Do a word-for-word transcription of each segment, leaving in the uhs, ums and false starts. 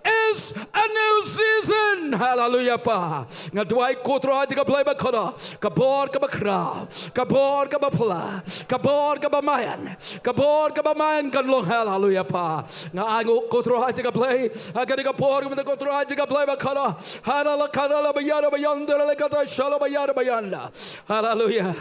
is a new season. Haleluya, Pa. Nga duwai, ko Trai jong ka Blei bakordor, ka bor kaba khraw, ka bor kaba phylla, ka bor kaba maïan, ka bor kaba maïan kan long. Haleluya, Pa. Nga ainguh, ko Trai jong ka Blei, ha kane ka por, ko Trai jong ka Blei bakordor. Haleluya, haleluya, ba ïada ba ïada, la kata shala ba ïada ba ïada. Haleluya.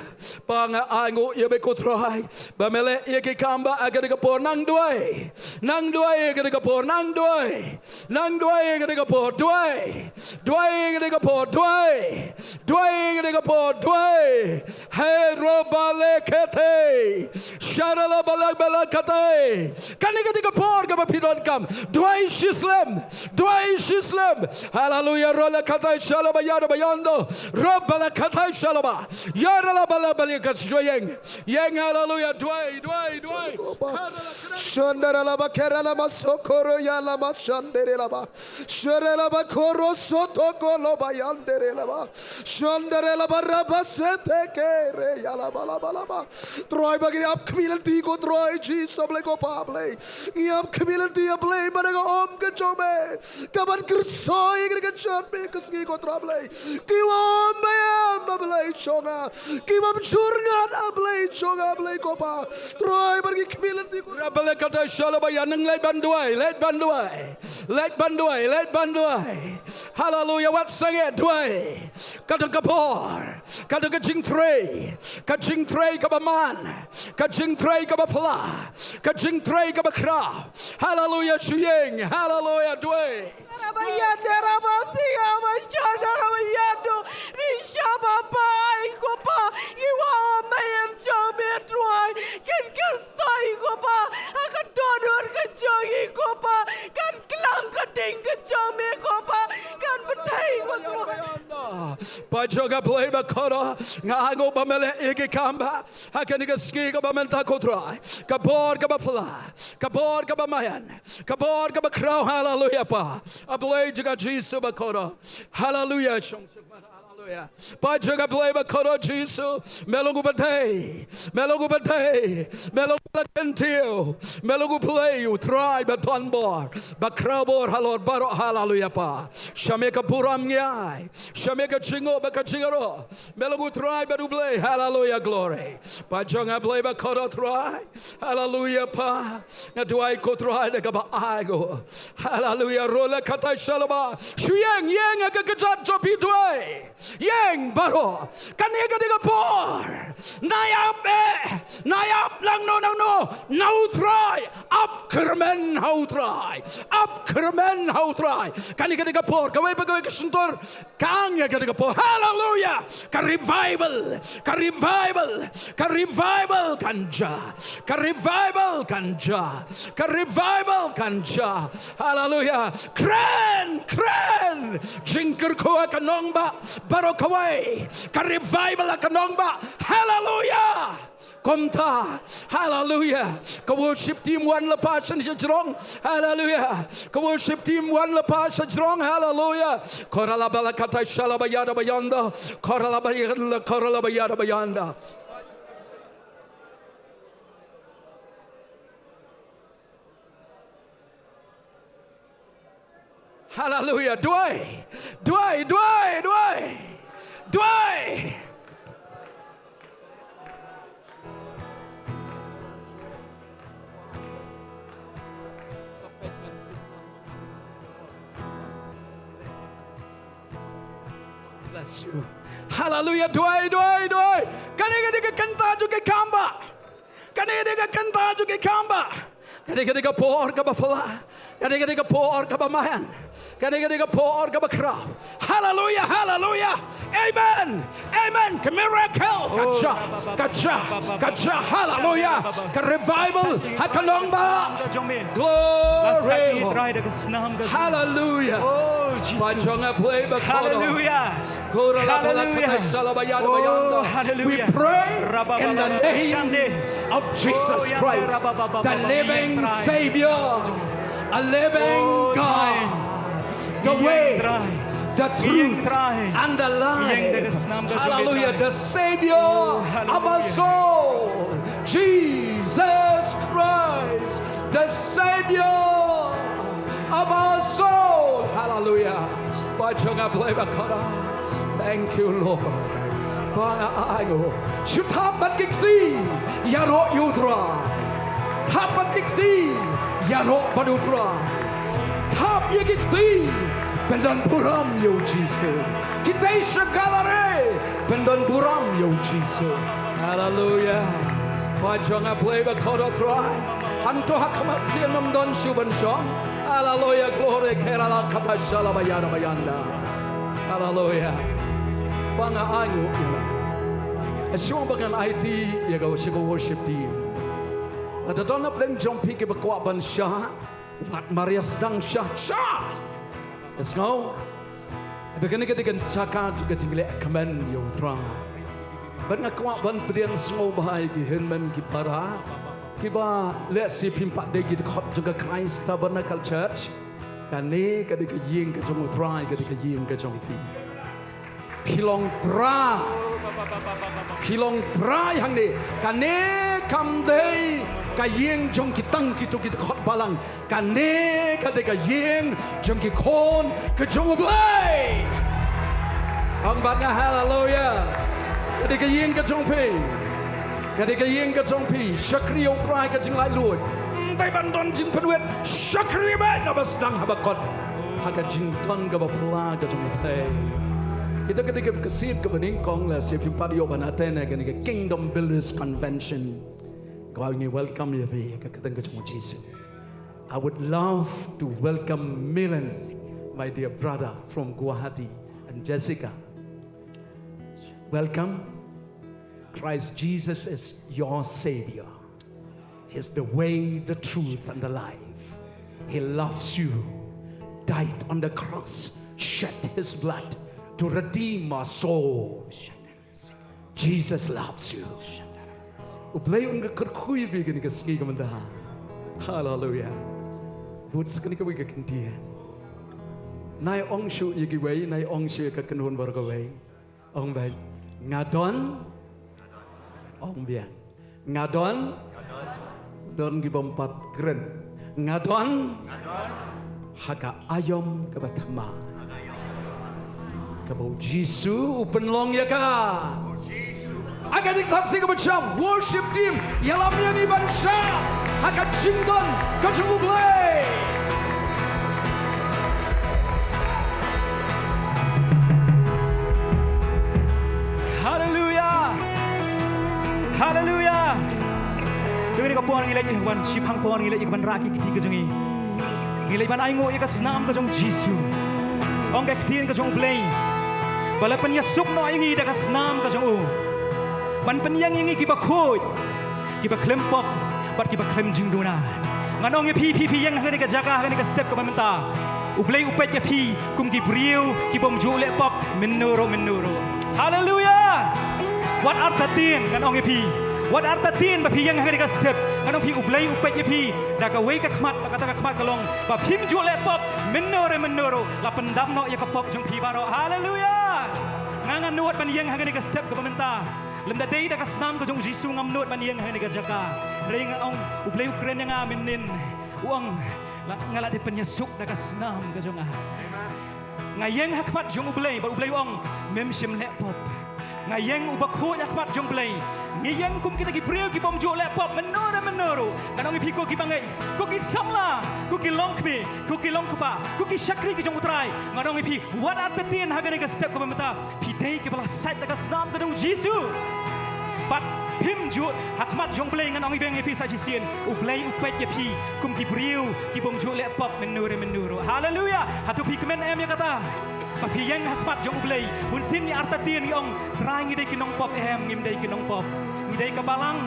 Pa, nga ainguh ïa me, ko Trai, ba me leh ïa ki kam ba ha kane ka por. Nang duwai, nang duwai ha kane ka por, nang duwai, nang duwai ha kane ka por. Duwai, duwai ha kane ka por, duwai, duwai ha kane ka por, duwai. He ro ba le kete, shara la ba la ba la kete. Kane ka dei ka por kaba phi donkam. Duwai shi slem. Duwai shi slem. Haleluya. Ro la kata shala ba ïada ba ïada. Ro ba la kata shala ba. Ïa ra la ba la ba la kat shu ïeng. Ïeng, haleluya. Duwai, duwai, duwai. Shandara la ba kera la ma sokoro ya la ma shandere la ba. Shere la ba koro soto ko lo ba yandere la ba. Shandere la ba ra ba sete kere ya la ba la ba la ba. Trai ba ngi ap khmih lynti ko Trai Jisu Blei ko Pa Blei. Ngi ap khmih lynti ïa Blei ba na ka om ka jong me. Ka ban kyrsoi ïa ka jan me ka sngi ko Trai Blei. Ki wa om ba ïa ba Blei jong nga. Ki bym jur ngat a Blei jong nga Blei ko Pa. Trai ba ngi khmih lynti ko. Ra ba la kata shala ba ïa nang leit ban duwai, leit ban duwai. Leit ban duwai, leit ban duwai. Haleluya, wat sangeh duwai. Ka dang ka por, ka dang ka jingtrei, ka jingtrei kaba man, ka jingtrei kaba phylla, ka jingtrei kaba khraw. Haleluya, shu ïeng, haleluya, duwai. Rabayanda, rabasiya, bashanda, rabayando, risha baba, ai ko Pa, ki wa om ba ïa jong me Trai, kin kyrsoi ko Pa, ha ka dohnud ka jong ngi ko Pa, kan klam ka ding ka jong me ko Pa, kan pynthei ko Trai. Pa jong nga Blei bakordor, nga ainguh ba me leh ïa ki kam ba ha kane ka sngi kaba mynta ko Trai, ka bor kaba phylla, ka bor kaba maïan, ka bor kaba khraw. Haleluya, Pa. A Blei jong nga Jisu bakordor. Haleluya. Shong shong. Haleluya. Pa jong nga Blei bakordor Jisu, me long u badei, me long u badei, me long u ba la kyntiew, me long u Blei u Trai ba don bor, ba khraw bor halor baroh. Haleluya, Pa. Sha me ka burom ngi ai, sha me ka jingnguh bad ka jingïaroh. Me long u Trai bad u Blei. Haleluya, glory. Pa jong nga Blei bakordor Trai. Haleluya, Pa. Nga duwai ko Trai da kaba ainguh. Haleluya. Ro la kata shala ba. Shu ïeng, ïeng ha ka kjat jong phi, duwai. Ïeng baroh. Kane ka dei ka por. Nai ap eh, nai ap nangno nangno na u Trai. Ap kyrmen ha u Trai. Ap kyrmen ha u Trai. Kane ka dei ka por. Kawei pa kawei ka shyntur. Ka ang ïa ka dei ka por. Haleluya. Ka revival, ka revival, ka revival kan jia. Ka revival kan jia. Ka revival kan jia. Haleluya. Kren, kren. Jingkyrkhu ha ka nongbah baroh kawei. Ka revival ha ka nongbah. Haleluya. Kumta. Haleluya. Ka worship team wan lypa sha jrong. Haleluya. Ka worship team wan lypa sha jrong. Haleluya. Kora la ba la kata shala ba ïada ba ïanda. Kora la ba ïada, kora la ba ïada ba ïanda. Haleluya. Duwai. Duwai, duwai, duwai. Duwai. Bless you. Haleluya. Duwai, duwai, duwai. Kane ka dei ka kynta jong ki kam ba. Kane ka dei ka kynta jong ki kam ba. Kane ka dei ka por kaba phylla. Kane ka dei ka por kaba maïan. Kane ka dei ka por kaba khraw. Haleluya, haleluya. Amen. Amen. Ka miracle. Ka jia, ka jia, ka jia. Haleluya. Ka revival ha ka nongbah. Glory. Haleluya. Pa jong nga Blei bakordor. Haleluya. Hallelujah. Oh, hallelujah. We pray in the name of Jesus Christ, the living Savior, a living God, the way, the truth, and the life. Hallelujah. The Savior of our soul, Jesus Christ, the Savior of our soul. Haleluya. Ba jong nga Blei ba kordor. Thank you, Lord. Ba nga ainguh. Shu thap bad ki kti ïaroh ïa U Trai. Thap bad ki kti ïaroh bad U Trai. Thap ïa ki kti ban don burom ïa U Jisu. Kita sha galare ban don burom ïa U Jisu. Haleluya. Ba jong nga Blei ba kordor Trai. Hangto ha khmat ktien ym don shuh ban shong. Haleluya, glory, kerala kata shala bayana bayanda. Haleluya. Ba nga ainguh ïa. Shuwa ba ngan aiti ïa ka worship, worship team. Lada don na pdeng jong phi kiba kwah ban shah, wat mar ïa sdang shah, shah. Ïa sngew. Ba kane ka dei ka jaka jong ka jingleh kmen ïa U Trai. Bad nga kwah ban pdiang sngewbha ïa ki hynmen ki para kiba lehse phim pat dei ki dkhot jong ka Christ Tabernacle Church. Kane ka dei ka ïing ka jong U Trai, ka dei ka ïing ka jong phi. Phi long trai. Phi long trai hangne. Kane kam dei ka ïing jong ki tang kito ki dkhot balang. Kane ka dei ka ïing jong ki khun ka jong U Blei. Ong bad nga haleluya. Ka dei ka ïing ka jong phi. Ka dei ka ïing ka jong phi. Shakri ïa U Trai ka jinglaitluid. Ym dei ban don jingpynwit. Shakri bad nga ba sdang haba kot ha ka jingdon kaba pla ka jong U Blei. Kita ka dei ka ksiar kaba nyngkong, lehse phim pat ïoh ban attend ïa kane ka Kingdom Builders Convention. Kawei ngi welcome ïa phi ha ka kyrteng ka jong U Jisu. I would love to welcome Milan, my dear brother from Guwahati, and Jessica. Welcome. Christ Jesus is your Savior. He's the way, the truth, and the life. He loves you, died on the cross, shed his blood to redeem our souls. Jesus loves you. U Blei un kyrkhu ïa phi kane ka sngi ka mynta. Haleluya. Bud sa kane kawei ka ktien. Nai ong shuh ïa kiwei, nai ong shuh ïa ka kynhun baroh kawei. Ong beit. Nga don. Ong biang. Nga don. Don ki bym pat kren. Nga don. Ha ka aïom kaba thymmai. Kaba U Jisu u pynlong ïa ka. Ha ka dei ka thok si kaba cham, worship team, ïalam ïa ngi ban shah ha ka jingdon ka jong U Blei. Haleluya. Haleluya. Te kane ka por ngi leit ban shiphang por ngi leit ban rah ki kti ka jong ngi. Ngi leit ban ainguh ïa ka snam ka jong U Jisu. Ong ka ktien ka jong U Blei ba la pynïasuk noh ïa ngi da ka snam ka jong u, ban pynïeng ïa ngi kiba khuid, kiba khlem pop bad kiba khlem jingduna. Ngan ong ïa phi, phi, phi ïeng ha kane ka jaka, ha kane ka step kaba mynta, U Blei u peit ïa phi kum ki briew ki bym ju leh pop mynno ruh mynno ruh. Haleluya. Wat artatien, ngan ong ïa phi, wat artatien ba phi ïeng ha kane ka step. Ngan ong phi, U Blei u peit ïa phi da kawei ka khmat, ba kata ka khmat ka long ba phim ju leh pop mynno re mynno ruh. La pyndam noh ïa ka pop jong phi baroh. Haleluya. Nga ngan nud ban ïeng ha kane ka step kaba mynta. Lymda dei da ka snam ka jong U Jisu ngam nud ban ïeng ha kane ka jaka. Hynrei nga ong U Blei u kren ïa nga mynnin. U ong, la, nga la dei pynïasuk da ka snam ka jong nga. Nga ïeng ha khmat jong U Blei, bad U Blei u ong, mem shym leh pop. Nga ïeng uba khuid ha khmat jong U Blei. Ngi ïeng kum kita ki briew ki bym ju leh pop mynno re mynno ruh. Ngan ong ïa phi ko kiba ngeit, ko ki samla, ko ki longkmie, ko ki longkpa, ko ki shakri ki jong U Trai. Ngan ong ïa phi, wat artatien ha kane ka step kaba mynta. Phi dei kiba la sait da ka snam ka jong U Jisu. Bad phim ju ha khmat jong U Blei, ngan ong ïa phi sa shisien, U Blei u peit ïa phi kum ki briew ki bym ju leh pop mynno re mynno ruh. Haleluya. Hato phi kmen em ïa kata? Ba phi ïeng ha khmat jong U Blei, bunsien ngi artatien ngi ong, Trai ngi dei ki nongpop em, ngim dei ki nongpop. Ngi dei ka balang,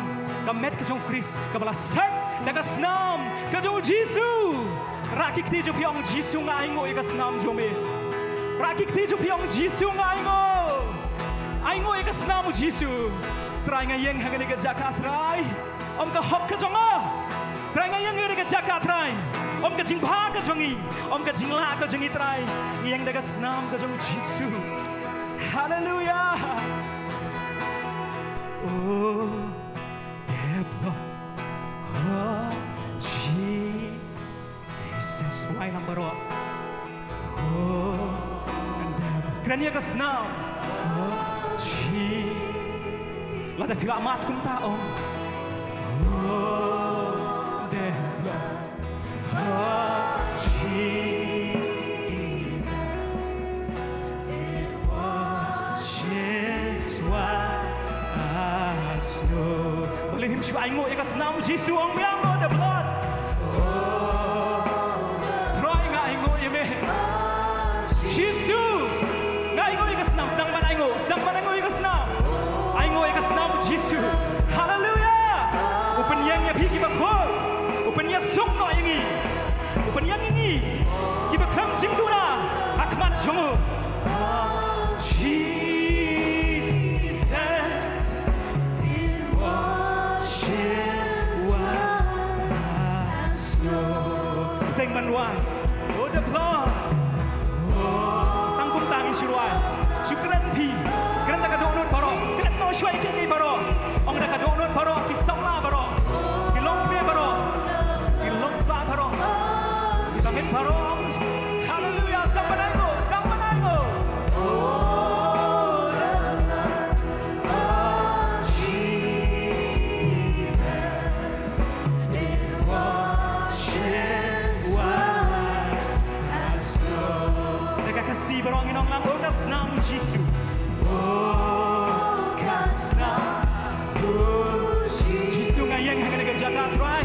ka met ka jong U Khrist, kaba la sait da ka snam ka jong U Jisu. Rah ki kti jong phi, ong, Jisu nga ainguh ïa ka snam jong me. Rah ki kti jong phi, ong, Jisu nga ainguh. Ainguh ïa ka snam U Jisu. Trai nga ïeng ha kane ka jaka Trai. Ym ka hok ka jong nga. Trai nga ïeng ha kane ka jaka Trai. Ym ka jingbha ka jong ngi. Ym ka jinglah ka jong ngi Trai. Ngi ïeng da ka snam ka jong U Jisu. Haleluya. Oh, Epha, oh, Jesus, wai lang baroh. Kane ka snam. Lada phi la mad kumta, ong. Balei phim shu ainguh ïa ka snam Jisu, ong biang, oh, the blood. Trai, nga ainguh ïa me. Jisu, nga ainguh ïa ka snam, sdang ban ainguh, sdang ban ainguh ïa ka snam. Ainguh ïa ka snam Jisu. Haleluia. U pynïeng ïa phi kiba khuid. U pynïasuk noh ïa ngi. U pynïeng ïa ngi kiba khlem jingduna ha khmat jong u. Jesus. Teng ban duwai. Oh, the blood. Tang kumta ngin shu duwai. Shu kren phi. Kren da ka dohnud baroh. Kren noh shuwa ïa kiei kiei baroh. Ong da ka dohnud baroh. Ki samla baroh. Ki longkmie baroh. Ki longkpa baroh. Ki bangeit baroh. Haleluia. Sdang ban ainguh. Sdang ban ainguh. Oh, the blood. Da ka Khasi baroh ngin ong lang, oh, ka snam u Jisu. Jisu, nga ïeng ha kane ka jaka, Trai.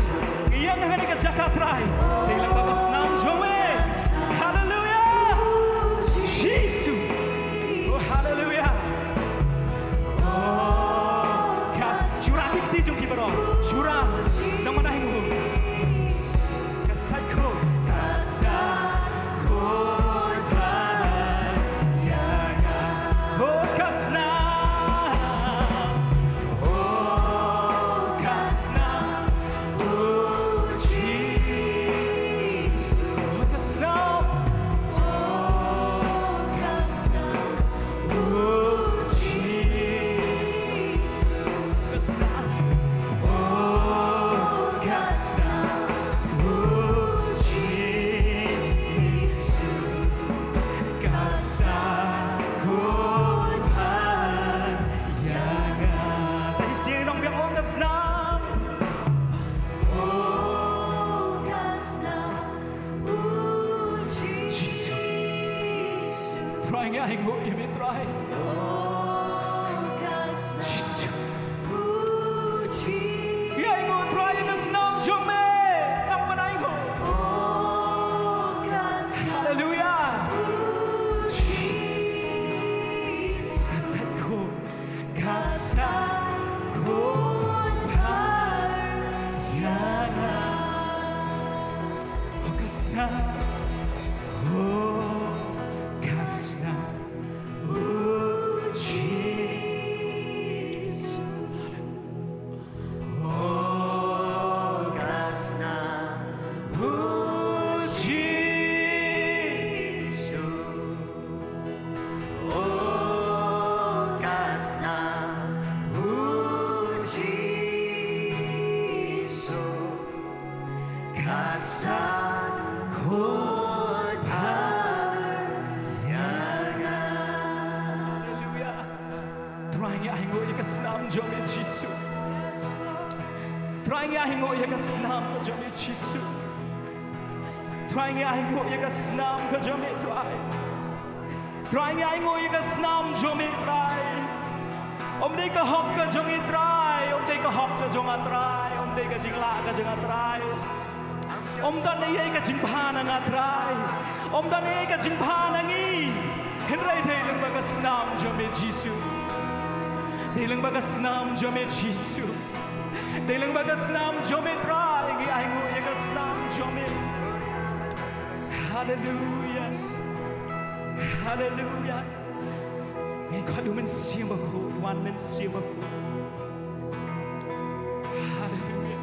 Nga ïeng ha kane ka jaka, Trai. Dei lang ba ka snam jong me. Haleluia. Jisu. Oh, haleluia. Oh, ka, shura ki kti jong phi baroh. Shura. Sdang ban ainguh. Ka sait khuid. Ka sait khuid ban ïa nga. Oh, ka snam. Oh, ka snam. Oh, Jisu. Oh, ka snam. Oh, ka snam. Oh, Jisu. Ka snam. Oh, ka snam. Oh, Jisu. Ka sait khuid ban ïa nga. Sa shisien nong biang, oh, ka snam. Oh, ka snam. Jisu. Trai, ngi ainguh ïa me, Trai. Jisu. Ngi ainguh, Trai, ïa ka snam jong me. Sdang ban ainguh. Haleluia. Ka sait khuid. Ka sait khuid ban ïa nga. Oh, ka snam. Oh, ka snam. Oh, Jisu. Oh, ka snam. Oh, Jisu. Oh, ka snam u Jisu, ka sait khuid ban ïa nga. Haleluia. Trai, ngi ainguh ïa ka snam jong me Jisu. Trai, ngi ainguh ïa ka snam ka jong me Jisu. Trai, ngi ainguh ïa ka snam ka jong me, Trai. Trai, ngi ainguh ïa ka snam jong me, Trai. Ym dei ka hok ka jong ngi, Trai. Ym dei ka hok ka jong nga, Trai. Ym dei ka jinglah ka jong nga, Trai. Ym don ei ei ka jingbha na nga, Trai. Ym don ei ei ka jingbha na ngi. Hynrei dei lyngba ka snam jong me Jisu. Dei lyngba ka snam jong me Jisu. Dei lyngba ka snam jong me, Trai, ngi ainguh ïa ka snam jong me. Haleluia. Haleluia. Ngin khot ïa u Mynsiem Bakhuid, wan Mynsiem Bakhuid. Haleluia.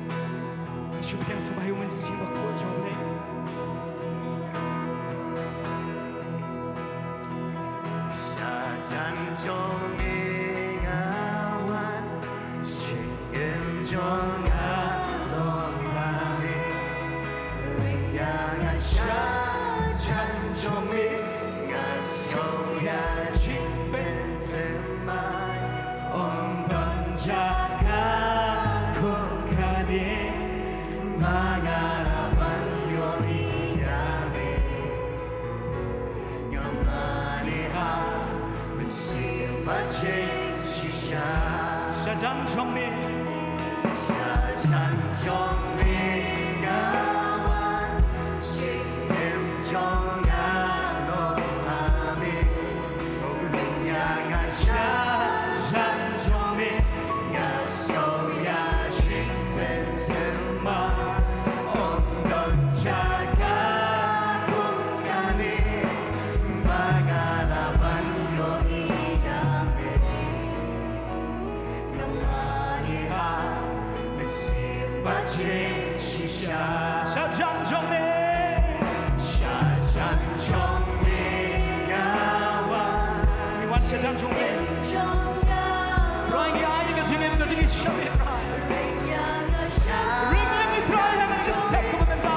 Shu pdiang sngewbha ïa u Mynsiem Bakhuid jong U Blei. Sha jan jong me nga wan, shiphew jong nga long ba me. Ring ïa nga sha jan jong me. Sngewbha jingpynthymmai, ym don jaka kum kane, ba nga lah ban ïohi ïa me. Nga mane ha mynsiem bad jingshisha. Sha jan jong me. Sha jan jong me nga wan, jingim jong nga long ha me. Ring ïa nga sha jan jong me, nga sngew ïa jingpynthymmai. Ym don jaka kum kane, ba nga lah ban ïohi ïa me. Nga mane ha mynsiem bad jingshisha. Sha jan jong me. Sha jan jong me nga wan. Ngi wan sha jan jong me. Trai, ngi ai ïa ka jingim, ka jingim sha me, Trai. Ring ïa ngi, Trai, ha kane ka step kaba mynta.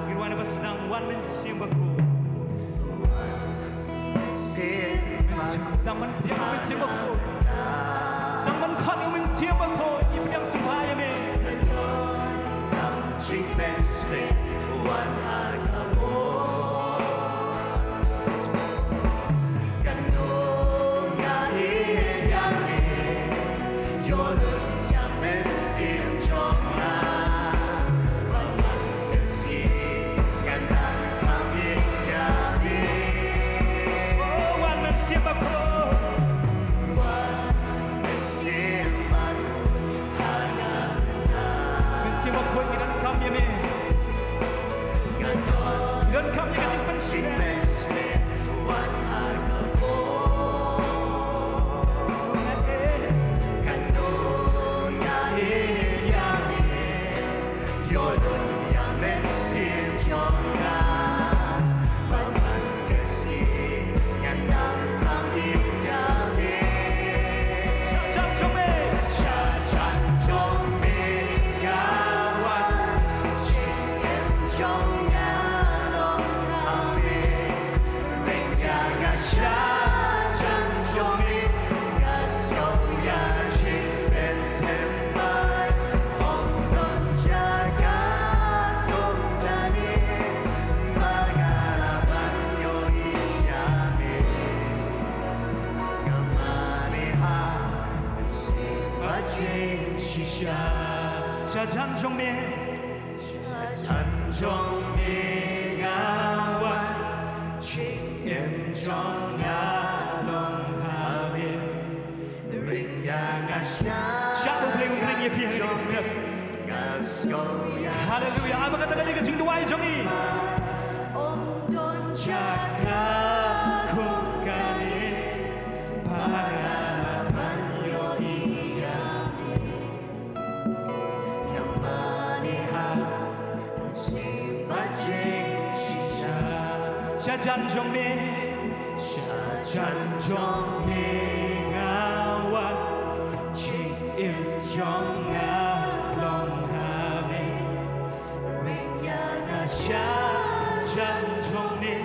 Ngin wan ba sdang, wan Mynsiem Bakhuid. Sdang ban pdiang Mynsiem Bakhuid. Sdang ban khot ïa u Mynsiem Bakhuid, ngi pdiang sngewbha ïa me. Oh, wan Mynsiem Bakhuid. Mynsiem Bakhuid, ngi donkam ïa me. Ngi donkam ïa ka jingpynshlur. Shisha. Sha jan jong me. Sha jan jong me nga wan. Jingim jong nga long ha me. Ring ïa nga sha. Shah U Blei un ring ïa phi ha kane ka step. Haleluya. Aba kata ka dei ka jingduwai jong ngi. Ym don jaka kum kane. Ba nga lah ban ïohi ïa me. Nga mane ha mynsiem bad jingshisha. Sha jan jong me. Sha jan jong me nga wan. Jingim jong nga long ha me. Ring ïa nga sha jan jong me.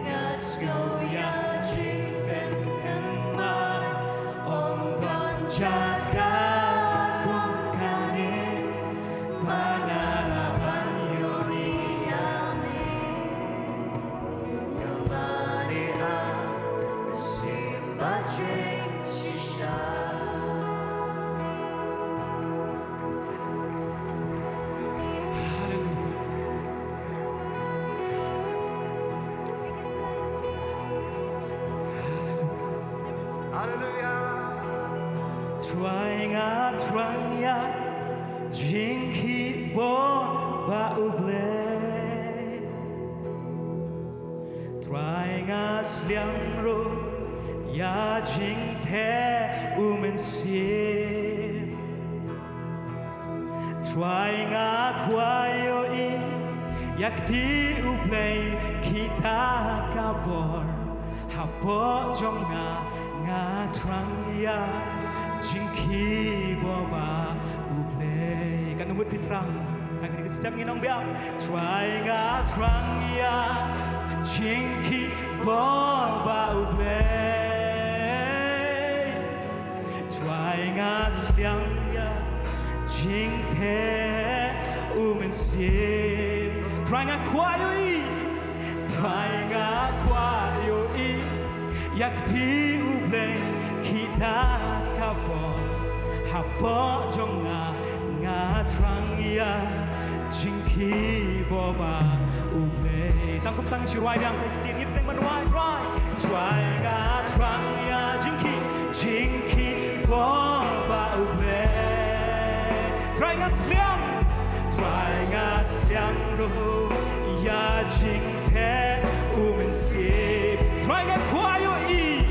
Nga sngew ïa jingpynthymmai. Ym don jaka kum kane. Ba nga lah ban ïohi ïa me. Nga mane ha mynsiem bad jingshisha. Haleluya. Trai, nga thrang ïa jingkhih bor ba U Blei. Trai, nga sliang ruh ïa jingteh U Mynsiem. Trai nga kwah ïohi ïa kti U Blei, khie da ka bor hapoh jong nga, nga thrang ïa jingkhih bor ba U Blei. Katno ngut phi thrang? Ha kane ka step ngin ong biang. Trai nga thrang ïa jingkhih bor ba U Blei. Trai nga sliang ïa jingteh U Mynsiem. Trai nga kwah ïohi. Trai nga kwah ïohi ïa kti U Blei, khie da ka bor hapoh jong nga, nga thrang ïa jingkhih bor ba U Blei. Tang kumta ngin sa rwai biang, sa shisien ngin bteng ban rwai. Trai, trai nga thrang ïa jingkhih, jingkhih bor ba U Blei. Trai nga sliang, trai nga sliang ruh ïa jingteh U Mynsiem. Trai nga kwah ïohi,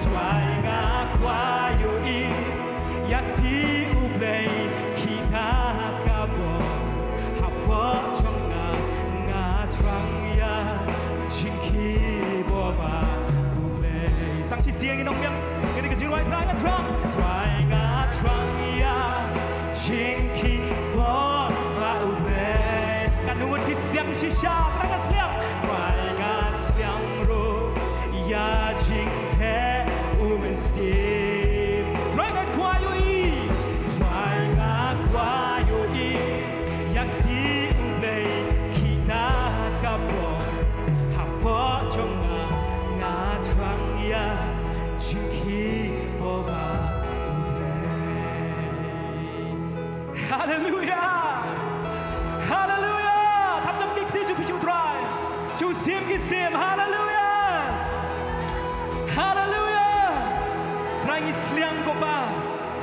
trai nga kwah ïohi ïa kti U Blei, khie da ka bor hapoh jong nga, nga thrang ïa jingkhih bor ba U Blei. Tang shisien ngin ong biang kane ka jingrwai. Trai nga thrang, trai nga thrang ïa jingkhih bor ba U Blei. Katno ngut phi sliang shisha? Trai nga sliang, trai nga sliang ruh ïa jingteh U Mynsiem. Trai nga kwah ïohi, trai nga kwah ïohi ïa kti U Blei, khie da ka bor hapoh jong nga, nga thrang ïa jingkhih bor ba U Blei. Haleluya. Haleluya. Thap jam ki kti jong phi sha U Trai, sha U Syiem ki syiem. Haleluya. Haleluya. Trai ngi sliang ko Pa,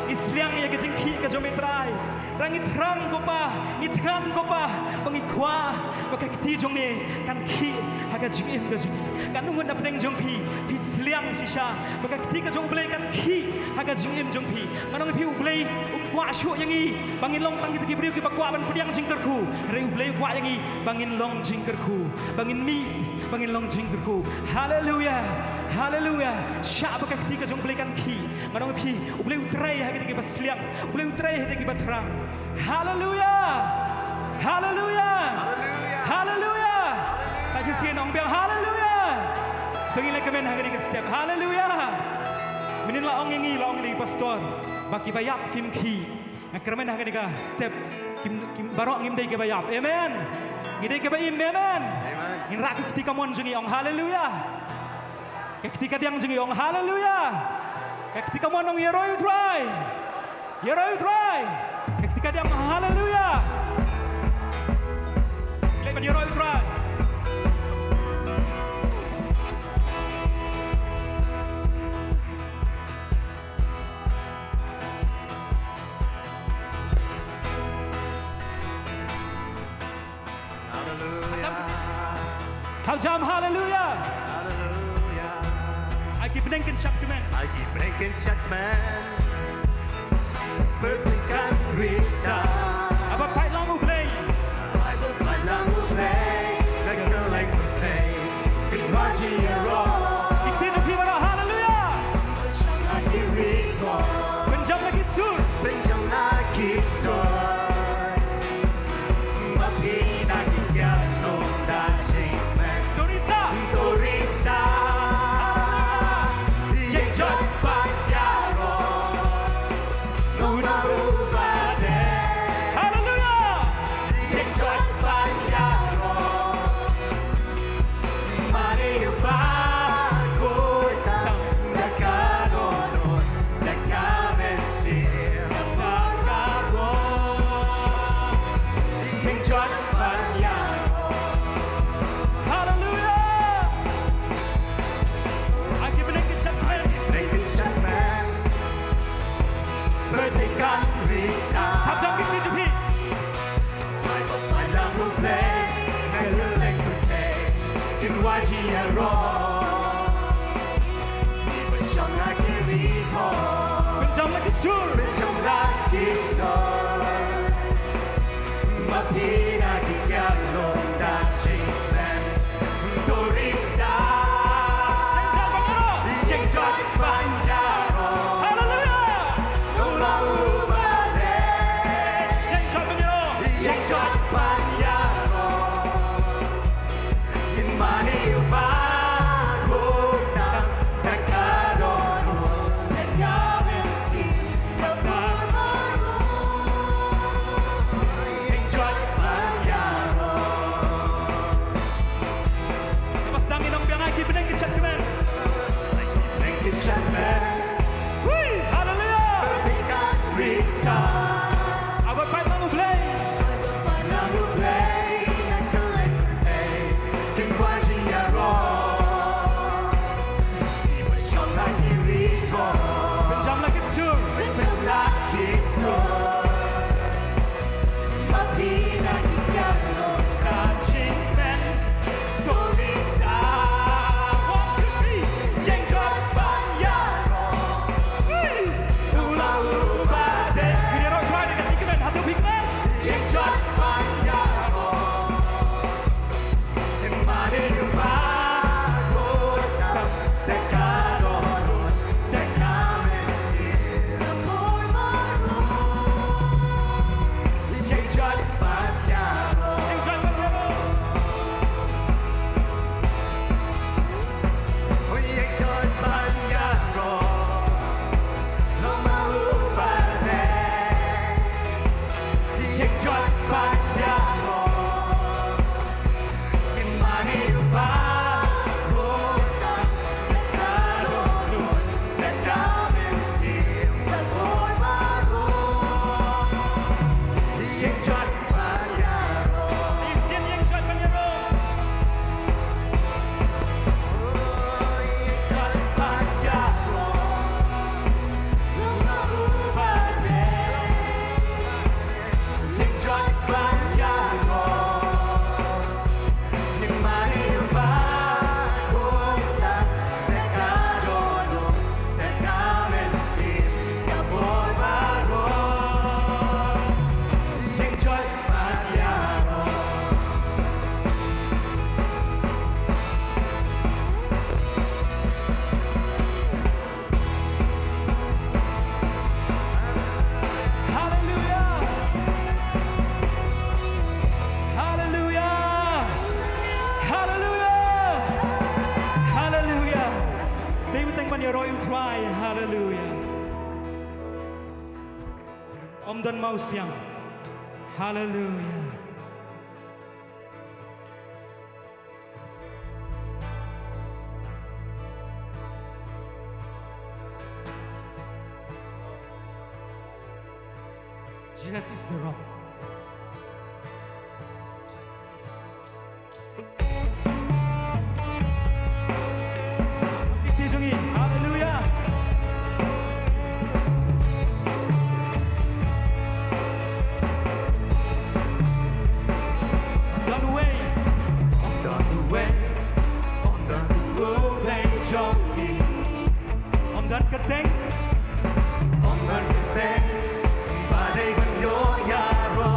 ngi sliang ïa ka jingkhih ka jong me Trai. Trai ngi thrang ko Pa, ngi thngan ko Pa, ba ngi kwah ba ka kti jong me kan khih ha ka jingim ka jong ngi. Katno ngut na pdeng jong phi, phi sliang shisha ba ka kti ka jong U Blei kan khih ha ka jingim jong phi? Ngan ong ïa phi, U Blei um kwah shuh ïa ngi ba ngin long tang kita ki briew kiba kwah ban pdiang jingkyrkhu. Hynrei U Blei u kwah ïa ngi ba ngin long jingkyrkhu, ba ngin mih, ba ngin long jingkyrkhu. Haleluya. Haleluya. Shah ba ka kti ka jong U Blei kan khih. Ngan ong ïa phi, U Blei u trei ha kita kiba sliang, U Blei u trei ha kita kiba thrang. Haleluya. Haleluya. Haleluya. Haleluya. Sa shisien ong biang haleluya. To ngin leit kmen ha kane ka step. Haleluya. Mynnin la ong ïa ngi, la ong ïa ngi pastor ba kiba ïap kim khih. Nga kyrmen ha kane ka step, kim, kim, baroh ngim dei kiba ïap. Amen. Ngi dei kiba im. Amen. Amen. Ngin rah ki kti kamon jong ngi, ong haleluya. Ka kti kadiang jong ngi, ong haleluya. Ka kti kamon, ong ïaroh ïa U Trai. Ïaroh ïa U Trai. Ka kti kadiang, ong haleluya. Leit ban ïaroh ïa U Trai. Haleluya. Thap jam haleluya. Haleluya. Ai ki bneng kin shad kmen. Ai ki bneng kin shad kmen. Pyrthei kan risa. Haba phai lang U Blei. Haba phai lang U Blei. Ka kylleng pyrthei kin wan jingïaroh. Ki kti jong phi baroh, haleluya. Pynjam na ki sur. Pynjam na ki sur. Ba phi da ki kynnoh da jingpynbeit. To risa. To risa. Ïa jot ban ïaroh. Uno uno ba dei. Haleluya. Ïa jot ban ïaroh. Mane u ba kut tam da ka dohnud, da ka mynsiem, da ka bor. Ïa jot ban ïaroh. Haleluya. Ai ki bneng kin shad kmen. Ai ki bneng kin shad kmen. Pyrthei kan risa. Thap jam ki kti jong phi. Haba phai lang U Blei, ka kylleng pyrthei kin wan jingïaroh. Ngi ba shong ha ki ri thor. Pynjam na ki sur. Pynjam na ki sur. Ym don mawsiang. Haleluia. Jesus is the rock. Haleluia. Don uwei. Don uwei. Don uwei jong ngi. Ym don kyrteng. Ym don kyrteng ba dei ban ïoh ïaroh.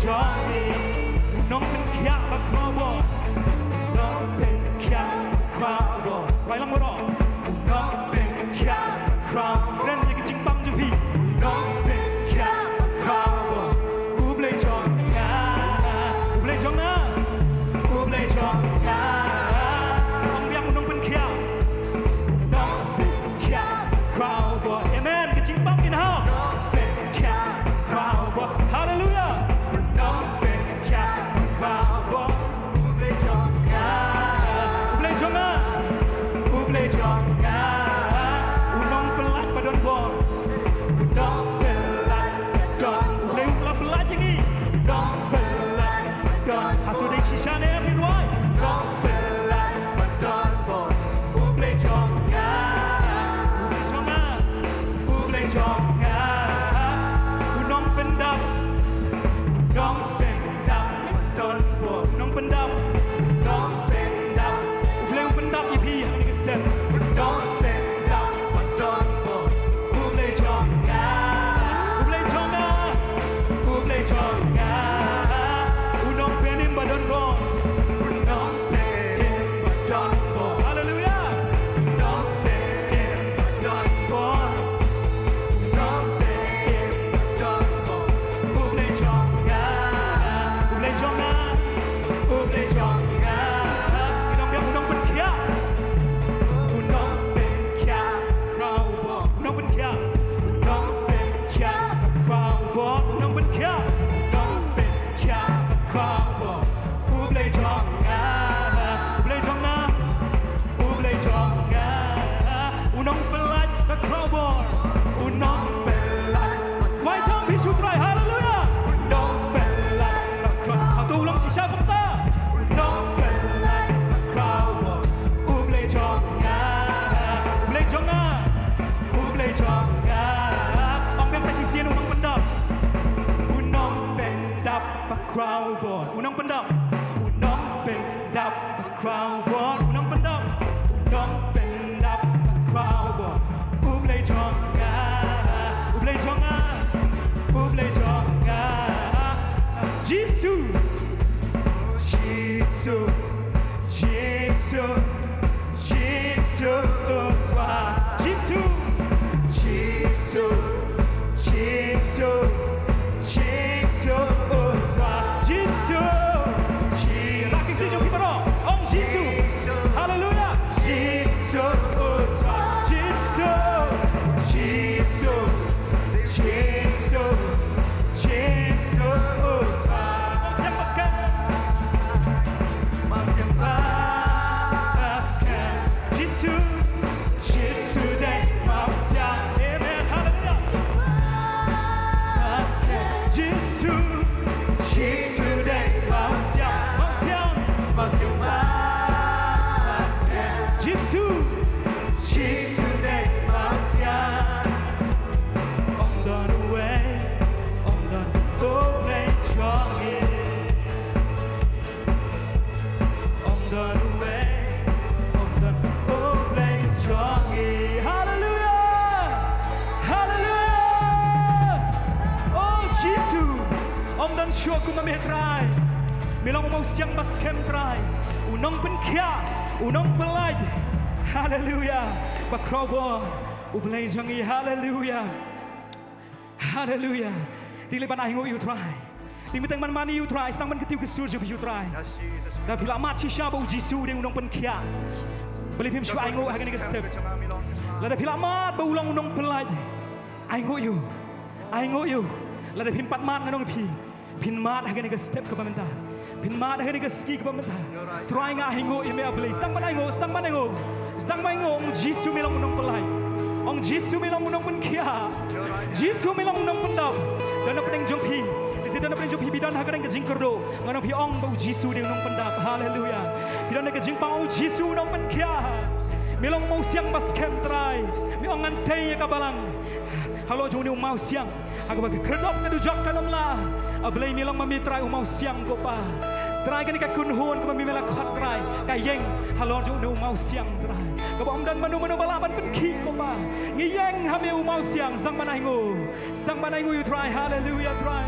U nongpynkhiah bakhraw bor. U nongpynkhiah bakhraw bor. Rai lang baroh. U nongpynkhiah bakhraw bor. Kren ïa ka jingpang jong phi. U nongpynkhiah bakhraw bor. U Blei jong nga. U Blei jong nga. U Blei jong nga. Ong biang u nongpynkhiah. U nongpynkhiah bakhraw bor. Amen. Ka jingpang in ha. U nongpynkhiah bakhraw bor. Haleluia. U nongpynkhiah bakhraw bor. U Blei jong nga. U Blei jong nga. U Blei jong nga. U nongpyllait ba don bor. U nongpyllait ba don bor. U Blei u la pyllait ïa ngi. U nongpyllait ba don bor. Hato dei shisha ne em ngin wai? U nongpyllait ba don bor. U Blei jong nga. U Blei jong nga. U Blei jong nga. U nongpyndap. U nongpyndap. Nongpyndap. Nongpyndap. U Blei u pyndap ïa phi ha kane ka step. Nongpyndap. U Blei jong nga. U Blei jong nga. U Blei jong nga. U nongpynim ba don bor. U nongpynim ba don bor. Haleluia. U nongpynim ba don bor. U Blei jong nga. U Blei jong nga. U Blei jong nga. Ngi ong biang u nongpynkhiah. U nongpynkhiah bakhraw bor. U nongpynkhiah. U nongpynkhiah bakhraw bor. U nongpynkhiah. U nongpynkhiah bakhraw bor. U Blei jong nga. U Blei jong nga. U Blei jong nga. U nongpyllait bakhraw bor. U nongpyllait. Wai jong phi sha u Trai. Haleluia. U nongpyllait bakhraw. Hato u long shisha kumta? U nongpyllait bakhraw bor. U Blei jong nga. U Blei jong nga. U Blei jong nga. Ong biang sa shisien u nongpyndap. U nongpyndap bakhraw bor. U nongpyndap. U nongpyndap bakhraw bor. U nongpyndap. U nongpyndap bakhraw bor. U Blei jong nga. U Blei jong nga. U Blei jong nga. Jisu. Jisu. Jisu. Jisu, u Trai. Jisu. Jisu. Jisu. Jisu, u Trai. Jisu. Jisu. Bad ki kti jong phi baroh. Ong Jisu. Jisu. Haleluia. Jisu, u Trai. Jisu. Jisu. Jisu. Jisu, u Trai. Mawsiang ba skhem. Mawsiang ba skhem. Jisu. Jisu dei Mawsiang. Amen. Haleluia. Ba skhem. Jisu. Jisu dei Mawsiang. Mawsiang. Mawsiang ba skhem. Jisu. Jisu dei Mawsiang. Ym don uwei, ym don uwei jong ngi. Ym don uwei, ym don uwei jong ngi. Haleluia! Haleluia! O Jisu, ym don shuh kum ma me Trai. Me long u Mawsiang ba skhem Trai. U nongpynkhiah, u nongpyllait. Haleluia! Bakhraw bor. U Blei jong ngi, haleluia. Haleluia. Te leit ban ainguh ïa u Trai. Te mynta ban mane ïa u Trai, sdang ban kyntiew ka sur jong phi ïa u Trai. Lada phi la mad shisha ba u Jisu u dei u nongpynkhiah, balei phim shu ainguh ha kane ka step? Lada phi la mad ba u long u nongpyllait, ainguh ïa u. Ainguh ïa u. Lada phim pat mad, ngan ong ïa phi, phin mad ha kane ka step kaba mynta. Phin mad ha kane ka sngi kaba mynta. Trai, nga ainguh ïa me, A Blei. Sdang ban ainguh, sdang ban ainguh. Sdang ban ainguh, ong Jisu me long u nongpyllait. Ong Jisu me long u nongpynkhiah. Jisu me long u nongpyndap. Don napdeng jong phi. Lehse don napdeng jong phi, phi don ha kane ka jingkyrduh. Ngan ong ïa phi, ong ba u Jisu u dei u nongpyndap. Haleluia. Phi don ha ka jingpang, ong Jisu u nongpynkhiah. Me long u Mawsiang ba skhem Trai. Me ong ngan tei ïa ka balang halor jong une u Mawsiang. Ha kaba ka khyrdop ka dujok kan ym lah. A Blei, me long ma me Trai u Mawsiang ko Pa. Trai, kane ka kynhun kaba me la khot Trai, ka ïeng halor jong une u Mawsiang Trai. Kaba ym don mano mano ba lah ban pynkhih ko Pa. Ngi ïeng ha me u Mawsiang, sdang ban ainguh. Sdang ban ainguh ïa u Trai. Haleluia Trai.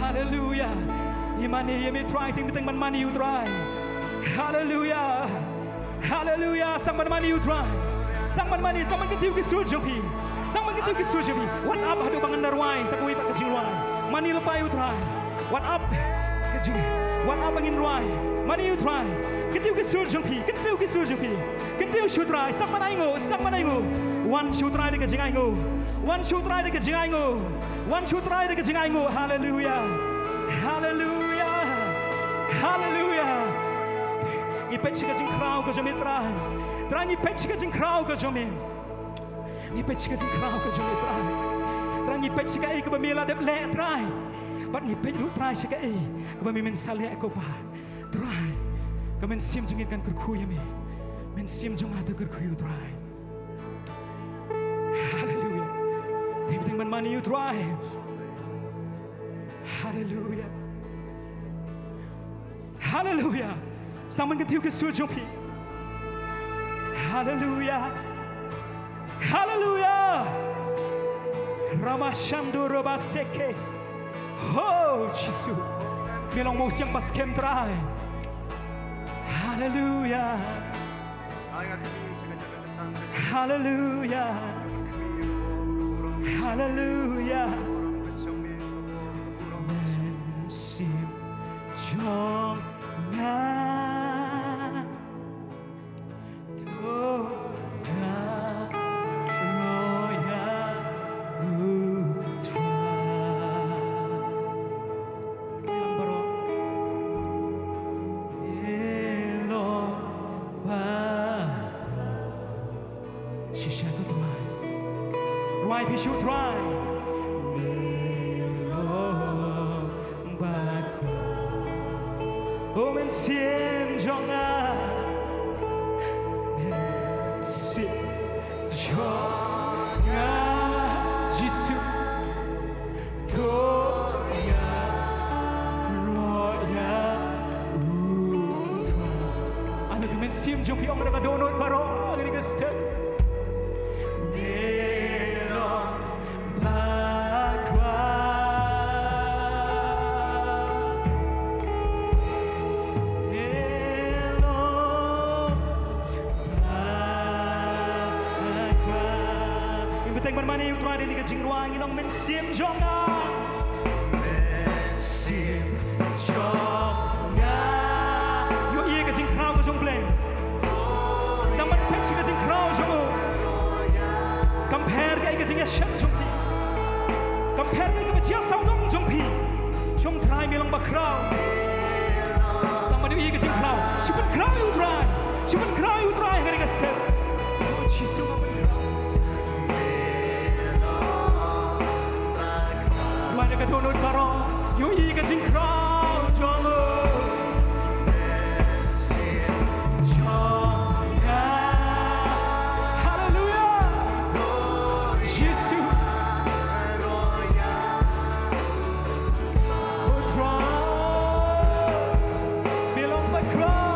Haleluya. Ngi mane ïa me Trai, te ngi bteng ban mane ïa u Trai. Haleluya. Haleluya. Sdang ban mane ïa u Trai. Sdang ban mane, sdang ban kyntiew ki sur jong phi. Sdang ban kyntiew ki sur jong phi. Wat ap haduh ba ngan da rwai sa kawei pat ka jingrwai. Mane lypa ïa u Trai. Wat ap ka jing, wat ap ba ngin rwai. Mane ïa u Trai. Kyntiew ki sur jong phi. Kyntiew ki sur jong phi. Kyntiew sha u Trai. Sdang ban ainguh, sdang ban ainguh. Wan sha u Trai da ka jingainguh. Wan sha u Trai da ka jingainguh. Wan sha u Trai da ka jingainguh. Haleluya. Haleluya. Haleluya. Ngi peit sha ka jingkhraw ka jong me Trai. Trai, ngi peit sha ka jingkhraw ka jong me. Ngi peit sha ka jingkhraw ka jong me Trai. Trai, ngi peit sha kaei kaba me la dep leh Trai. Bad ngi peit ruh Trai sha kaei kaba me men sa leh ko Pa. Trai, ka mynsiem jong ngi kan kyrkhu ïa me. Mynsiem jong nga te kyrkhu ïa u Trai. Haleluya. Te ngi bteng ban mane ïa u Trai. Haleluya. Haleluya. Sdang ban kyntiew ki sur jong phi. Haleluya. Haleluya. Ramashando robaseke. Oh Jisu. Me long mo siang ba skhem Trai. Haleluya. Haleluya. Haleluya. Mynsiem jong nga. To nga roh ïa u Trai. Ngi long baroh. Ngi long baroh. Shisha to Trai. Rwai phi sha u Trai. Ngi long baroh. O mynsiem jong nga. Mynsiem jong nga. Jisu. To ïa roh ïa u Trai. Ano ka mynsiem jong phi ong da ka dohnud baroh ha kane ka step. Ngi long baroh. Ngi long Ngin bteng ban mane ïa u Trai da kane ka jingrwai, ngi ong mynsiem jong nga. Mynsiem jong nga. Ïohi ïa ka jingkhraw ka jong U Blei. Sdang ban peit sha ka jingkhraw jong u. Kam pher kaei ka jingïashem jong phi. Kam pher kaei kaba jia sawdong jong phi. Jong u Trai me long bakhraw. Sdang ban ïohi ïa ka jingkhraw. Shu pynkhraw ïa u Trai. Shu pynkhraw ïa u Trai ha kane ka step. O Jisu, nga pynkhraw. Trai, da ka dohnud baroh, ïohi ka jingkhraw jong u. Jong nga. Haleluya. Jisu. O Trai, me long bakhraw.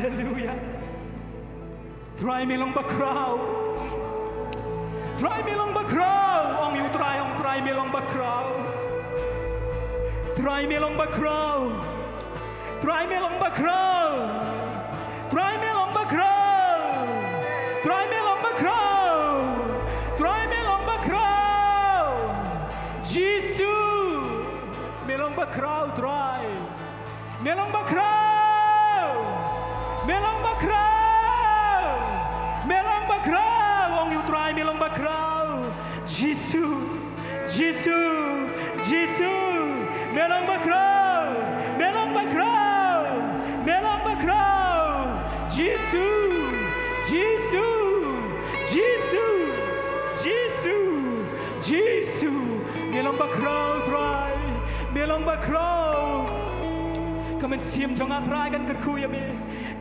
Haleluia. Trai me long bakhraw. Trai me long bakhraw. Ong ïa u Trai, ong Trai me long bakhraw. Trai me long bakhraw. Trai me long bakhraw. Trai me long bakhraw. Trai me long bakhraw. Trai me long bakhraw. Jisu me long bakhraw Trai. Me long bakhraw. Me long bakhraw. Me long bakhraw. Ong ïa u Trai me long bakhraw. Jisu. Jisu. Jisu. Me long bakhraw. Me long bakhraw. Me long bakhraw. Jisu. Jisu. Jisu. Jisu. Jisu. Me long bakhraw Trai. Me long bakhraw. Ka mynsiem jong nga Trai kan kyrkhu ïa me.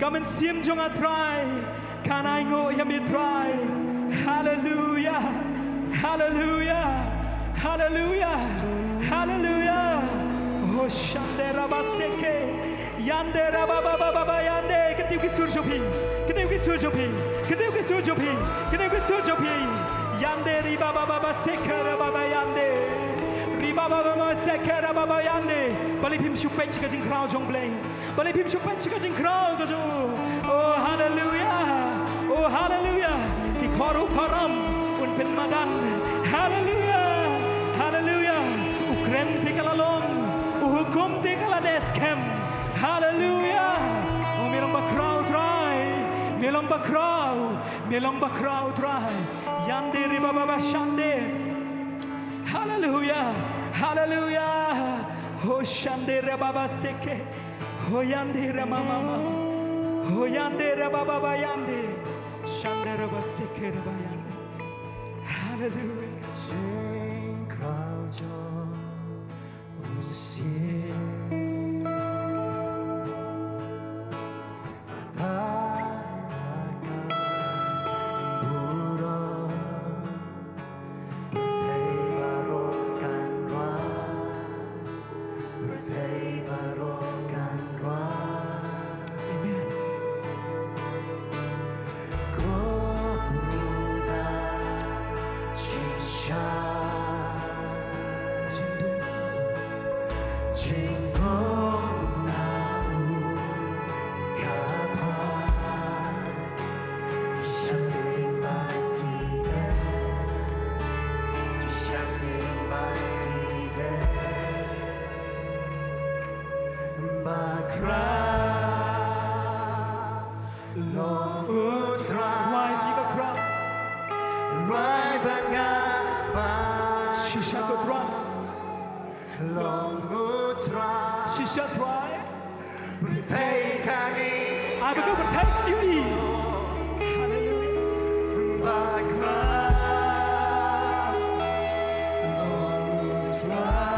Ka mynsiem jong nga Trai kan ainguh ïa me Trai. Haleluia. Haleluia. Haleluia. Haleluia. Oh shande rabaseke. Yande rabababa yande. Kynthei ki sur jong phi. Kynthei ki sur jong phi. Kynthei ki sur jong phi. Kynthei ki sur jong phi. Yande ribababa seke rababa yande. Ribababa seke rababa yande. Balei phim shu peit sha ka jingkhraw jong Blei? Balei phim shu peit sha ka jingkhraw ka jong u? Oh haleluia. Oh haleluia. Ki khor u khor ram un pynmadan. Haleluia. Haleluia. U kren te ka la long. U hukum te ka la dei skhem. Haleluia. Oh me long bakhraw Trai. Me long bakhraw. Me long bakhraw Trai. Yande ribababa shande. Haleluia. Haleluia. Ho shande rababa seke. Ho yande ramamama. Ho yande rabababa yande. Shande rabaseke rabayande. Haleluia. Sing crowd joy. Amen. Long u Trai. Rwai phi bakhraw. Rwai bad nga bakhraw. Shisha ko Trai. Long u Trai. Shisha Trai. Pyrthei kan ïohi. Ai ba ka pyrthei kan ïohi. Haleluia. Bakhraw. Long u Trai.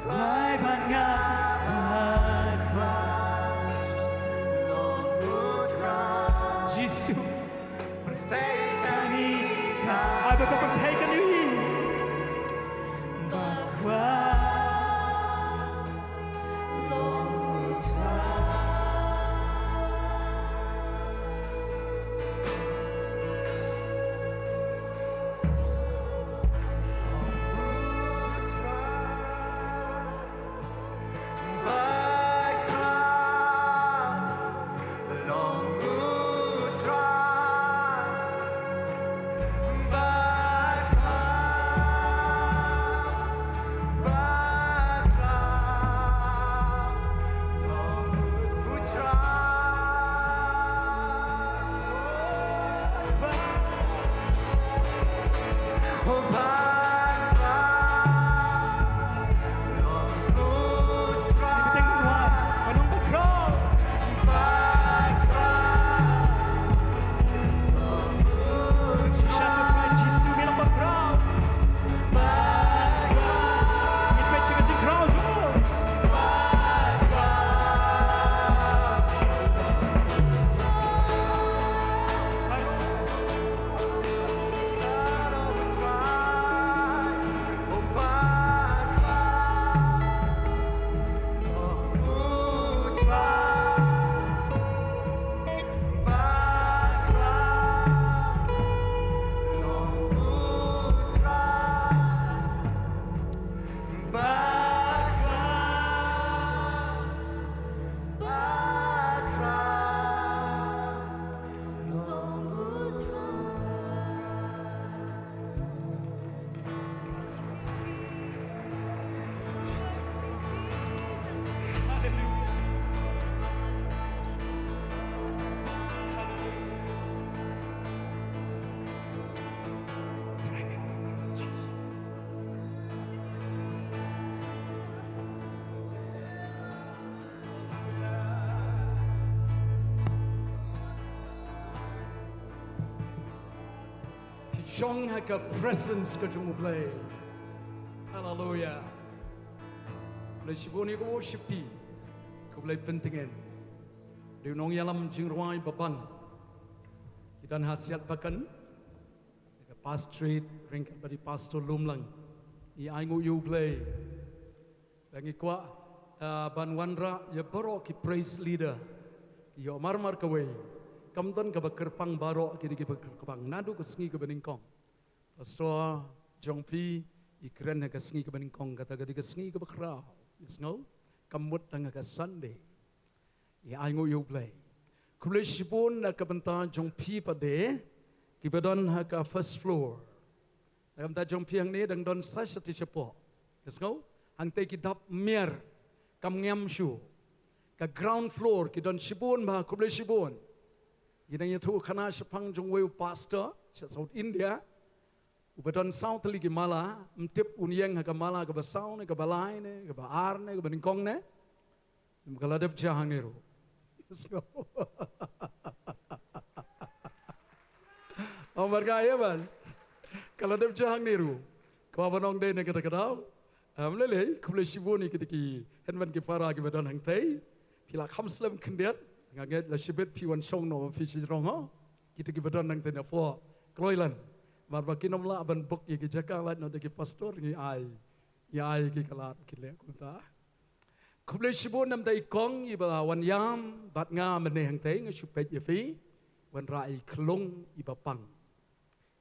Bai ban nga ban khraw. Long u Trai. Jisu. Pyrthei kane ka. Ai ba ka pyrthei kane. Ba khraw. Long u Trai. Phi shong ha ka presence ka jong U Blei. Haleluia. Khublei shibun ïa ka worship team. Khublei pyntngen. Dei u nongïalam jingrwai ba ban. Ki don ha Siatbakan. Ka pastorate ryngkat bad i pastor Lumlang. Ngi ainguh ïa U Blei. Ba ngi kwah, ah, ban wanrah ïa baroh ki praise leader. Ki ïoh marmar kawei. Kam don kaba kyrpang, baroh ki dei kiba kyrpang. Naduh ka sngi kaba nyngkong. Pastor jong phi i kren ha ka sngi kaba nyngkong, kata ka dei ka sngi kaba khraw. Ngi sngew kam mut tang ha ka Sunday. Ïa ainguh ïa U Blei. Khublei shibun na ka bynta jong phi pat de kiba don ha ka first floor. Na ka bynta jong phi hangne dang don sa shatei shapoh. Ngi sngew hangtei ki dap miar kam ngiam shuh. Ka ground floor ki don shibun bha, khublei shibun. Ngi dang ïathuh khana shaphang jong uwei u pastor sha South India. Uba don saw tylli ki mala, ym tip un ïeng ha ka mala kaba saw ne kaba lai ne kaba ar ne kaba nyngkong ne. Ym, ka la dep jia hangne ruh. Ong bad nga ïa ban. Ka la dep jia hangne ruh. Kaba ban ong dei na kata ka daw. Ym, lei lei, khublei shibun ïa kita ki hynmen ki para kiba don hangtei. Phi la kham slem khyndiat, nga ngeit la shibit phi wan shong noh phi shi jrong ho. Kita kiba don hangtei na pdeng kloi lan. Namar ba kin ym lah ban book ïa ki jaka, lait noh da ki pastor, ngi ai. Ngi ai ki ka lad ki leh kumta. Khublei shibun namar i kong iba la wan ïam bad nga mynne hangtei, nga shu peit ïa phi. Wanrah i khlung iba pang.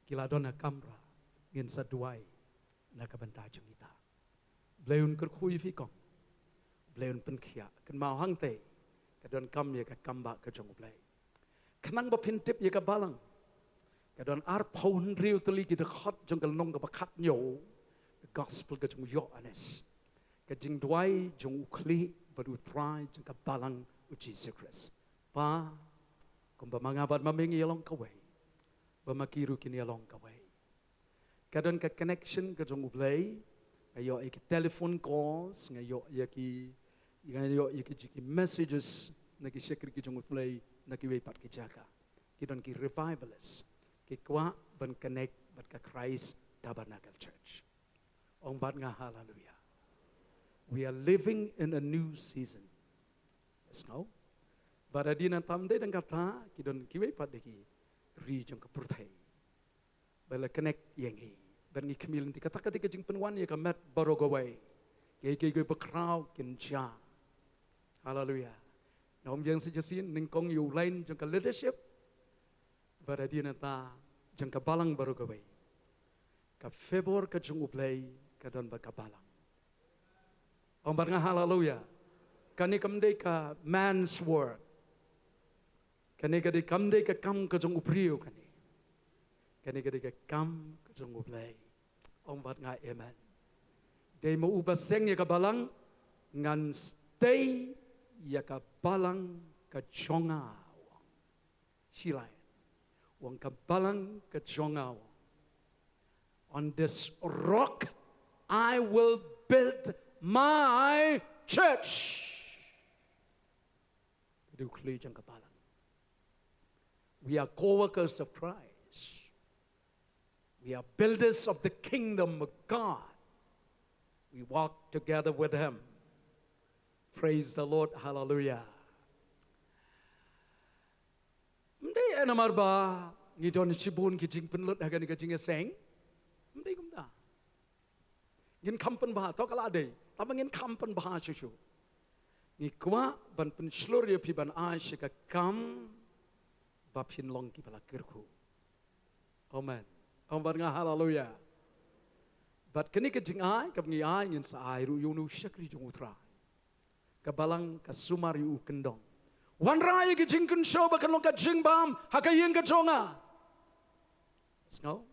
Ki la don ha kamra, ngin sa duwai na ka bynta jong kita. Blei un kyrkhu ïa phi kong. Blei un pynkhiah. Kynmaw hangtei ka donkam ïa ka kambah ka jong U Blei. Khnang ba phin tip ïa ka balang, ka don arphew hynriew tylli ki dkhot jong ka lynnong kaba khatñiew, ka gospel ka jong u Ïoannis. Ka jingduwai jong u khlieh bad u trai jong ka balang u Jisu Khrist. Pa, kumba ma nga bad ma me ngi ïalong kawei, ba ma ki ruh kin ïalong kawei. Ka don ka connection ka jong U Blei, nga ïoh ïa ki telephone calls, nga ïoh ïa ki, nga ïoh ïa ki, ki messages na ki shakri ki jong U Blei na kiwei pat ki jaka. Ki don ki revivalist, ki kwah ban connect bad ka Christ Tabernacle Church. Ong bad nga haleluia. We are living in a new season. Sngew? Bad hadien nangta ym dei tang kata, ki don kiwei pat de ki ri jong ka pyrthei ba la connect ïa ngi. Bad ngi khmih lynti, kata ka dei ka jingpynwan ïa ka met baroh kawei. Kiei kiei kiei ba khraw kin jia. Haleluia. Nga ym ïeng sa shisien, nyngkong ïa u line jong ka leadership. Bad hadien nangta jong ka balang baroh kawei, ka favor ka jong U Blei ka don bad ka balang. Ong bad nga haleluia. Kane kam dei ka man's work. Kane ka dei, kam dei ka kam ka jong u briew kane. Kane ka dei ka kam ka jong U Blei. Ong bad nga amen. Dei ma u ba seng ïa ka balang, ngan stay ïa ka balang ka jong nga. Shi line. Ong ka balang ka jong nga. On this rock I will build my church. Ka dei u khlieh jong ka balang. We are co-workers of Christ. We are builders of the kingdom of God. We walk together with him. Praise the Lord. Hallelujah. Ym dei namar ba ngi don shibun ki jingpynlut ha kane ka jingïaseng. Ym dei kumta. Ngin kham pynbha, to ka la dei. Tangba ngin kham pynbha shuh shuh. Ngi kwah ban pynshlur ïa phi ban ai sha ka kam ba phin long kiba la kyrkhu. Amen. Ong bad nga haleluia. Bad kane ka jingai kaba ngi ai, ngin sa ai ruh ïa une u shakri jong U Trai. Ka balang ka sumar ïa u kyndong. Wanrah ïa ka jingkynshew ba kan long ka jingbam ha ka ïing ka jong nga. Sngew?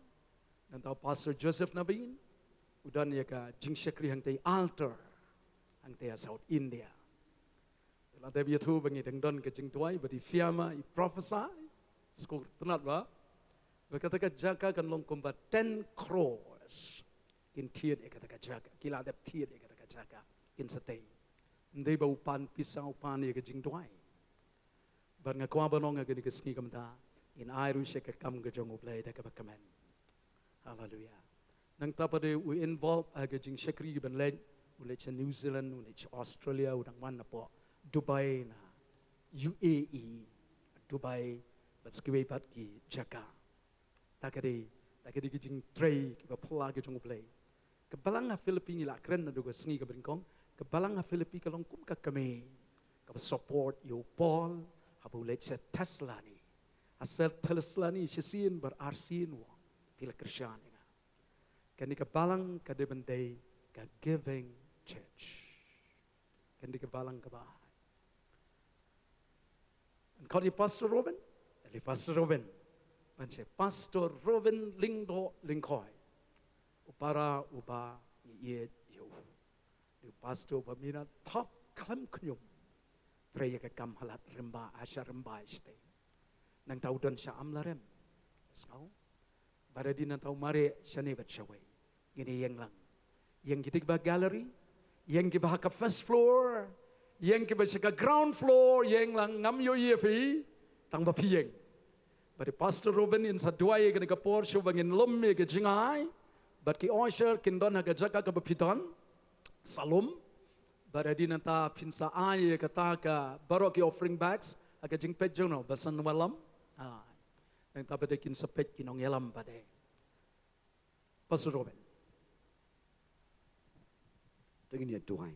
Nangta u Pastor Joseph Nabin u don ïa ka jingshakri hangtei altar hangtei ha South India. Te la dep ïathuh ba ngi dang don ka jingduwai ba dei phi ma i prophesy. Skur tnat ba, ba kata ka jaka kan long kumba ten crores. Kin thied ïa kata ka jaka, ki la dep thied ïa kata ka jaka. Kin sa tei. Ym dei ba u pan pisa, u pan ïa ka jingduwai. Bad nga kwah ban ong ha kane ka sngi kumta, ngin ai ruh sha ka kam ka jong U Blei da kaba kmen. Haleluia. Nangta pat de u involve ha ka jingshakri ban leit, u leit sha New Zealand, u leit sha Australia, u dang wan napoh Dubai na U A E, Dubai, bad sa kiwei pat ki jaka. Ta ka dei, ta ka dei ki jingtrei kiba phylla ki jong U Blei. Ka balang ha Philippi ngi la kren naduh ka sngi kaba nyngkong, ka balang ha Philippi ka long kum ka kmie kaba support ïa u Paul haba u leit sha Thessaloni. Ha sha Thessaloni shisien bad arsien u ong, phi la kyrshan ïa nga. Kane ka balang ka dei ban dei ka giving church. Kane ka balang kaba ai. Ngan khot ïa Pastor Robin, ïa Pastor Robin. Ban sha Pastor Robin Lyngdoh Lyngkhoi. U para uba ngi ïeit ïa u. Dei u pastor uba minot thop khlem khñium. Trei ïa ka kam ha Lad Rymbai, ha Shah Rymbai shatei. Nangta u don sha Amlarem. Sngew? Bad hadien nangta u mareh shane bad shawei. Ngin ïeng lang. Ïeng kita kiba gallery, ïeng kiba ha ka first floor, ïeng kiba sha ka ground floor, ïeng lang, ngam ïohi ïa phi, tangba phi ïeng. Bad i Pastor Robin in sa duwai ïa kane ka por shuh ba ngin lum ïa ka jingai. Bad ki usher kin don ha ka jaka kaba phi don. Sa lum. Bad hadien nangta phin sa ai ïa kata ka baroh ki offering bags ha ka jingpeit jong no ba san wallam. Ai. Nangta pat de kin sa peit ki nongïalam pat de. Pastor Robin. To ngin ïa duwai.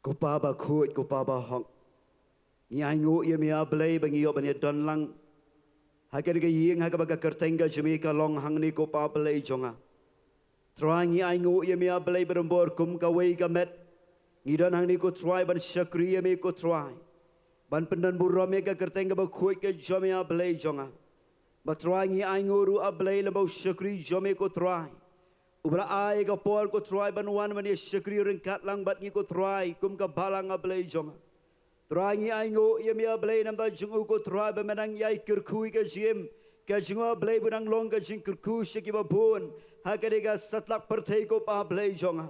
Ko Pa bakhuid, ko Pa bahok. Ngi ainguh ïa me A Blei ba ngi ïoh ban ïa don lang ha kane ka ïing ha kaba ka kyrteng ka jong me ka long hangne ko Pa Blei jong nga. Trai ngi ainguh ïa me A Blei ba don bor kum kawei ka met. Ngi don hangne ko Trai ban shakri ïa me ko Trai. Ban pyndon burom ïa ka kyrteng kaba khuid ka jong me A Blei jong nga. Ba Trai ngi ainguh ruh A Blei lem bad u shakri jong me ko Trai. Uba la ai ka por ko Trai ban wan ban ïa shakri ryngkat lang bad ngi ko Trai kum ka balang A Blei jong nga. Trai ngi ainguh ïa me A Blei namar jong u ko Trai ba me nang ïai kyrkhu ïa ka jingim ka jong u A Blei ba nang long ka jingkyrkhu sha kiba bun ha kane ka satlak pyrthei ko Pa Blei jong nga.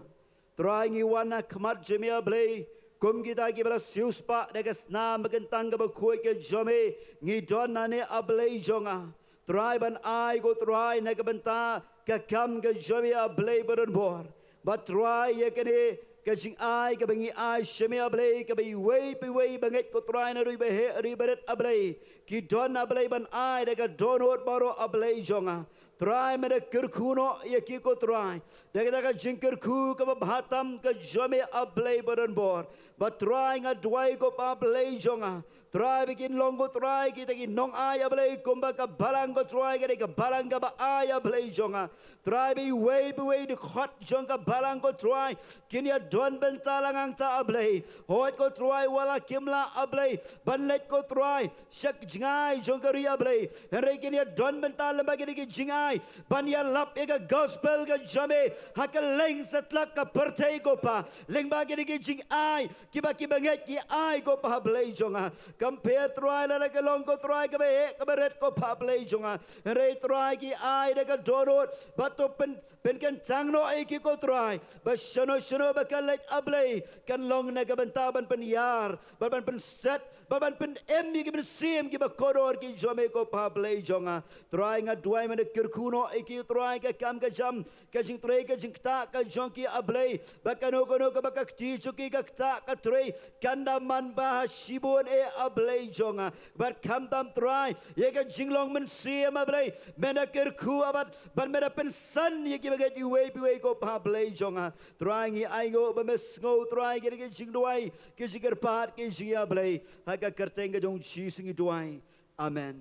Trai ngi wan ha khmat jong me A Blei kum kita kiba la siewspah da ka snam ba kyntang kaba khuid ka jong me ngi don hangne A Blei jong nga. Trai ban ai ko Trai na ka bynta ka kam ka jong me A Blei ba don bor. Ba Trai ïa kane ka jingai kaba ngi ai sha me A Blei, kaba iwei pa iwei ba ngeit ko Trai naduh ba heh haduh ba rit A Blei, ki don A Blei ban ai da ka dohnud baroh A Blei jong nga. Trai me da kyrkhu noh ïa ki ko Trai da kata ka jingkyrkhu kaba bha tam ka jong me A Blei ba don bor. Ba Trai nga duwai ko Pa Blei jong nga, Trai ba kin long ko Trai kita ki nongai A Blei kumba ka balang ko Trai ka dei ka balang kaba ai A Blei jong nga. Trai ba iwei pa iwei dkhot jong ka balang ko Trai kin ïa don bynta lang hangta A Blei. Hooid ko Trai wat la kim lah A Blei ban leit ko Trai sha ka jingai jong ka ri A Blei, hynrei kin ïa don bynta lyngba kine ki jingai ban ïalap ïa ka gospel ka jong me ha kylleng satlak ka pyrthei ko Pa. Lyngba kine ki jingai kiba ki bangeit ki ai ko Pa Blei jong nga. Kam pher Trai lada ka long ko Trai kaba heh kaba rit ko Pa Blei jong nga, hynrei Trai ki ai da ka dohnud ba to pyn pynkyntang noh ïa ki ko Trai ba shano shano ba ka leit A Blei kan long na ka bynta ban pynïar, ban ban pynset, ban ban pynim ïa ki mynsiem kiba kordor ki jong me ko Pa Blei jong nga. Trai nga duwai me da kyrkhu noh ïa ki Trai ka kam ka jam, ka jingtrei ka jingktah ka jong ki A Blei, ba kano kano kaba ka kti jong ki ka ktah ka trei kan da man ba ha shibun eh A Blei jong nga. Bad khamtam Trai ïa ka jinglong mynsiem A Blei, me da kyrkhu A Blei ban me da pynsan ïa ki bangeit iwei pa iwei ko Pa Blei jong nga. Trai ngi ainguh ba me sngew Trai ki da ki jingduwai ki jingkyrpad ki jingïa Blei. Ha ka kyrteng ka jong Jisu ngi duwai. Amen.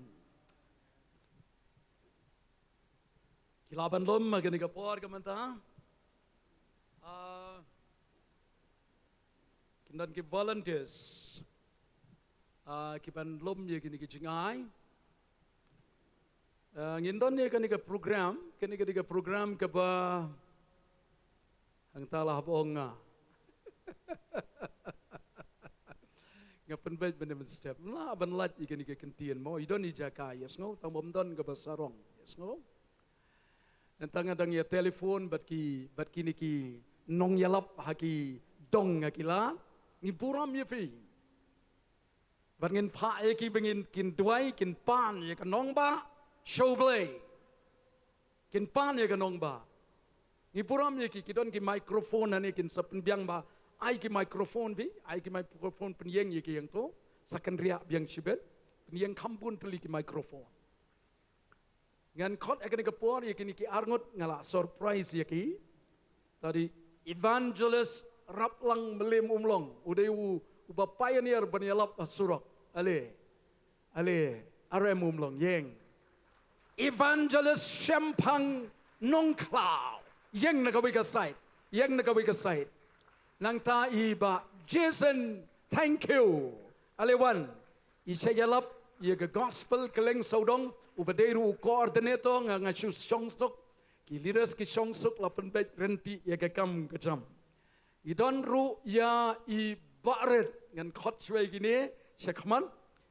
Ki lah ban lum ha kane ka por ka mynta. Ah, kin don ki volunteers, ah, ki ban lum ïa kine ki jingai. Ah, ngin don ïa kane ka program, kane ka dei ka program kaba hangta lah ba ong nga. Nga pynbeit ban ym step. Lah ban lait ïa kane ka kyntien mo. I don i jaka ïa sngew tang bym don kaba sarong ïa sngew. Nangta nga dang ïa telephone bad ki, bad kine ki nongïalap ha ki dong ha ki lad. Ngi burom ïa phi. Bad ngin phah ïa ki ba ngin kin duwai kin pan ïa ka nongbah sha U Blei. Kin pan ïa ka nongbah. Ngi burom ïa ki, ki don ki microphone hangne kin sa pynbiang ba ai ki microphone phi, ai ki microphone pynïeng ïa ki hangto. Sa kynriah biang shibit. Pynïeng kham bun tylli ki microphone. Ngan khot ha kane ka por ïa kine ki arngut nga la surprise ïa ki. Tadi Evangelist Raplang Mylliemumlong, u dei u, uba pioneer ban ïalap ha surok. Ale, ale, R M Umlong, ïeng. Evangelist Shemphang Nongkhlaw, ïeng na kawei ka side, ïeng na kawei ka side. Nangta i Bah Jason, thank you. Ale wan. I sa ïalap ïa ka gospel kylleng sawdong, uba dei ruh u coordinator, nga, nga shu shong suk. Ki leaders ki shong suk la pynbeit ryntih ïa ka kam ka jam. I don ruh ïa i Bah Rit, ngan khot shuwa ïa kine sha khmat.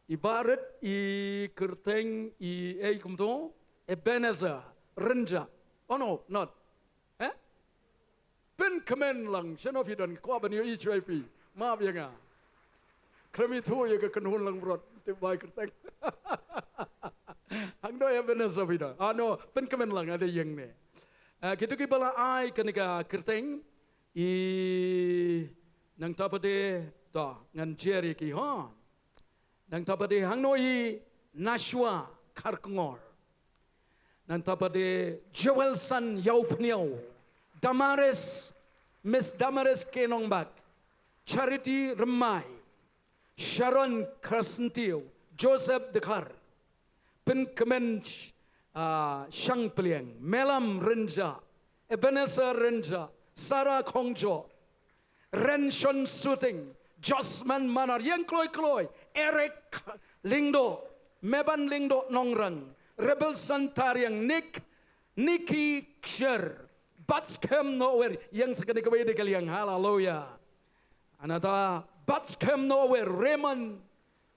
I Bah Rit, i kyrteng i ei kumto, Ebenezer Rynjah. Oh no, not. Eh? Pynkmen lang, shano phi don, kwah ban ïohi shuwa ïa phi. Map ïa nga. Khlem ithuh ïa ka kynhun langbrot, tip bai kyrteng. Hangno ïa Vanessa phi don. Ah no, pynkmen lang, ada ïeng ne. Ah, kito kiba la ai kane ka kyrteng, i nangta pat de, to, ngan jer ïa ki, ha. Nangta pat de hangno i Nashwa Kharkongor. Nangta pat de Joelson Ïawphniaw. Damaris, Miss Damaris K Nongbak. Charity Rymbai. Sharon Kharsyntiew. Joseph Dkhar. Pynkmen, ah, Shangpliang. Melam Rynjah. Ebenezer Rynjah. Sarah Khongjoh. Renshon Suting, Josman Manar, ïeng kloi kloi, Eric Lyngdoh, Meban Lyngdoh Nongrang, Rebelson Tariang, Nick, Nicky Ksher, Batskhem Nower, ïeng sa kane kawei de ka liang, haleluya. Anata Batskhem Nower, Raymond,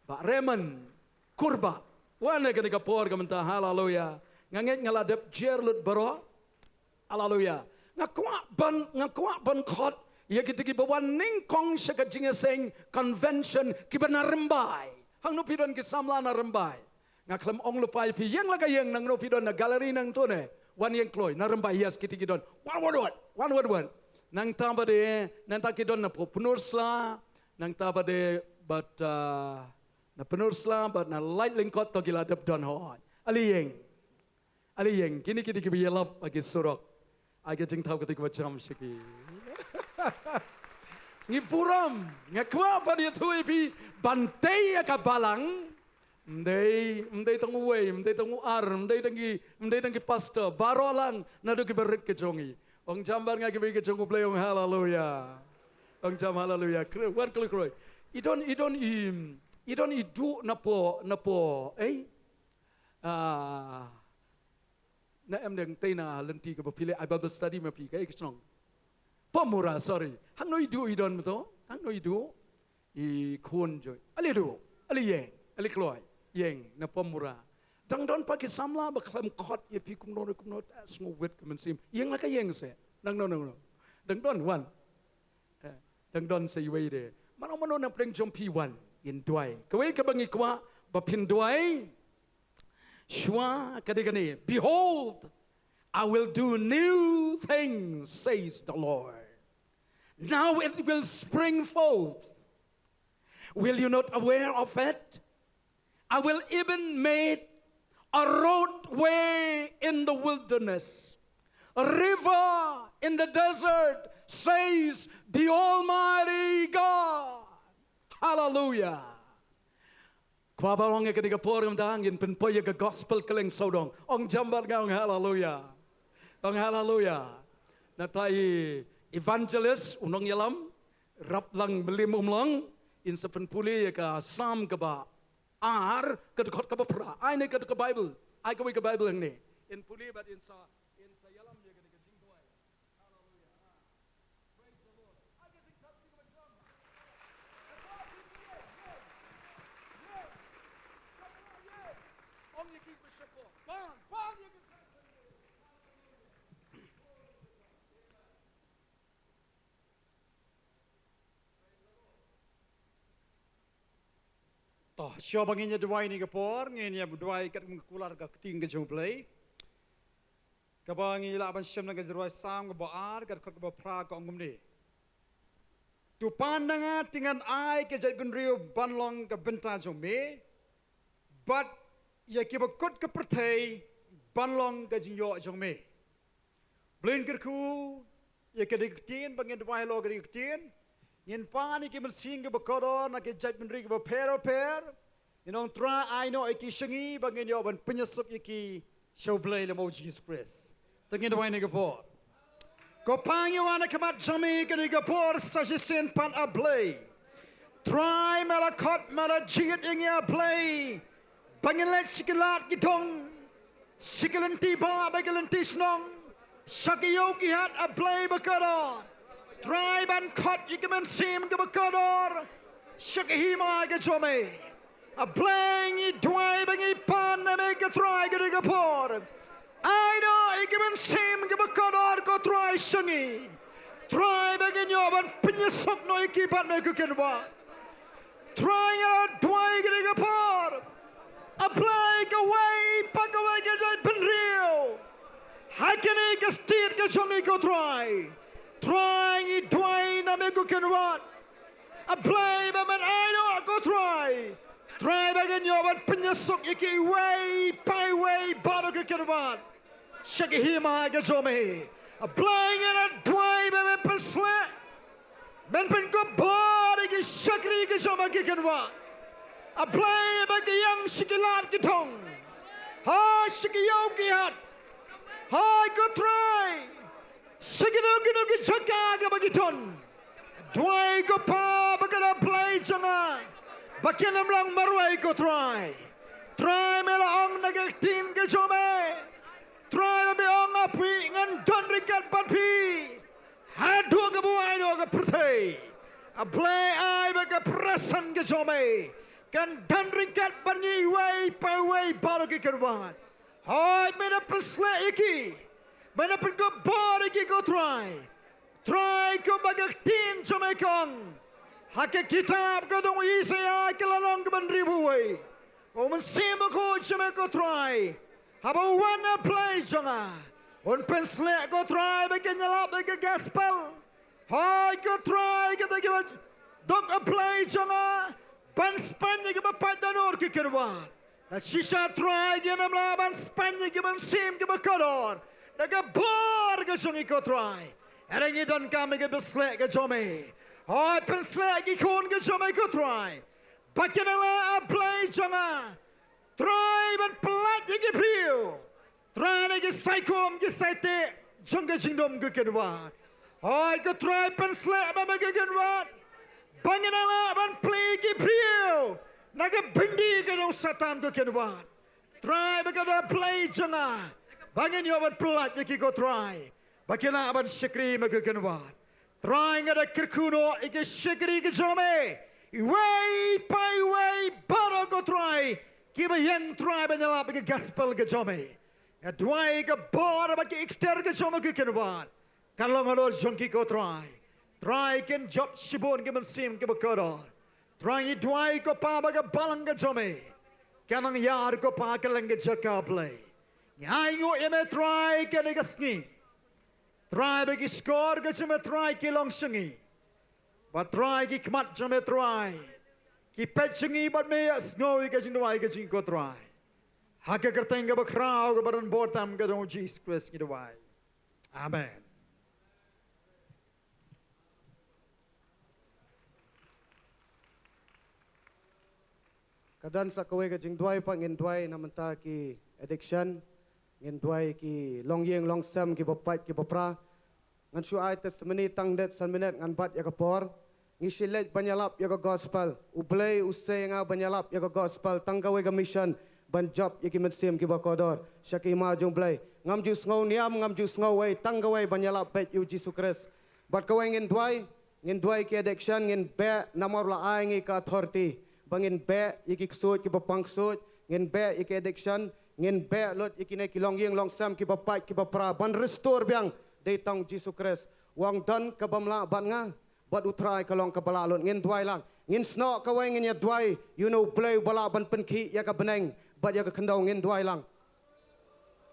Bah Raymond Kurbah. Wan ha kane ka por ka mynta, haleluya. Nga ngeit nga la dep jer lut baroh. Haleluya. Nga kwah ban, nga kwah ban khot ïa kita kiba wan nyngkong sha ka jingïaseng convention kiba na Rymbai. Hangno phi don ki samla na Rymbai? Nga khlem ong lypa ïa phi, ïeng la ka ïeng, nangno phi don na gallery nangto ne. Wan ïeng kloi na Rymbai, yes, kita ki don. Wan wan wan. Wan wan wan. Nangta bad e, nangta ki don na Pynursla, nangta bad e bad, ah, na Pynursla bad na Laitlyngkot to ki la dep don hoi. Ale ïeng. Ale ïeng, kine ki dei kiba ïalap ha ki surok. Ha ka jingthaw kata kaba jam sha ki. Ngi burom, nga kwah ban ïathuh ïa phi ban tei ïa ka balang. Ym dei, ym dei tang uwei, ym dei tang u ar, ym dei tang ki, ym dei tang ki pastor, baroh lang naduh kiba rit ki jong ngi. Ong jam bad nga kiba ïeit ki jong U Blei, ong haleluia. Ong jam haleluia. Kre-, wan kloi kloi. I don, i don i, i don i duh na pdeng, na pdeng, eh? Ah, na em dang tei na lynti kaba phi leh ai Bible study ma phi, kaei ka shnong? Pamura, sorry. Hangno i duh i don mo to? Hangno i duh? I khun jong i. Ale duh, ale ïeng, ale kloi, ïeng na Pamura. Dang don pat ki samla ba khlem khot ïa phi kumno kumno, ta sngew wit ka mynsiem. Ïeng la ka ïeng se. Nangno nangno. Dang don wan. Eh, dang don sa iwei de. Mano mano na pdeng jong phi wan, ngin duwai. Kawei kaba ngi kwah ba phin duwai. Shuwa ka dei kane, "Behold, I will do new things, says the Lord. Now it will spring forth. Will you not aware of it? I will even make a roadway in the wilderness, a river in the desert, says the Almighty God." Hallelujah. Kwah ba ong ïa kane ka por mynta ngin pynpoi ïa ka gospel kylleng sawdong. Ong jam bad nga, ong haleluia. Ong haleluia. Nangta i evangelist u nongïalam, Raplang Mylliem Umlong, in sa pynpule ïa ka Salm kaba ar, ka dkhot kaba phra. Ai ne ka, ka Bible. Ai kawei ka Bible hangne. In pule bad in sa, in sa ïalam ïa kane ka jingduwai. Haleluia. Praise the Lord. Ai ka jingthaw kaba jam. Ong ïa ki ba shakor. Ban, ban ïa ki. To, shuwa ba ngin ïa duwai ha kane ka por, ngin ïa duwai katkum ka kular ka ktien ka jong U Blei. Kaba ngi lah ban shem na ka jingrwai Salm kaba ar, ka dkhot kaba phra ka ong kumne. To pan na nga te ngan ai ka jaitbynriew ban long ka bynta jong me, bad ïa kiba kut ka pyrthei ban long ka jingïoh jong me. Blei un kyrkhu ïa ka dei ka ktien, ba ngin duwai halor ka dei ka ktien. Ngin pan ïa ki mynsiem kiba kordor na ki jaitbynriew kiba pher bapher. Ngin ong Trai ai noh ïa ki sha ngi ba ngin ïoh ban pynïasuk ïa ki sha U Blei lem bad U Jisu Khrist. Te ngin duwai ha kane ka por. Ko Pa, ngi wan ha khmat jong me ha kane ka por sa shisien pat A Blei. Trai me la khot me la jied ïa ngi A Blei. Ba ngin leit sha ki lad ki dong, sha ki lynti bah bad ki lynti shnong, sha ki ïew ki hat A Blei ba kordor. Trai ban khot ïa ki mynsiem kiba kordor sha ka hima ka jong me. A Blei ngi duwai ba ngi pan na me ko Trai ha kane ka por. Ai noh ïa ki mynsiem kiba kordor ko Trai sha ngi. Trai ba ngin ïoh ban pynïasuk noh ïa ki bad me ko Kynrad. Trai ngi la duwai ha kane ka por. A Blei kawei pa kawei ka jaitbynriew ha kane ka state ka jong ngi ko Trai. Trai ngi duwai na me ko Kynrad. A Blei ba men ai noh ko Trai. Trai ba ngin ïoh ban pynïasuk ïa ki iwei pa iwei baroh ko Kynrad. Sha ka hima ka jong me. A Blei ngi la duwai ba men pynshlur. Men pynkupbor ïa ki shakri ki jong me ko Kynrad. A Blei ba ki ïeng sha ki lad ki dong. Ha sha ki ïew ki hat. Ha ko Trai. Sha kino kino ki jaka kaba ki don. Duwai ko Pa ba ka da Blei jong nga. Ba kin ym long marwei ko Trai. Trai me la ong na ka ktien ka jong me. Trai ba me ong ha phi ngan don ryngkat bad phi. Haduh kaba u ai noh ka pyrthei. A Blei ai ba ka presence ka jong me kan don ryngkat bad ngi iwei pa iwei baroh ko Kynrad. Hooid me da pynshlur ïa ki. Me da pynkupbor ïa ki ko Trai. Trai kumba ka ktien jong me ka ong. Ha ka kitab ka jong u Isaïah ka lynnong kaba hynriewphew wei. U Mynsiem Bakhuid jong me ko Trai. Haba u wan A Blei jong nga. Un pynshlur ko Trai ba kin ïalap ïa ka gospel. Hai ko Trai, kata kiba dok ha U Blei jong nga ban spaiñ ïa kiba pait da nur, ko Kynrad. Na shisha Trai, ngin ym lah ban spaiñ ïa ki mynsiem kiba kordor da ka bor ka jong ngi, ko Trai. Hynrei ngi donkam ïa ka jingpynsleh ka jong me. Hai, pynsleh ki khun ka jong me, ko Trai, ba kin ïa la, U Blei jong nga, Trai, ban pyllait ïa ki briew, Trai, na ki saikum ki saiteh jong ka jingdum, ko Kynrad. Hai ko Trai, pynsleh ma me, ko Kynrad, ba ngin ïa la ban plie ïa ki briew na ka byndi ka jong u Soitan, ko Kynrad. Trai, ba ka da U Blei jong nga, ba ngin ïoh ban pyllait ïa ki, ko Trai, ba kin lah ban shakri ma me, ko Kynrad. Trai, nga da kyrkhu noh ïa ki shakri ka jong me, iwei pa iwei baroh, ko Trai, kiba ïeng, Trai, ban ïalap ïa ka gospel ka jong me. Nga duwai ka bor bad ka iktiar ka jong me, ko Kynrad, kan long halor jong ki, ko Trai. Trai, kin jop shibun ki mynsiem kiba kordor. Trai, ngi duwai, ko Pa, ba ka balang ka jong me kan nang ïar, ko Pa, kylleng ka jaka, Blei. Ngi ainguh ïa me, Trai, kane ka sngi. Trai, ba ki shkor ka jong me, Trai, ki long sha ngi. Bad Trai, ki khmat jong me, Trai, ki peit sha ngi, bad me ïohsngew ïa ka jingduwai ka jong ngi, ko Trai. Ha ka kyrteng kaba khraw, kaba don bor tam ka jong u Jisu Khrist ngi duwai. Amen. Ka don sa kawei ka jingduwai, pa, ngin duwai na bynta ki addiction, ngin duwai ki longïing longsem, kiba pait kiba pra. Ngan shu ai testimony tang dei san minit, ngan bat ïa ka por. Ngi shait leit ban ïalap ïa ka gospel. U Blei u sei ïa nga ban ïalap ïa ka gospel, tang kawei ka mission, ban jop ïa ki mynsiem kiba kordor sha ka hima jong u Blei. Ngam ju sngew niam, ngam ju sngew wei, tang kawei, ban ïalap beit ïa u Jisu Khrist. Bad kawei ngin duwai, ngin duwai ki addiction, ngin beh, namar u la ai ïa ngi ka authority ba ngin beh ïa ki ksuid kiba pang ksuid, ngin beh ïa ki addiction, ngin beh lut ïa kine ki longïing longsem, kiba pait kiba pra, ban restore biang da i tong Jisu Khrist. U ong, don kaba ym lah bad nga, bad u Trai ka long kaba lah lut. Ngin duwai lang. Ngin snoh kawei, ngin ïa duwai ïa une u Blei uba lah ban pynkhih ïa ka bneng bad ïa ka khyndew. Ngin duwai lang.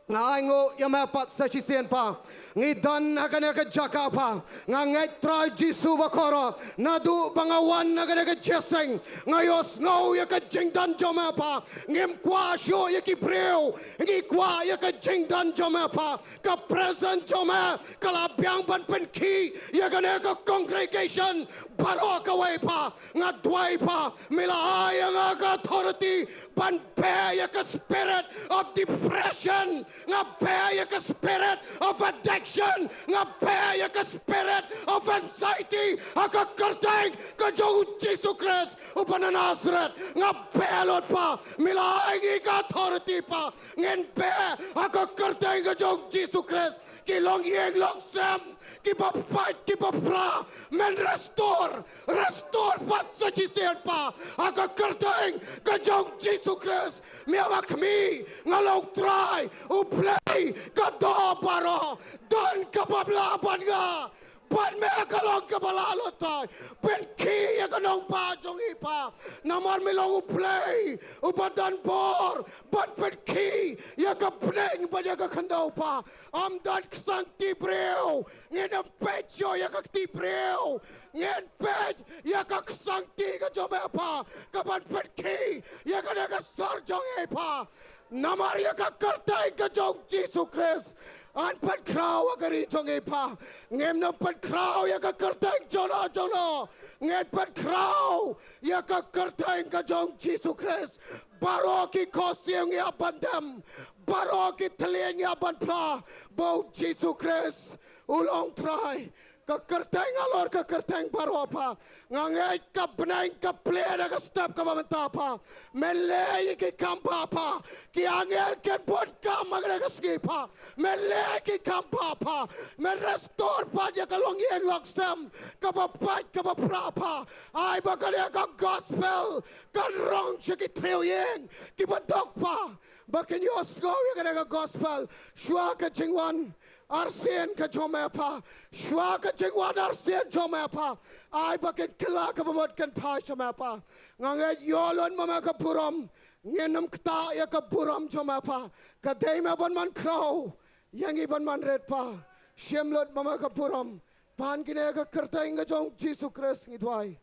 Nga ainguh ïa me pat sa shisien, pa. Ngi don ha kane ka jaka, pa. Nga ngeit, Trai Jisu bakordor, naduh ba nga wan ha kane ka jingïaseng, nga ïohsngew ïa ka jingdon jong me, pa. Ngim kwah shuh ïa ki briew, ngi kwah ïa ka jingdon jong me, pa. Ka presence jong me ka la biang ban pynkhih ïa kane ka congregation baroh kawei, pa. Nga duwai, pa, me la ai ïa nga ka authority ban beh ïa ka spirit of depression, nga beh ïa ka spirit of addiction, nga beh ïa ka spirit of anxiety ha ka kyrteng ka jong u Jisu Khrist uba na Nasareth. Nga beh lut, pa, me la ai ïa ngi ka authority, pa. Ngin beh ha ka kyrteng ka jong u Jisu Khrist. Ki longïing longsem, kiba pait kiba pra, men restore, restore pat sa shisien, pa, ha ka kyrteng ka jong u Jisu Khrist. Me ong, ha khmih nga long Trai, u Blei ka doh baroh, don kaba ym lah bad nga. Bad me ka long kaba lah lut, Trai. Pynkhih ïa ka nongbah jong ngi, pa, namar me long u Blei uba don bor ban pynkhih ïa ka bneng bad ïa ka khyndew, pa. Ym don ksangkti briew. Ngin ym peit shuh ïa ka kti briew. Ngin peit ïa ka ksangkti ka jong me, pa, kaban pynkhih ïa kane ka sor jong ngi, pa. Namar ïa ka kyrteng ka jong u Jisu Khrist, ngan pynkhraw ïa ka ri jong ngi, pa. Ngin ym pynkhraw ïa ka kyrteng jong no jong no. Ngin pynkhraw ïa ka kyrteng ka jong u Jisu Khrist. Baroh ki khohsiew ngi hap ban dem. Baroh ki thylliej ngi hap ban phla ba u Jisu Khrist u long Trai. Ka kyrteng halor ka kyrteng baroh, pa. Nga ngeit ka bneng ka plie ha ka step kaba mynta, pa. Men leh ïa ki kam, pa, pa. Ki angel kin bud kam ha kane ka sngi, pa. Men leh ïa ki kam, pa, pa. Men restore pat ïa ka longïing longsem, kaba pait kaba pra, pa. Ai ba kane ka gospel kan rung sha ki thriew ïing kiba duk, pa, ba kin ïohsngew ïa kane ka gospel shuwa ka jingwan arsien ka jong me, pa. Shuwa ka jingwan arsien jong me, pa. Ai ba kin kylla kaba mut kin phai sha me, pa. Nga ngeit, ïoh lut ma me ka burom. Ngin ym ktah ïa ka burom jong me, pa. Ka dei me ban man khraw ïa ngi ban man rit, pa. Shim lut ma me ka burom. Pan kine ka kyrteng ka jong Jisu Khrist ngi duwai.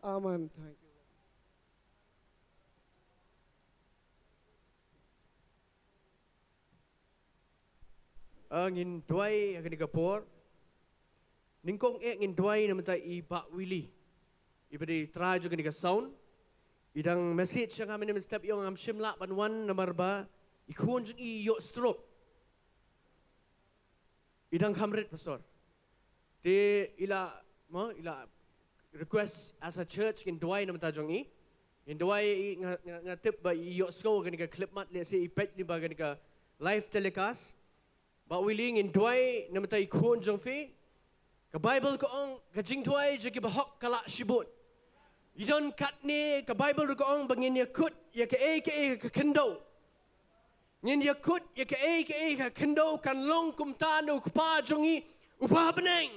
Amen. Thank you. Ah, ngin duwai ha kane ka por. Nyngkong eh ngin duwai namar ta i Bah Willy. I ba dei trai jong kane ka sound. I dang message ïa nga mynne mynstep, i ong ngam shym lah ban wan namar ba i khun jong i ïoh stroke. I dang kham rit, Pastor. Te i la, mo, i la request as a church ngin duwai namar ta jong i. Ngin duwai i, nga, nga, nga tip ba i ïohsngew kane ka khyllipmat, lehse i peit lyngba kane ka live telecast. Bah Willy, ngin duwai namar ta i khun jong phi. Ka Bible ka ong ka jingduwai jong ki bahok ka lah shibun. I don katne, ka Bible ruh ka ong ba ngin ïakut ïa kaei kaei ha ka khyndew. Ngin ïakut ïa kaei kaei ha ka khyndew, kan long kumta na u Kpa jong ngi uba ha bneng.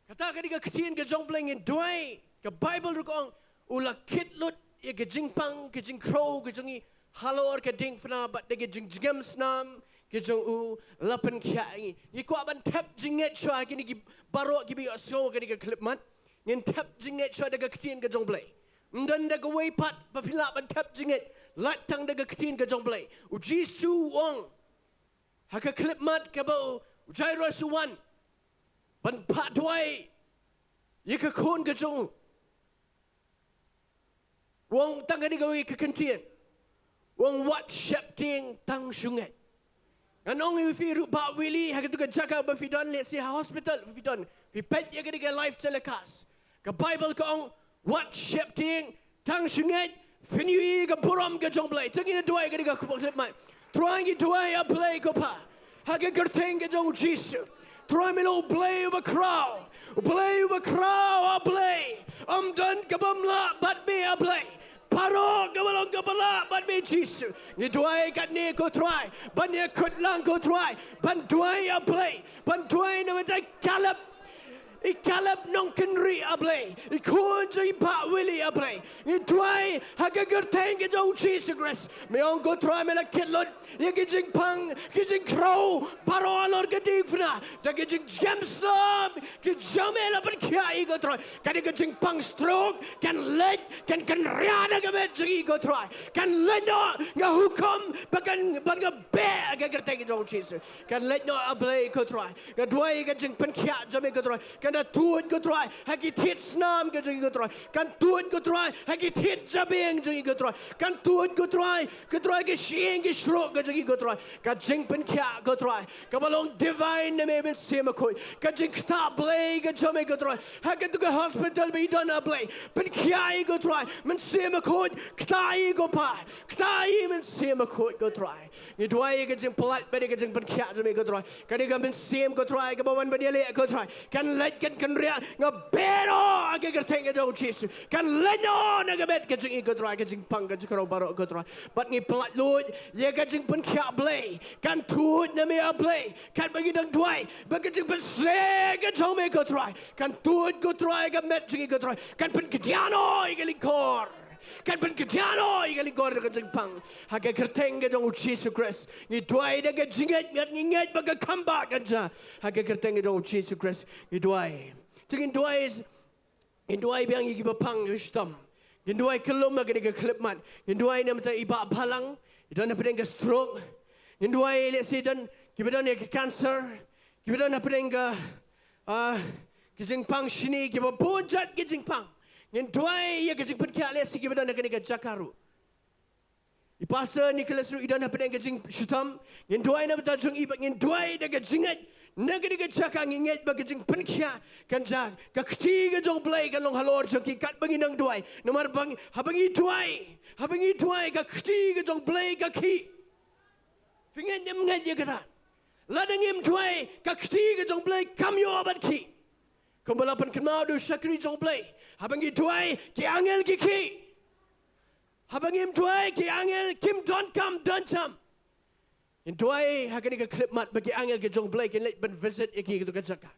Kata ka dei ka ktien ka jong U Blei. Ngin duwai, ka Bible ruh ka ong u la kit lut ïa ka jingpang, ka jingkhrew ka jong ngi halor ka diengphna bad da ka jingjngem snam ka jong u la pynkhiah ïa ngi. Ngi kwah ban thep jingngeit shuwa ha kine ki baroh kiba ïohsngew kane ka khyllipmat. Ngin thep jingngeit shuwa da ka ktien ka jong U Blei. Ym don da kawei pat ba phin lah ban thep jingngeit, lait tang da ka ktien ka jong U Blei. U Jisu u ong ha ka khyllipmat kaba u Jairus u wan ban phah duwai ïa ka khun ka jong u, u ong tang kane kawei ka kyntien. U ong wat sheptieng, tang shu ngeit. Ngan ong ïa phi ruh Bah Willy, ha katu ka jaka ba phi don, lehse ha hospital ba phi don, phi peit ïa kane ka live telecast. Ka Bible ka ong wat sheptieng, tang shu ngeit, phin ïohi ïa ka burom ka jong U Blei. To ngin duwai ha kane ka khyllipmat. Trai ngi duwai, A Blei ko Pa, ha ka kyrteng ka jong U Jisu. Trai me long U Blei uba khraw, U Blei uba khraw, A Blei. Ym don kabym lah bad me, A Blei. Baroh kaba long kaba lah bad me Jisu. Ngi duwai katne ko Trai ban ïakut lang ko Trai, ban duwai, A Blei, ban duwai namar ta i Kaleb, i Kaleb Nongkynrih, A Blei, i khun jong i Bah Willy, A Blei. Ngi duwai ha ka kyrteng ka jong U Jisu Khrist. Me ong ko Trai me la kit lut ïa ki jingpang, ki jingkhrew baroh halor ka diengphna da ki jingjngem snam ki jong me la pynkhiah ïa i ko Trai. Kane ka jingpang stroke kan leit, kan kynriah na ka met jong i ko Trai. Kan leit noh, nga hukum ba kan, ba kan beh ha ka kyrteng ka jong U Jisu. Kan leit noh, A Blei ko Trai. Nga duwai ka jingpynkhiah jong me ko Trai kan da tuid ko Trai ha ki thied snam ka jong i ko Trai. Kan tuid ko Trai ha ki thied jabieng jong i ko Trai. Kan tuid ko Trai, ko Trai, ki shyieng ki shruh ka jong i ko Trai. Ka jingpynkhiah ko Trai kaba long divine na me Mynsiem Bakhuid, ka jingktah Blei ka jong me ko Trai. Ha katu ka hospital ba i don, A Blei, pynkhiah i ko Trai. Mynsiem Bakhuid, ktah i ko Pa, ktah i Mynsiem Bakhuid ko Trai. Ngi duwai ka jingpyllait bad ka jingpynkhiah jong me ko Trai. Kane ka mynsiem ko Trai kaba wan ban ïaleh ko Trai, kan leit, kan kynriah, nga beh noh ha ka kyrteng ka jong U Jisu. Kan leit noh na ka met ka jong i ko Trai, ka jingpang ka jingkhrew baroh ko Trai. Bad ngi pyllait luid ïa ka jingpynkhiah Blei, kan tuid na me A Blei. Katba ngi dang duwai ba ka jingpynshlur ka jong me ko Trai kan tuid ko Trai ha ka met jong i ko Trai. Kan pynkdiah noh ïa ka lyngkor. Kan pynkdiah noh ïa ka lyngkor da ka jingpang ha ka kyrteng ka jong U Jisu Khrist. Ngi duwai da ka jingngeit, ngi ngeit ba ka khambah kan jia. Ha ka kyrteng ka jong U Jisu Khrist ngi duwai. To ngin duwai, ngin duwai biang ïa kiba pang, ïa ki shitom. Ngin duwai kyllum ha kane ka khyllipmat. Ngin duwai namar ta i Bah Balang, i don hapdeng ka stroke. Ngin duwai lehse don kiba don ïa ka cancer, kiba don hapdeng ka, ah, ka jingpang shini, kiba bun jait ka jingpang. Ngin duwai ïa ka jingpynkhiah lehse kiba don ha kane ka jaka ruh. I Pastor Nicholas ruh i don hapdeng ka jingshitom. Ngin duwai namar ta jong i bad ngin duwai da ka jingngeit. Na kane ka jaka ngi ngeit ba ka jingpynkhiah kan jia, ka kti ka jong U Blei kan long halor jong ki katba ngi nang duwai. Namar ba ngi, haba ngi duwai, haba ngi duwai ka kti ka jong U Blei ka khih. Phi ngeit ne em ngeit ïa kata? Lada ngim duwai ka kti ka jong U Blei kam ïoh ban khih. Kumba la pynkynmaw da u shakri jong U Blei, haba ngi duwai ki angel ki khih. Haba ngim duwai ki angel kim donkam donkam. Ngin duwai ha kane ka khyllipmat ba ki angel ki jong U Blei kin leit ban visit ïa ki ha katu ka jaka.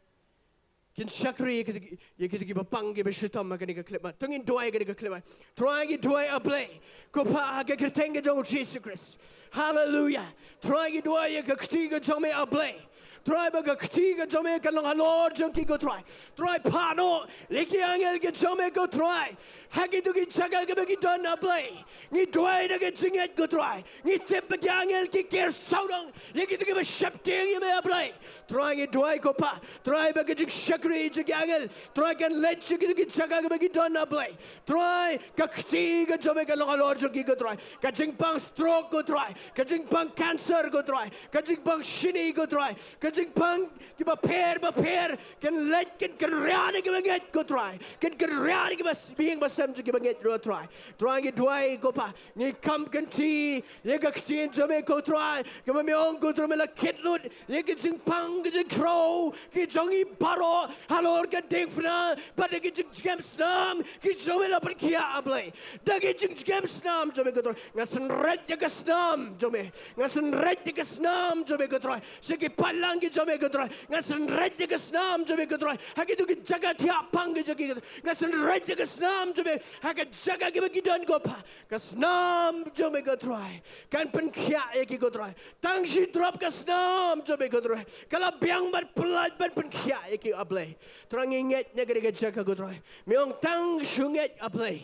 Kin shakri ïa kito ki, ïa kito kiba pang kiba shitom ha kane ka khyllipmat. To ngin duwai ha kane ka khyllipmat. Trai ngi duwai, A Blei, ko Pa, ha ka kyrteng ka jong u Jisu Khrist. Haleluya. Trai ngi duwai ïa ka kti ka jong me, A Blei. Trai ba ka kti ka jong me kan long halor jong ki, ko Trai. Trai phah noh ïa ki angel ki jong me, ko Trai, ha kito ki jaka kiba ki don, A Blei. Ngi duwai da ka jingngeit, ko Trai. Ngi tip ba ki angel ki ker sawdong ïa kito kiba sheptieng ïa me, A Blei. Trai ngi duwai, ko Pa. Trai ba ka jingshakri jong ki angel, Trai, kan leit sha kito ki jaka kiba ki don, A Blei. Trai ka kti ka jong me kan long halor jong ki, ko Trai. Ka jingpang stroke, ko Trai. Ka jingpang cancer, ko Trai. Ka jingpang shini, ko Trai. Ka jingpang kiba pher bapher, kan leit, kan kynriah na kiba ngeit, ko Trai. Kan kynriah na kiba s-, ba ïing ba sem jong kiba ngeit ruh, Trai. Trai ngi duwai, ko Pa, ngi kam kynti ïa ka ktien jong me, ko Trai, kaba me ong, ko Trai, me la kit lut ïa ka jingpang ka jingkhraw ki jong ngi baroh halor ka diengphna, bad da ka jingjngem snam ki jong me la pynkhiah, A Blei. Da ka jingjngem snam jong me, ko Trai, nga synreit ïa ka snam jong me. Nga synreit ïa ka snam jong me, ko Trai, sha ki paidlang ki jong me, ko Trai. Nga synreit ïa ka snam jong me, ko Trai, ha kito ki jaka thiah pang ki jong ki, ko Trai. Nga synreit ïa ka snam jong me ha ka jaka kiba ki don, ko Pa. Ka snam jong me, ko Trai, kan pynkhiah ïa ki, ko Trai. Tang shi drop ka snam jong me, ko Trai, ka la biang ban pyllait, ban pynkhiah ïa ki, A Blei. Trai ngi ngeit na kane ka jaka, ko Trai, me ong tang shu ngeit, A Blei.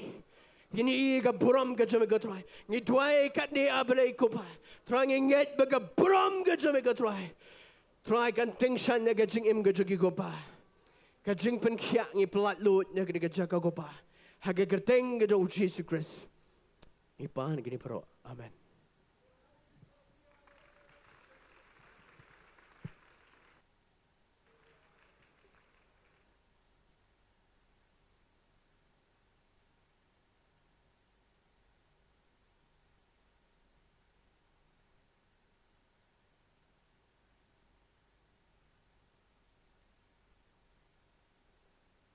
Ngin ïohi ïa ka burom ka jong me, ko Trai. Ngi duwai katne, A Blei, ko Pa. Trai ngi ngeit ba ka burom ka jong me, ko Trai, Trai, kan tyngshaiñ ïa ka jingim ka jong ki, ko Pa. Ka jingpynkhiah ngi pyllait lut na kane ka jaka, ko Pa, ha ka kyrteng ka jong u Jisu Khrist. Ngi pan kine baroh. Amen.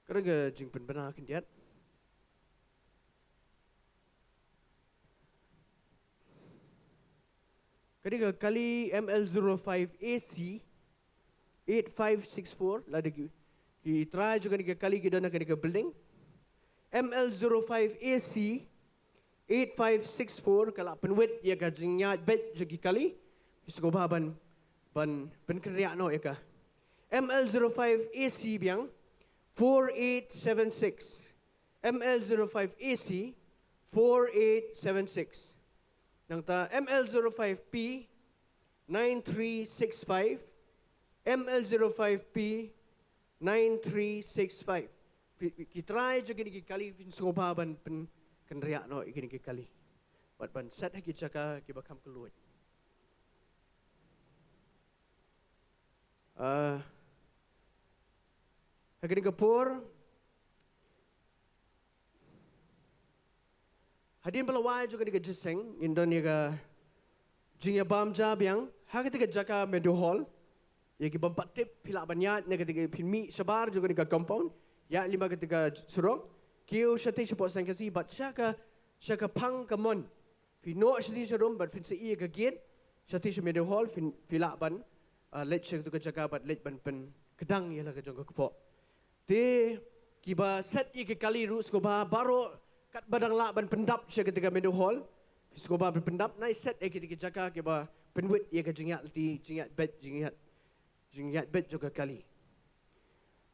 Ka dei ka jingpynbna khyndiat. Ka dei ka kali M L zero five A C eight five six four, lada ki, ki trai jong kane ka kali ki don ha kane ka building. M L zero five A C eight five six four, ka la pynwit ïa ka jingïaid beit jong ki kali. Phi sngewbha ban, ban pynkynriah noh ïa ka. M L zero five A C biang four eight seven six. M L zero five A C four eight seven six. Nangta M L zero five P nine three six five, M L zero five P nine three six five. Phi, phi, ki trai jong kine ki kali phin sngewbha ban pynkynriah noh ïa kine ki kali bad ban set ha ki jaka kiba kham kylluid. Ah, ha kane ka por, hadien ba la wai jong kane ka jingïaseng, ngin don ïa ka jingïabam ja biang ha kata ka jaka Meadow Hall. Ïa ki bym pat tip, phi lah ban ïaid na kata ka, phin mih shabar jong kane ka compound, ïaid lyngba kata ka surok, kiew shatei shapoh Saiñ Khasi bad sha ka, sha ka phang ka mon. Phi noh shatei sharum bad phin sa ïohi ïa ka gate shatei sha Meadow Hall, phin, phi lah ban, ah, leit sha kata ka jaka bad leit ban pynkdang ïa la ka jong ka kpoh. Te kiba set ïa ki kali ruh sngewbha baroh katba dang lah ban pyndap sha kata ka Meadow Hall. Sngewbha ban pyndap, nai set ïa kata ki jaka kiba pynwit ïa ka jingïaid lynti, jingïaid beit, jingïaid, jingïaid beit jong ka kali.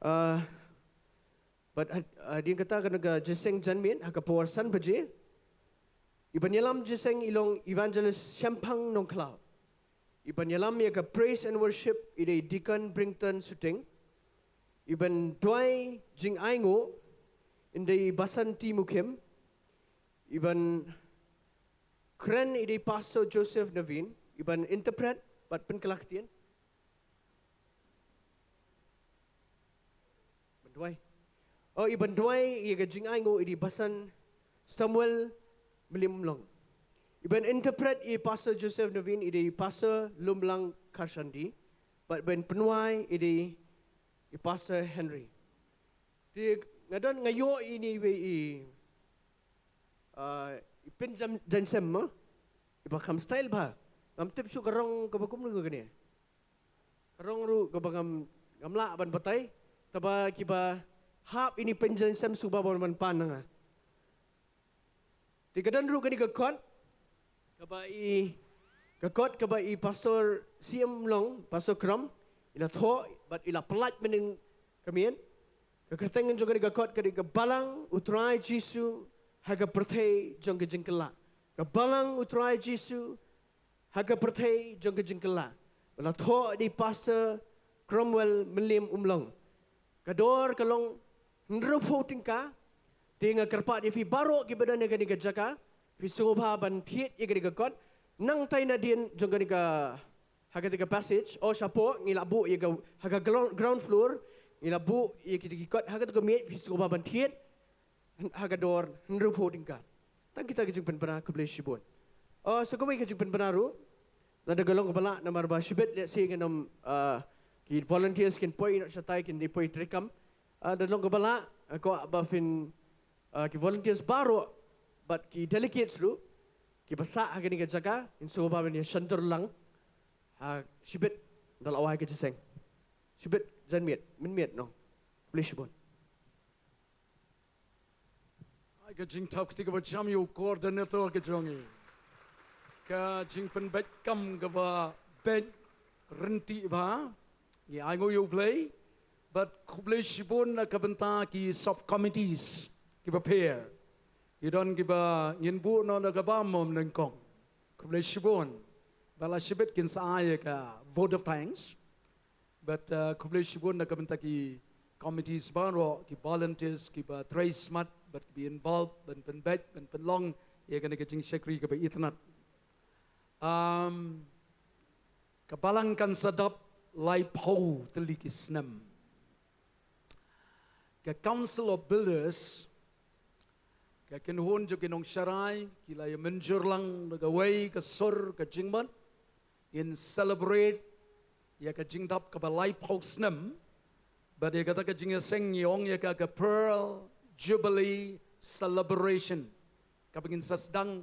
Ah, bad had-, hadien kata ka don ka jingïaseng janmiet ha ka por san baje. I ban ïalam jingïaseng i long Evangelist Shemphang Nongkhlaw. I ban ïalam ïa ka praise and worship i dei Deacon Brington Suting. I ban duwai jingainguh i dei Basan T Mukhim. I ban kren i dei Pastor Joseph Navin. I ban interpret bad pynkylla ktien. Ban duwai. Oh, i ban duwai ïa ka jingainguh i dei Basan Samuel Mylliemlong. I ban interpret i Pastor Joseph Navin, i dei Pastor Lumlang Kharshandi. Bad ban pynwai i dei i Pastor Henry. Te nga don nga ïoh ine iwei i, ah, i pynjam jaiñsem mo. Iba kham style bha. Ngam tip shuh ka rong kaba kumno kane. Ka rong ruh kaba ngam, ngam lah ban batai. Taba kiba hap ïa ini pynjah sem sngewbha ban pan na nga. Te ka don ruh kane ka kot kaba i, ka kot kaba i Pastor C M Long, Pastor Krom i la thoh bad i la pyllait mynhynnin ka miet. Ka kyrteng jong kane ka kot ka dei ka Balang U Trai Jisu ha ka pyrthei jong ka jingkylla. Ka Balang U Trai Jisu ha ka pyrthei jong ka jingkylla. Ba la thoh da i Pastor Cromwell Mylliem Umlong. Ka dor ka long hynriewphew tyngka. Te nga kyrpad ïa phi baroh kiba don ha kane ka jaka, phi sngewbha ban thied ïa kane ka kot. Nangtai nadien jong kane ka, ha kata ka passage, oh, shapoh, ngi la buh ïa ka, ha ka ground, ground floor, ngi la buh ïa kita ki kot, ha kata ka miet, phi sngewbha ban thied ha ka dor hynriewphew tyngka. Tang kita ki jingpynbna, khublei shibun. Oh, sa kawei ka jingpynbna ruh, lada ka long kaba lah, namar ba shibit lehse kin ym, ah, ki volunteers kin poi noh shatai, kin dei poi treikam. Ah, lada long kaba lah, ah, kwah ba phin, ah, ki volunteers baroh bad ki delegates ruh kiba sah ha kane ka jaka, kin sngewbha ban ïa shon dur lang ha shibit, da la wai ka jingïaseng. Shibit janmiet, mynmiet noh. Khublei shibun. Ai, ka jingthap kti kaba jam ïa u coordinator ka jong ngi. Ka jingpynbeit kam kaba beit ryntih bha. Ngi ai nguh ïa U Blei. Bad khublei shibun na ka bynta ki sub committees kiba pher. Ki don kiba ngin buh noh na ka bam mo nyngkong. Khublei shibun. Ba la shibit kin sa ai ka vote of thanks. Bad, uh, khublei shibun na ka bynta ki committees baroh, ki volunteers kiba trei smat bad kiba involve ban pynbeit, ban pynlong ïa kane ka jingshakri kaba itynnad. Um, ka balang kan sa dap laiphew tylli ki snem. Ka Council of Builders, ka kynhun jong ki nongsharai, ki la ïa mynjur lang da kawei ka sur ka jingmut ngin celebrate ïa ka jingdap kaba laiphew snem. Bad ïa kata ka jingïaseng ngi ong ïa ka ka Pearl Jubilee Celebration, kaba ngin sa sdang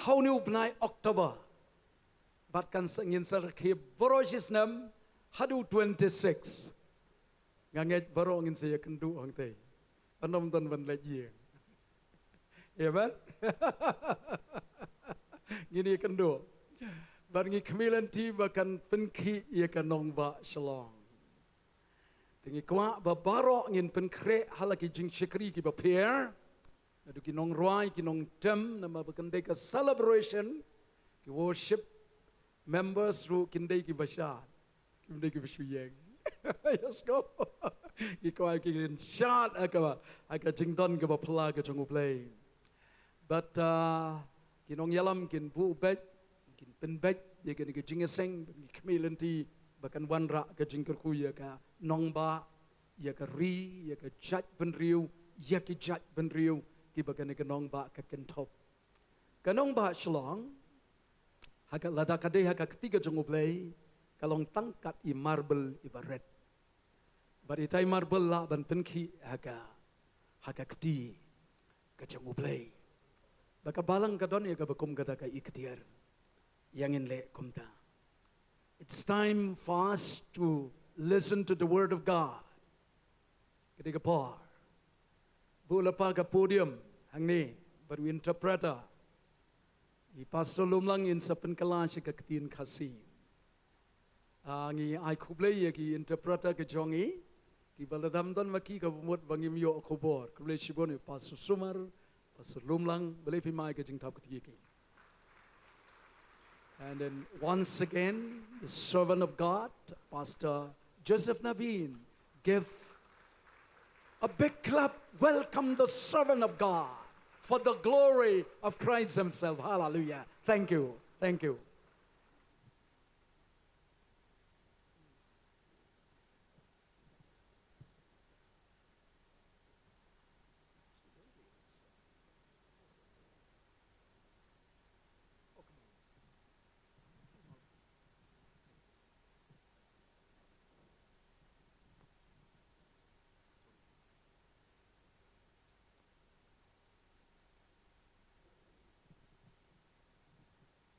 ha une u bnai October. Bad kan sa, ngin sa rakhe baroh shi snem haduh twenty-six. Nga ngeit baroh ngin sa ïakynduh hangtei. Ban ym don ban leit ïing. Amen. Ngin ïakynduh. Bad ngi khmih lynti ba kan pynkhih ïa ka nongbah Shillong. Te ngi kwah ba baroh ngin pynkhreh ha la ki jingshakri kiba pher. Naduh ki nongrwai, ki nongtem, namar ba kan dei ka celebration, ki worship members ruh kin dei kiba shad. Kin dei kiba shu ïeng. Yes, go. Ki kwah kin shad ha ka, ha ka jingdon kaba phylla ka jong U Blei. Bad, uh, ki nongïalam kin buh beit, kin pynbeit ïa kane ka jingïaseng, ban ki khmih lynti ba kan wanrah ka jingkyrkhu ïa ka nongbah, ïa ka ri, ïa ka jaitbynriew, ïa ki jaitbynriew kiba kane ka nongbah ka kynthup. Ka nongbah Shillong, ha ka, lada ka dei ha ka kti ka jong U Blei, ka long tang kat i marble iba rit. Bad itai marble lah ban pynkhih ha ka, ha ka kti ka jong U Blei. Ba ka balang ka don ïa kaba kum kata ka ikhtiar. Ïa ngin leh kumta. It's time for us to listen to the word of God. Ka dei ka por ba u lypa ka podium hangne bad u interpreter, i Pastor Lumlang, in sa pynkylla sha ka ktien Khasi. Ah, ngi ai khublei ïa ki interpreter ka jong ngi, kiba lada ym don ma ki kaba mut ba ngim ïoh khubor. Khublei shibun ïa Pastor Sumar, Pastor Lumlang, balei phim ai ka jingthap kti ïa ki. And then once again, the servant of God, Pastor Joseph Naveen, give a big clap. Welcome the servant of God for the glory of Christ himself. Hallelujah. Thank you. Thank you.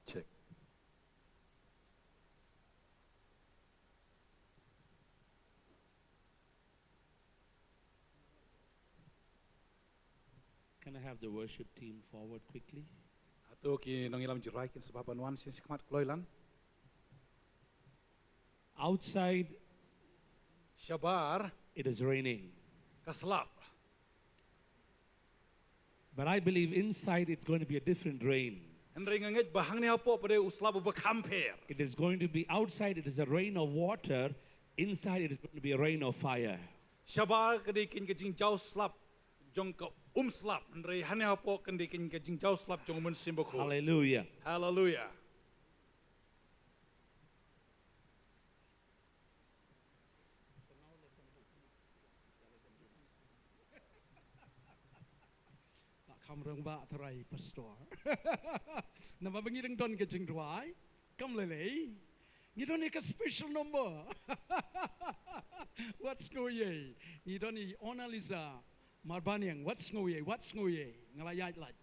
Check. I have the worship team forward quickly. Hato ki nongïalam jingrwai kin sa bha ban wan sha khmat kloi lan. Outside, shabar, it is raining. Ka slap. But I believe inside it's going to be a different rain. Hynrei nga ngeit ba hangne hapoh pat dei u slap uba kham pher. It is going to be, outside it is a rain of water, inside it is going to be a rain of fire. Shabar ka dei kane ka jingjaw slap jong ka um slap, hynrei hangne hapoh ka dei kane ka jingjaw slap jong u Mynsiem Bakhuid. Hallelujah. Hallelujah. Ba kham rangbah trai pastor. Namar ba ngi dang don ka jingrwai, kam lei lei. Ngi don ïa ka special number. Wat sngew ei. Ngi don i Ona Lisa Marbaniang, wat sngew ei, wat sngew ei. Nga la ïaid lait.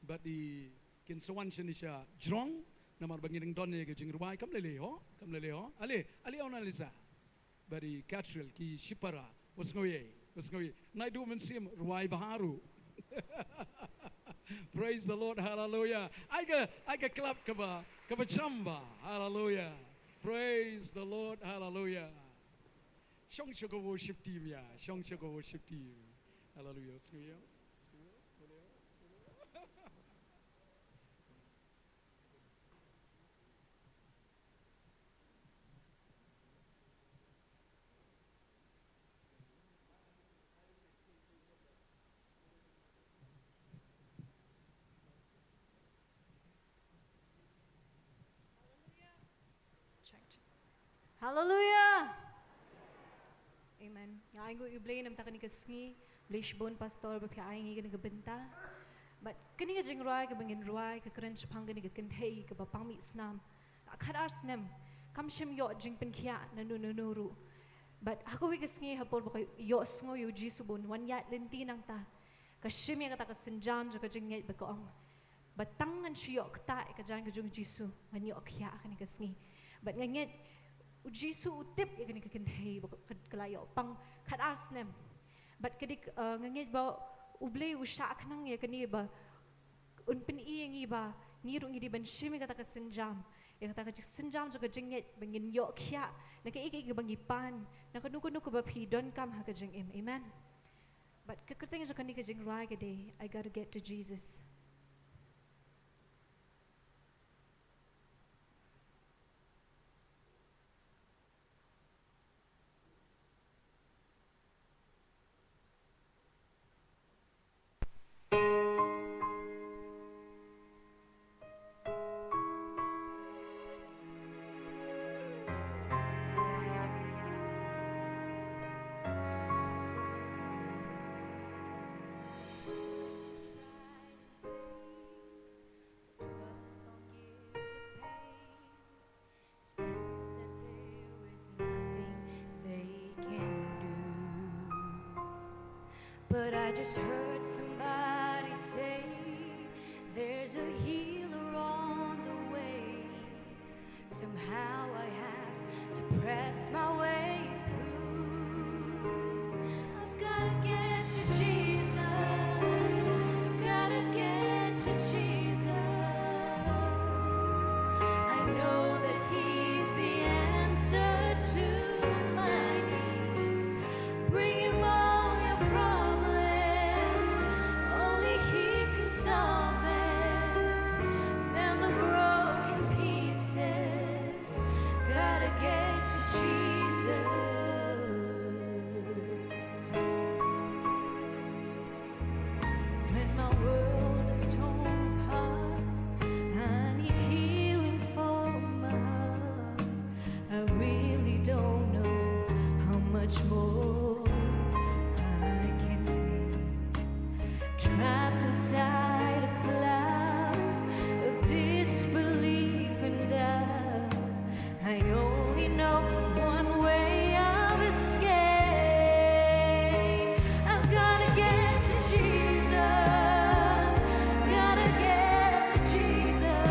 Bad i kin sa wan shane sha jrong, namar ba ngi dang don ïa ka jingrwai, kam lei lei ho, kam lei lei ho. Ale, ale Ona Lisa. Bad i Catriel, ki shipara, wat sngew ei, wat sngew ei. Naduh mynsiem rwai bha ruh. Praise the Lord, hallelujah. Ai ka, ai ka clap kaba, kaba cham bha, hallelujah. Praise the Lord, hallelujah. Shong sha ka worship team ïa, shong sha ka worship team. Hallelujah. Wat sngew ei. Check, check. Hallelujah. Amen. Nga ai nguh ïa U Blei namar kane ka sngi. Blei shibun pastor ba phi ai ngi kane ka bynta. Bad kane ka jingrwai kaba ngin rwai ka kren shaphang kane ka kynthei kaba pang mih snam. La khatar snem kam shym ïoh jingpynkhiah nano nano ruh. Bad ha kawei ka sngi ha por ba ka ïohsngew ïa U Jisu ba un wan ïaid lynti nangta, ka shim ïa kata ka sienjam jong ka jingngeit bad ka ong, ba tang ngan shu ïoh ktah ïa ka jaiñ ka jong U Jisu ngan ïoh khiah ha kane ka sngi. Bad nga ngeit U Jisu u tip ïa kane ka kynthei ba ka, ka la ïoh pang khatar snem. Bad ka dei, eh, nga ngeit ba U Blei u shah khnang ïa kane ba un pyni ïa ngi ba ngi ruh ngi dei ban shim ïa kata ka sienjam, ïa kata ka sienjam jong ka jingngeit ba ngin ïoh khiah na kaei kaei kaba ngi pan, na kano kano kaba phi donkam ha ka jingim. Amen. Bad ka kyrteng jong kane ka jingrwai ka dei I Gotta Get to Jesus. It's proof that there is nothing they can do. But I just heard somebody say there's a healer on the way. Somehow I have to press my way through. I've gotta get to Jesus. Gotta get to Jesus. I know that He's the answer to my need. Bring Him all your problems. Only He can solve them. Mend the broken pieces. Gotta get to Jesus. When my world is torn apart, I need healing for my heart. I really don't know how much more I can take. Trapped inside a cloud of disbelief and doubt. I only know one way of escape. I've gotta get to Jesus. Gotta get to Jesus.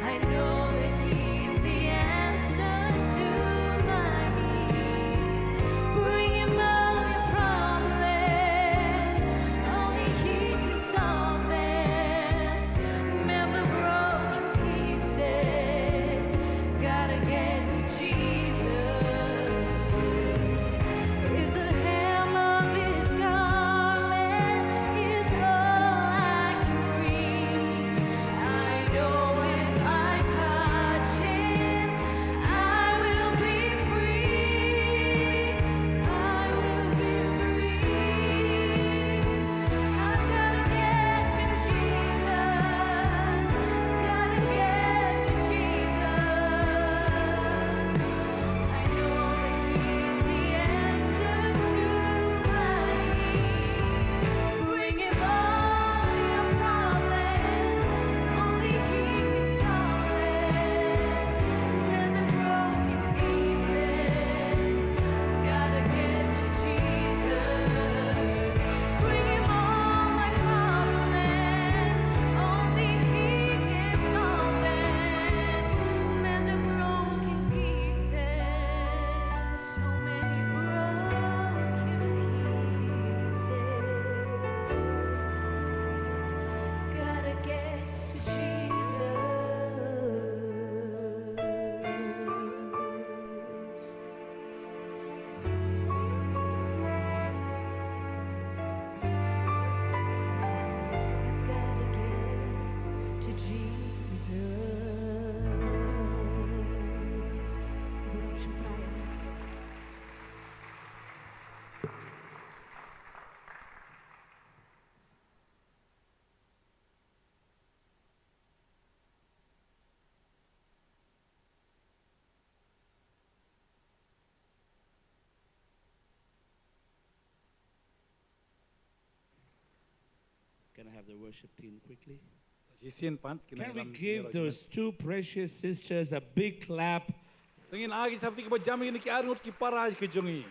I know that He's the answer to my need. Bring Him all your problems. Can I have the worship team quickly? Sa shisien pat, kine Can we lam give those two precious sisters a big clap? Te ngin ai ki thapti kiba jam ïa kine ki arngut ki para ki jong ngi.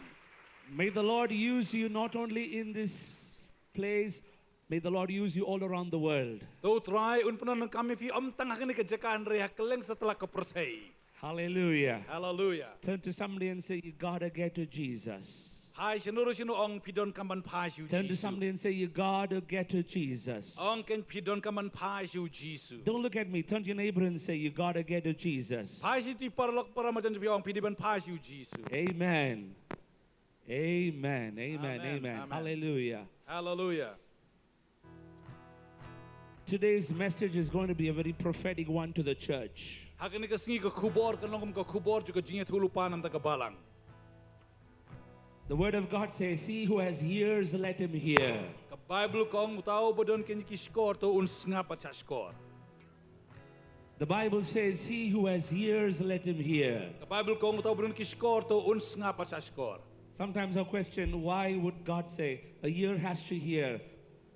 May the Lord use you not only in this place, may the Lord use you all around the world. To U Trai un pyndonkam ïa phi ym tang ha kane ka jaka hynrei ha kylleng satlak ka pyrthei. Hallelujah. Hallelujah. Turn to somebody and say, "You gotta get to Jesus." Phai sha uno ruh sha uno, ong, phi donkam ban phai sha u Jisu. Turn to somebody and say, "You gotta get to Jesus." Ong kein, phi donkam ban phai sha u Jisu. Don't look at me. Turn to your neighbor and say, "You gotta get to Jesus." Phai sha uto u paralok para marjan jong phi, ong, phi dei ban phai sha u Jisu. Amen. Amen. Amen. Amen. Amen. Amen. Hallelujah. Hallelujah. Today's message is going to be a very prophetic one to the church. Ha kane ka sngi ka khubor kan long kum ka khubor jong ka jingïathuhlypa na ka bynta ka balang. The word of God says, "He who has ears, let him hear." Ka Bible ka ong, uta uba don ki shkor to un sngap bad shahshkor. The Bible says, "He who has ears, let him hear." Ka Bible ka ong, uta uba don ki shkor to un sngap bad shahshkor. Sometimes I question, why would God say, "A ear has to hear"?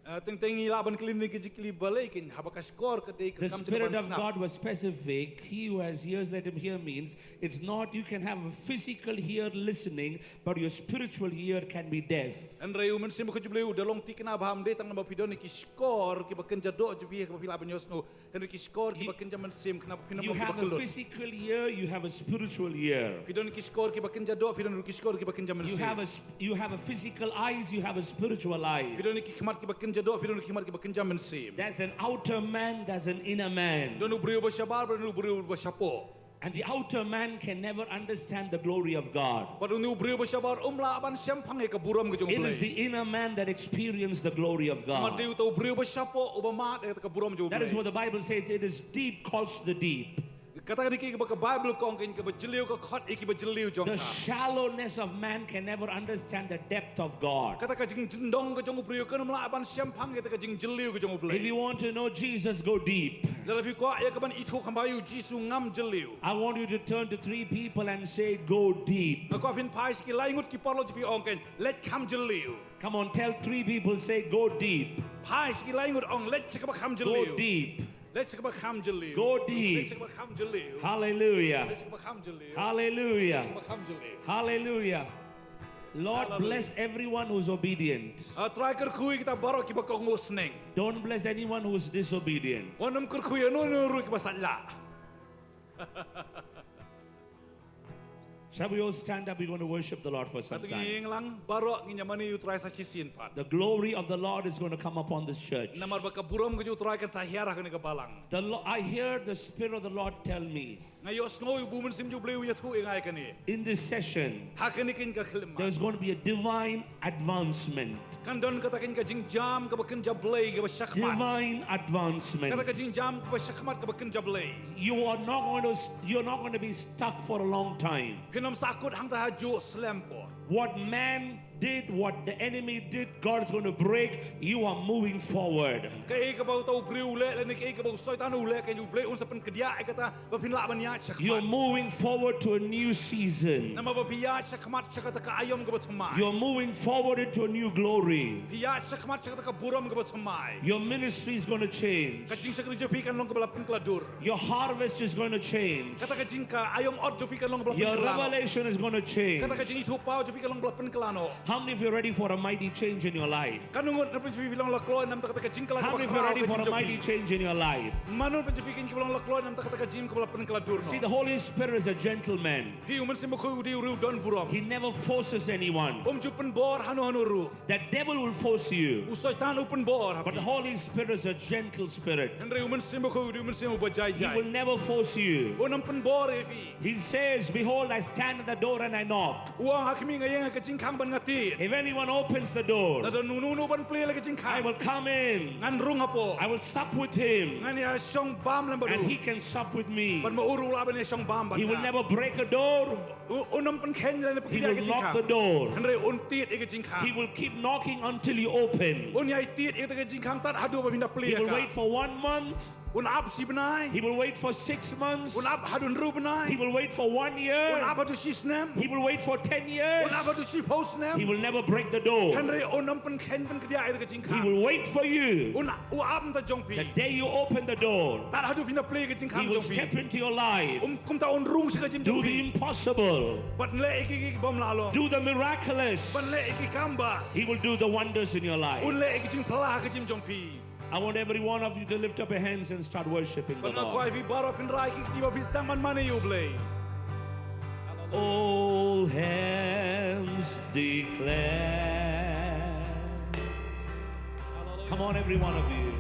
Eh, teng teng ngi lah ban kylli ïa ka jingkylli, balei kein, haba ka shkor ka dei ka kam jong ka ban sngap. The Spirit of God was specific. "He who has ears, let him hear" means it's not you can have a physical ear listening, but your spiritual ear can be deaf. Hynrei u Mynsiem Bakhuid jong U Blei u da long thikna ba ym dei tang namar ba phi don ki shkor kiba kynja doh jong phi, kiba phi lah ban ïohsngew. Hynrei ki shkor kiba kynja mynsiem, khnang ba phin ym long kiba kyllut. You have a physical ear, you have a spiritual ear. Phi don ki shkor kiba kynja doh, phi don ruh ki shkor kiba kynja mynsiem. You have a sp-, you have a physical eyes, you have a spiritual eyes. Phi don ki khmat kiba kynja doh, phi don ki khmat kiba kynja mynsiem. There's an outer man, there's an inner man. Don u briew ba shabar, don u briew ba shapoh. And the outer man can never understand the glory of God. Bad une u briew ba shabar um lah ban shemphang ïa ka burom ka jong U Blei. It is the inner man that experience the glory of God. Namar dei uta u briew ba shapoh uba mad ïa ka burom jong U Blei. That is what the Bible says, "It is deep calls to the deep." Kata ka dei kaba ka Bible ka ong, kein, kaba jylliew ka khot ïa kiba jylliew jong ka. The shallowness of man can never understand the depth of God. Kata ka jingdong ka jong u briew kan ym lah ban shemphang ïa kata ka jingjylliew ka jong U Blei. If you want to know Jesus, go deep. Lada phi kwah ïa ka ban ithuh kham bha ïa u Jisu, ngam jylliew. I want you to turn to three people and say, "Go deep." Nga kwah phin phai sha ki lai ngut ki paralok jong phi, ong kein, "Leit kham jylliew." Come on, tell three people, say, "Go deep." Phai sha ki lai ngut, ong, "Leit sha kaba kham jylliew." Go deep. Leit sha kaba kham jylliew. Go deep. Leit sha kaba kham jylliew. Hallelujah. Leit sha kaba kham jylliew. Hallelujah. Leit sha kaba kham jylliew. Hallelujah. Lord, hallelujah, bless everyone who's obedient. Ah, Trai, kyrkhu ïa kita baroh kiba kohnguh sneng. Don't bless anyone who's disobedient. Wat nym kyrkhu ïa uno uno ruh kiba sait lah. Shall we all stand up? We're going to worship the Lord for some time. Ngin ïeng lang baroh, ngin ïa mane ïa U Trai sa shisien pat. The glory of the Lord is going to come upon this church. Namar ba ka burom ka jong U Trai kan sa hiar ha kane ka balang. The Lo-, I hear the Spirit of the Lord tell me, nga ïohsngew ïa u Mynsiem jong U Blei u ïathuh ïa nga ïa kane. In this session, ha kane ka khyllipmat, there is going to be a divine advancement. Kan don kata ka jingjam kaba kynja Blei, kaba shakhmat. Divine advancement. Kata ka jingjam kaba shakhmat, kaba kynja Blei. You are not going to, you're not going to be stuck for a long time. Phin ym sahkut hangta hajuh slem por. What man did, what the enemy did, God is going to break. You are moving forward. Kaei kaba uta u briew u leh, lane kaei kaba u Soitan u leh, ka U Blei un sa pynkyndiah ïa kata, ba phin lah ban ïaid shakhmat. You're moving forward to a new season. Namar ba phi ïaid shakhmat sha kata ka aïom kaba thymmai. You're moving forward into a new glory. Phi ïaid shakhmat sha kata ka burom kaba thymmai. Your ministry is going to change. Ka jingshakri jong phi kan long kaba la pynkylla dur. Your harvest is going to change. Kata ka jingkha aïom ot jong phi kan long kaba la pynkylla noh. Your revelation is going to change. Kata ka jingithuhpaw jong phi kan long kaba la pynkylla noh. How many of you are ready for a mighty change in your life? Katno ngut na pdeng jong phi phi long la kloi na bynta kata ka jingkylla kaba khraw ka jong phi? How many of you are ready for a mighty change in your life? Mano na pdeng jong phi kiba long la kloi na bynta kata ka jingim kaba la pynkylla dur noh? See, the Holy Spirit is a gentleman. Phi, u Mynsiem Bakhuid u dei u riewdonburom. He never forces anyone. Um ju pynbor hano hano ruh. The devil will force you. U Soitan u pynbor ha phi. But the Holy Spirit is a gentle spirit. Hynrei u Mynsiem Bakhuid u dei u Mynsiem uba jai jai. He will never force you. Un ym pynbor ïa phi. He says, "Behold, I stand at the door and I knock." U ong, ha khmih nga ïeng ha ka jingkhang bad nga tied. If anyone opens the door, lada uno uno ban plie ïa la ka jingkhang, I will come in. Ngan rung hapoh. I will sup with him. Ngan ïa shong bam lem bad u. And he can sup with me. Bad ma u ruh u lah ban ïa shong bam bad nga. He will never break a door. U, un ym pynkheiñ lane pynkheiñ ïa ka jingkhang. He will knock the door. Hynrei un tied ïa ka jingkhang. He will keep knocking until you open. Un ïai tied ïa ka jingkhang tad haduh ba phin da plie ïa ka. He will wait for one month. Un ap shi bnai. He will wait for six months. Un ap haduh hynriew bnai. He will wait for one year. Un ap haduh shi snem. He will wait for ten years. Un ap haduh shiphew snem. He will never break the door. Hynrei un ym pynkheiñ pynkhia ïa ka jingkhang. He will wait for you. Un, u ap na ka bynta jong phi. The day you open the door, tad haduh phi na plie ka jingkhang jong phi. He will step into your life. Um, kumta un rung sha ka jingim jong phi. Do the impossible. Bad leh ïa ki, ki bym lah long. Do the miraculous. Bad leh ïa ki kam bah. He will do the wonders in your life. Un leh ïa ki jingphylla ha ka jingim jong phi. I want every one of you to lift up your hands and start worshiping the Lord. Bad nga kwah ïa phi baroh phin rai ki kti bad phin sdang ban mane ïa U Blei. All hands declare. Come on, every one of you.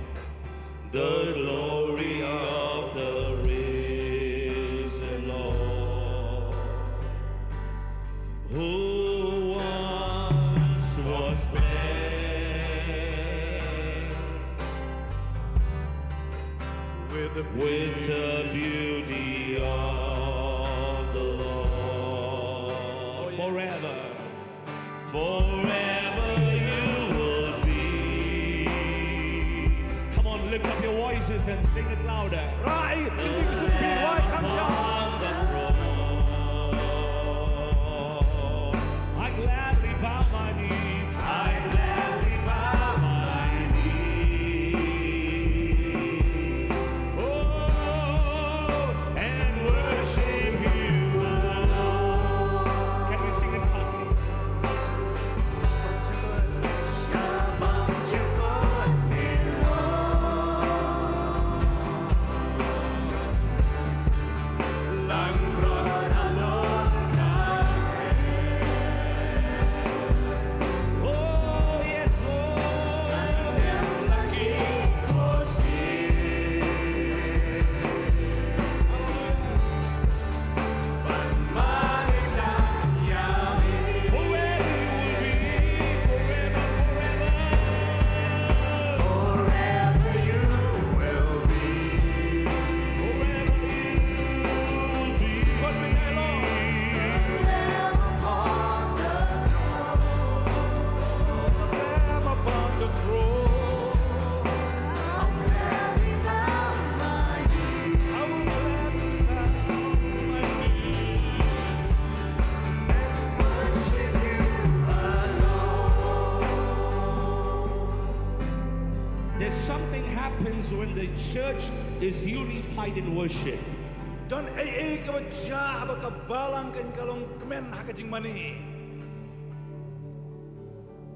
The glory of the risen Lord, who once was slain, with the beauty of the Lord. Forever, forever you will be. Come on, lift up your voices and sing it louder. Rai, ïa ki kti ki suk phi, rai kham jam. Upon the throne, I gladly bow my knees. I gladly bow my knees. Oh, and worship you alone. Can we sing in Khasi? Oh, yes, Lord. Forever you will be, forever, forever. Forever you will be. Forever you will be. Lamb upon the throne. Lamb upon the throne. There's something happens when the church is unified in worship. Don ei ei kaba jia haba ka balang kan ka long kmen ha ka jingmane.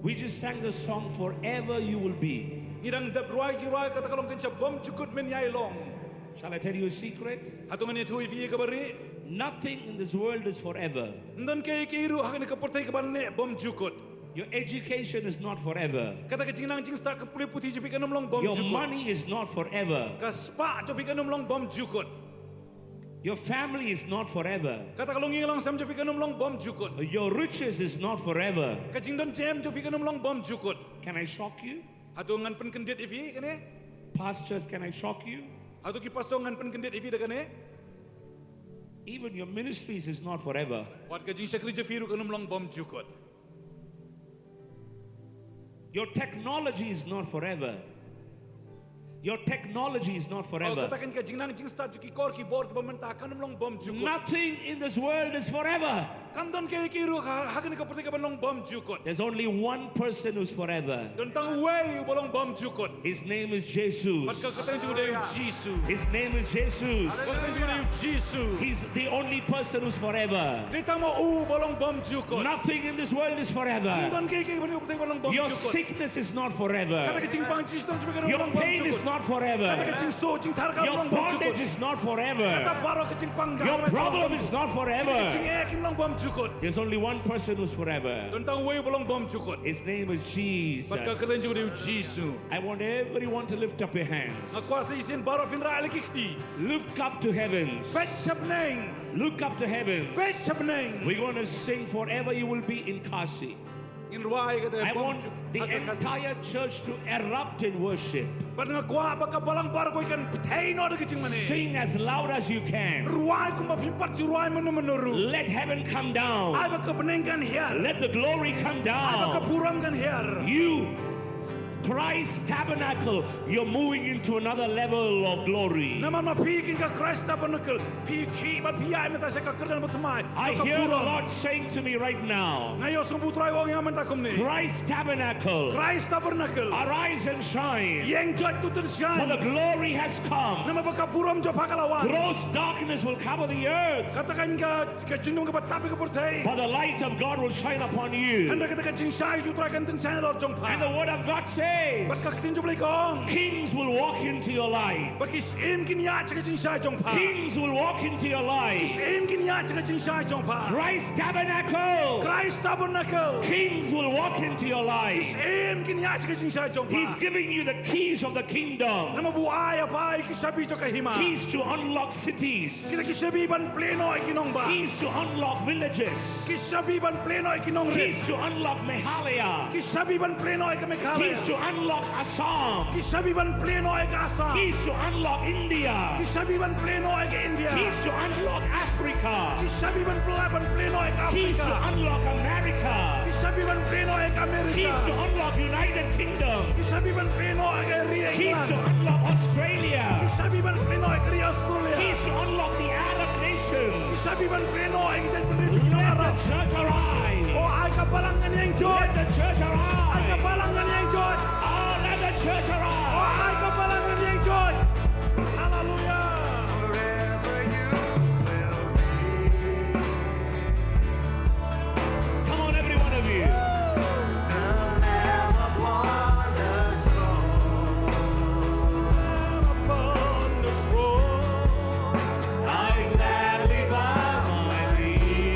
We just sang the song Forever You Will Be. Ngi dang dep rwai jingrwai kata ka long kan sha bymjukut men ïai long. Shall I tell you a secret? Hato ngan ïathuh ïa phi ïa kaba rieh? Nothing in this world is forever. Ym don kaei kaei ruh ha kane ka pyrthei kaba neh bymjukut. Your education is not forever. Kata ka jingnang jingstad, ka pule puthi jong phi kan ym long bymjukut. Your money is not forever. Ka spah jong phi kan ym long bymjukut. Your family is not forever. Kata ka longïing longsem jong phi kan ym long bymjukut. Your riches is not forever. Ka jingdon jem jong phi kan ym long bymjukut. Can I shock you? Hato ngan pynkyndit ïa phi kane? Pastors, can I shock you? Hato ki pastor ngan pynkyndit ïa phi da kane? Even your ministries is not forever. Wat ka jingshakri jong phi ruh kan ym long bymjukut. Your technology is not forever. Your technology is not forever. Oh, kata kan ka jingnang jingstad jong ki kor ki bor kiba mynta kan ym long bymjukut. Nothing in this world is forever. Kam don kaei kaei ruh ha, ha kane ka pyrthei kaban long bymjukut. There's only one person who's forever. Don tang uwei uba long bymjukut. His name is Jesus. Bad ka kyrteng jong u dei u Jisu. His name is Jesus. Ka kyrteng jong u dei u Jisu. He's the only person who's forever. Dei tang ma u uba long bymjukut. Nothing in this world is forever. Kam don kaei kaei ha kane ka pyrthei kaban long bymjukut. Your sickness is not forever. Kata ka jingpang jingshitom jong phi kam long bymjukut. Your pain is not forever. Kata ka jingsoh jingthar kam long bymjukut. Your bondage is not forever. Kata baroh ka jingpang ka long bymjukut. Your problem is not forever. Kata ka jingeh kam long bymjukut. There's only one person who's forever. Don tang uwei uba long bymjukut. His name is Jesus. Bad ka kyrteng jong u dei u Jisu. I want everyone to lift up your hands. Nga kwah sa shisien baroh phin rah ïa la ki kti. Look up to heavens. Peit sha bneng. Look up to heaven. Peit sha bneng. We're gonna sing Forever You Will Be in Khasi. Ngin rwai kata. I want the entire church to erupt in worship. Bad nga kwah ba ka balang baroh kan pynthei noh da ka jingmane. Sing as loud as you can. Rwai kumba phim pat ju rwai mynno mynno ruh. Let heaven come down. Ai ba ka bneng kan hiar. Let the glory come down. Ai ba ka burom kan hiar. You Christ tabernacle, you're moving into another level of glory. Namar ma phi kin ka Christ tabernacle, phi khie bad phi ïaid mynta sha ka kyrdan bathymmai. I hear the Lord saying to me right now, nga ïohsngew U Trai u ong ïa nga mynta kumne. Christ tabernacle, Christ tabernacle, arise and shine, ïeng joit, tut tynshaiñ, for the glory has come. Namar ba ka burom jong pha ka la wan. Gross darkness will cover the earth. Kata kan ka ka jingdum kaba tap ïa ka pyrthei. But the light of God will shine upon you. Hynrei kata ka jingshai jong U Trai kan tynshaiñ halor jong pha. And the word of God says, bad ka ktien jong U Blei ka ong, kings will walk into your light. Ba ki syiem kin ïaid sha ka jingshai jong pha. Kings will walk into your light. Ki syiem kin ïaid sha ka jingshai jong pha. Christ tabernacle. Christ tabernacle. Kings will walk into your light. Ki syiem kin ïaid sha ka jingshai jong pha. He's giving you the keys of the kingdom. Namar ba u ai ïa pha ki shabi jong ka hima. Keys to unlock cities. Kita ki shabi ban plie noh ïa ki nongbah. Keys to unlock villages. Ki shabi ban plie noh ïa ki nongrit. Keys to unlock Meghalaya. Ki shabi ban plie noh ïa ka Meghalaya. Keys to unlock Assam. Ki shabi ban plie noh ïa ka Assam. Keys to unlock India. Ki shabi ban plie noh ïa ka India. Keys to unlock Africa. Ki shabi ban plie, ban plie noh ïa ka Africa. Keys to unlock America. Ki shabi ban plie noh ïa ka America. Keys to unlock United Kingdom. Ki shabi ban plie noh ïa ka ri England. Keys to unlock Australia. Ki shabi ban plie noh ïa ka ri Australia. Keys to unlock the Arab nations. Ki shabi ban plie noh ïa ki jaitbynriew jong ki nong Arab. Let the church arise. O ai ka balang ngan ïeng joit. Let the church arise. Ai ka balang ngan ïeng joit. Oh, let the church arise. O ai ka balang ngan ïeng joit. Hallelujah. Come on, every one of you. The Lamb upon the throne. The Lamb upon the throne. I gladly bow my knee.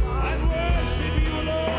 I worship you, Lord.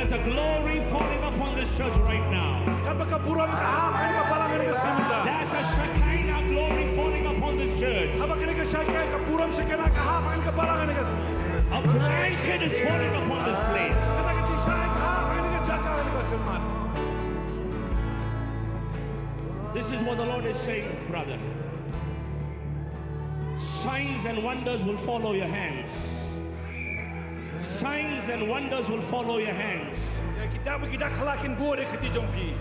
There's a glory falling upon this church right now. Katba ka burom ka hap ha kane ka balang ha kane ka sien mynta. There's a Shekinah glory falling upon this church. Haba kane ka Shekinah, ka burom Shekinah ka hap ha kane ka balang ha kane ka sien. A blanket is falling upon this place. Kata ka jingshai ka hap ha kane ka jaka ha kane ka khmat. This is what the Lord is saying, brother. Signs and wonders will follow your hands. Signs and wonders will follow your hands. Ïa ki dak bad ki dak khla kin bud ïa ka kti jong phi.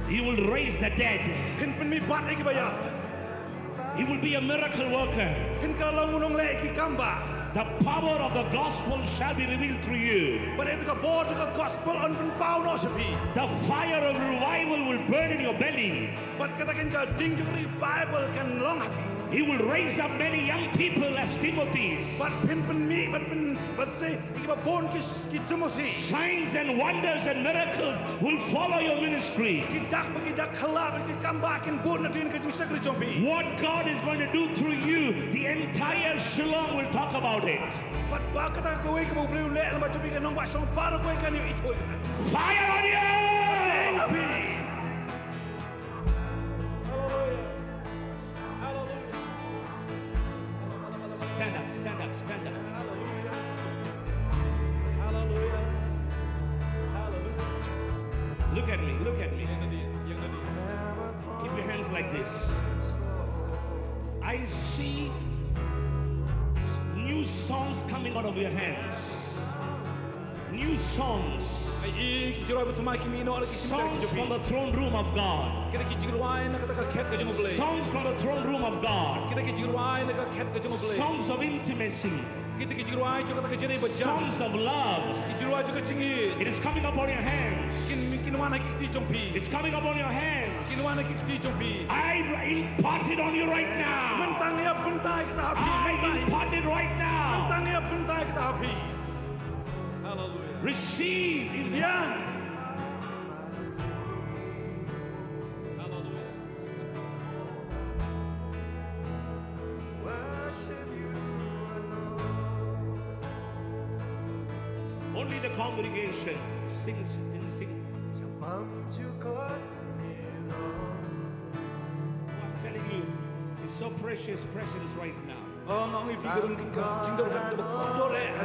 He will raise the dead. Phin pynmih bat ïa kiba ïap. He will be a miracle worker. Phin kylla long u nongleh ki kam bah. The power of the gospel shall be revealed through you. Bad ïa ka bor jong ka gospel yn pynpaw noh sha phi. The fire of revival will burn in your belly. Bad kata ka jingding jong ka revival kan long ha phi. He will raise up many young people as Timothys. Bad phin pynmih, bad pyn, bad sa ïa kiba bun ki, ki Timothi. Signs and wonders and miracles will follow your ministry. Ki dak bad ki dak khla bad ki kam bah kin bud na ka jingshakri jong phi. What God is going to do through you, the entire Shillong will talk about it. Bad ba kata kawei kaba U Blei u leh lem bad jong phi, ka nongbah Shillong baroh kawei kan ïoh ithuh ïa kata. Fire on you! Ding ha phi. Hallelujah. Hallelujah. Stand up, stand up, stand up. Hallelujah. Hallelujah. Hallelujah. Look at me, look at me. Keep your hands like this. I see new songs coming out of your hands. New songs. Nga i ki jingrwai ba thymmai ki mih noh na ki jingkit ki jong phi. Songs from the throne room of God. Kita ki jingrwai na kata ka khet ka jong U Blei. Songs from the throne room of God. Kita ki jingrwai na ka khet ka jong U Blei. Songs of intimacy. Kita ki jingrwai jong kata ka jingïadei ba jan. Songs of love. Ki jingrwai jong ka jingïeit. It is coming upon your hands. Kin, kin wan ha ki kti jong phi. It's coming upon your hands. Kin wan ha ki kti jong phi. I impart it on you right now. Mynta nga ïa bynta ïa kata ha phi. I impart it right now. Mynta nga ïa bynta ïa kata ha phi. Hallelujah. Receive in the Hallelujah. Only the congregation sings in sing. I'm telling you, it's so precious presence right now. Ong, ong ïa phi ka don ka jingdonkam kaba kordor eh ha.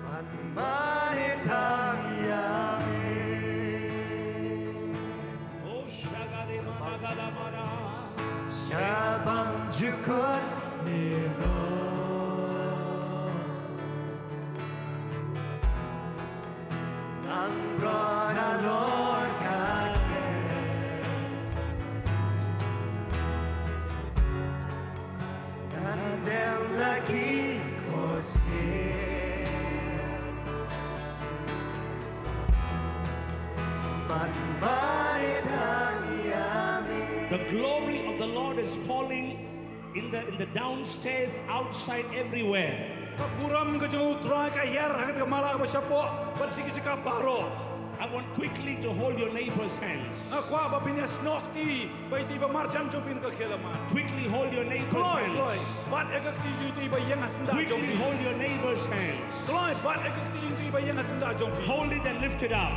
Ban mane tang ïa me. Oh, shagare managala mara. Sha bam jukut me ho. Nang brother Lord ka. Ngan dem la ki khohsiew. Ban mane tang ïa me. The glory of the Lord is falling in the, in the downstairs, outside, everywhere. Ka burom ka jong U Trai ka hiar ha kata ka mala kaba shapoh bad sha ki jaka baroh. I want quickly to hold your neighbor's hands. Nga kwah ba phin ïa snoh kti bad ïa i ba marjan jong phi na ka khiah lamar. Quickly hold your neighbor's hands. Kloi, kloi. Bat ïa ka kti jong i ba ïeng ha syndah jong phi. Quickly hold your neighbor's hands. Kloi, bat ïa ka kti jong i ba ïeng ha syndah jong phi. Hold it and lift it up.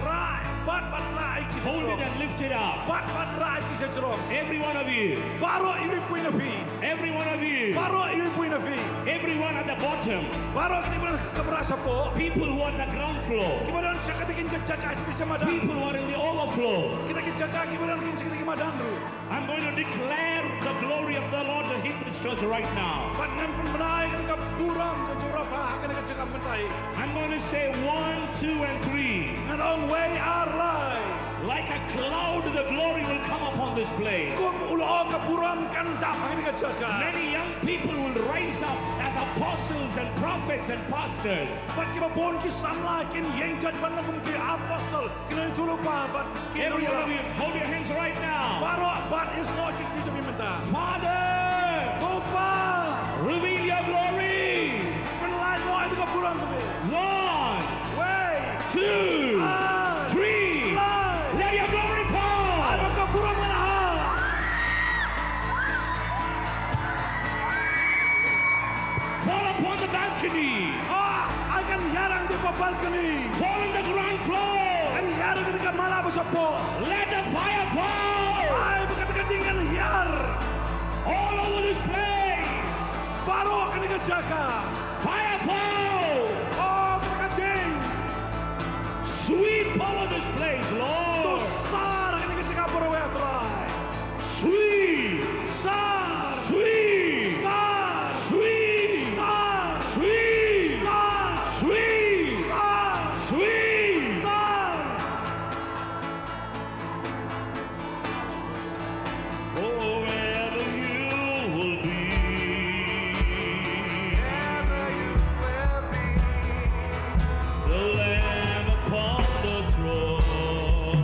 Rah, bat, bat rah ïa ki sha jrong. Hold it and lift it up. Bat, bat rah ïa ki sha jrong. Every one of you. Baroh iwei pa iwei na phi. Every one of you. Baroh iwei pa iwei na phi. Everyone at the bottom. Baroh kine ba don ka kamra shapoh. People who are on the ground floor. Kiba don sha kata ka jaka sha madan. People who are in the overflow. Kita ki jaka kiba don sha kita ki madan ruh. I'm going to declare the glory of the Lord to hit this church right now. Bad ngan pynbna ïa kata ka burom ka jong U Trai ha kane ka jaka mynta hi. I'm going to say one, two, and three. Ngan ong wei, ar, lai. Like a cloud, the glory will come upon this place. Kum u lyoh ka burom kan dap ha kane ka jaka. Many young people will rise up as apostles and prophets and pastors. Bad kiba bun ki samla kin ïeng jait ban long kum ki apostol. Ki nongïathuhlypa bad ki nongïalam. Every one of you, hold your hands right now. Baroh bat ïa snoh ki kti jong phi mynta. Father, Ko Pa, reveal your glory. Pynlait noh ïa ka burom jong me. One, wei, two, ar, three. Chapoh. Let the fire fall. Ai ba kata ka ding kan hiar. All over this place. Baroh kane ka jaka. Fire fall. Oh, kata ka ding. Sweep over this place, Lord. To sar kane ka jaka baroh, ya Trai. Sweep. Sar. Sweep. Sar. Sweep. Sar. Sweep. Sar. Sweep. Sar. Sweep. Sar. For wherever you will be, wherever you will be, the Lamb upon the throne.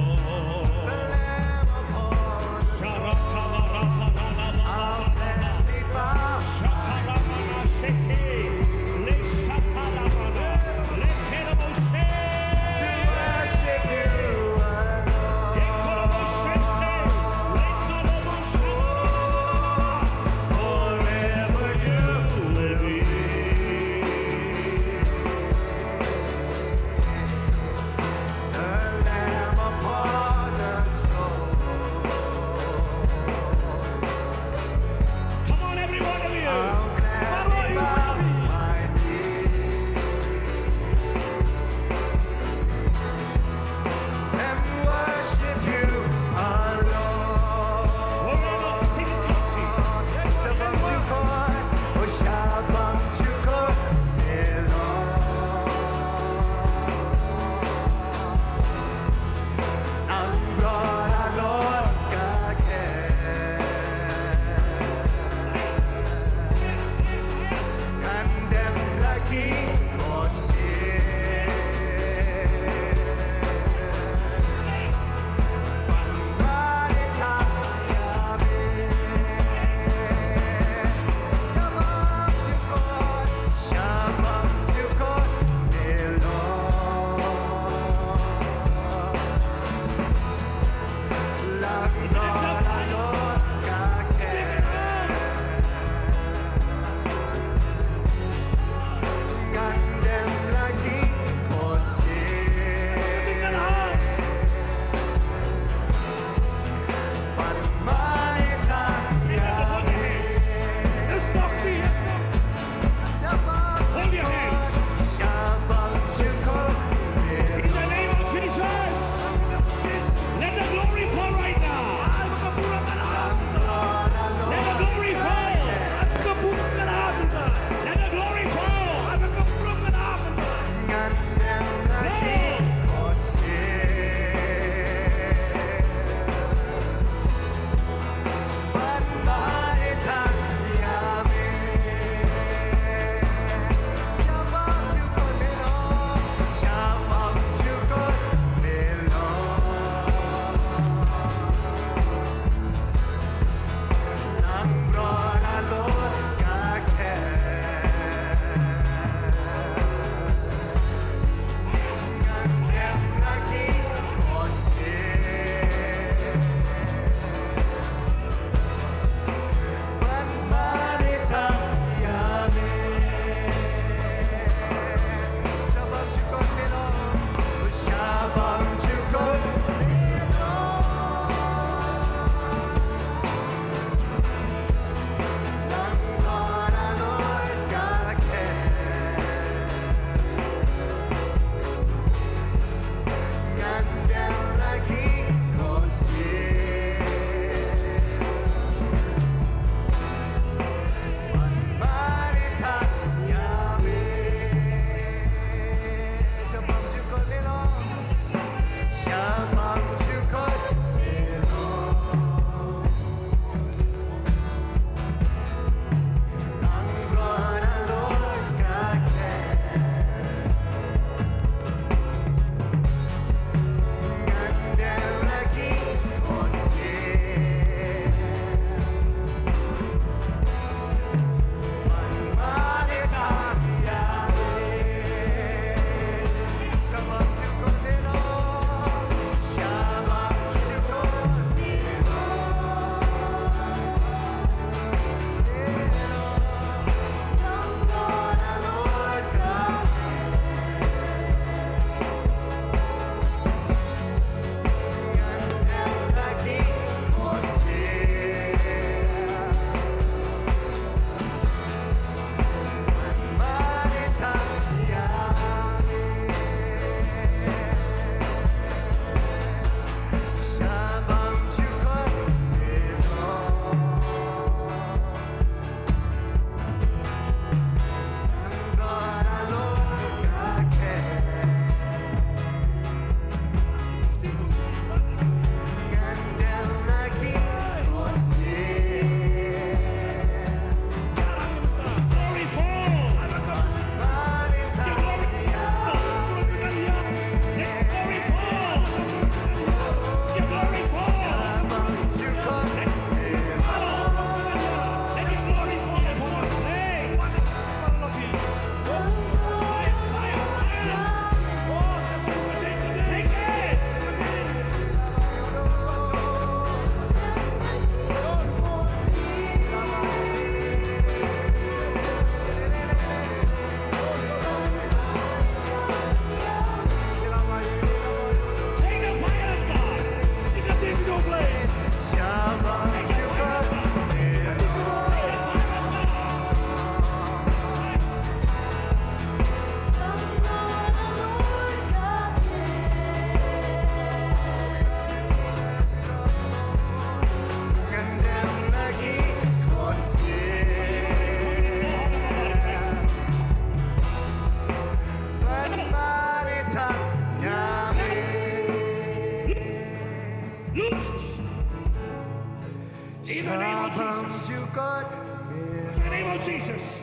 Jesus.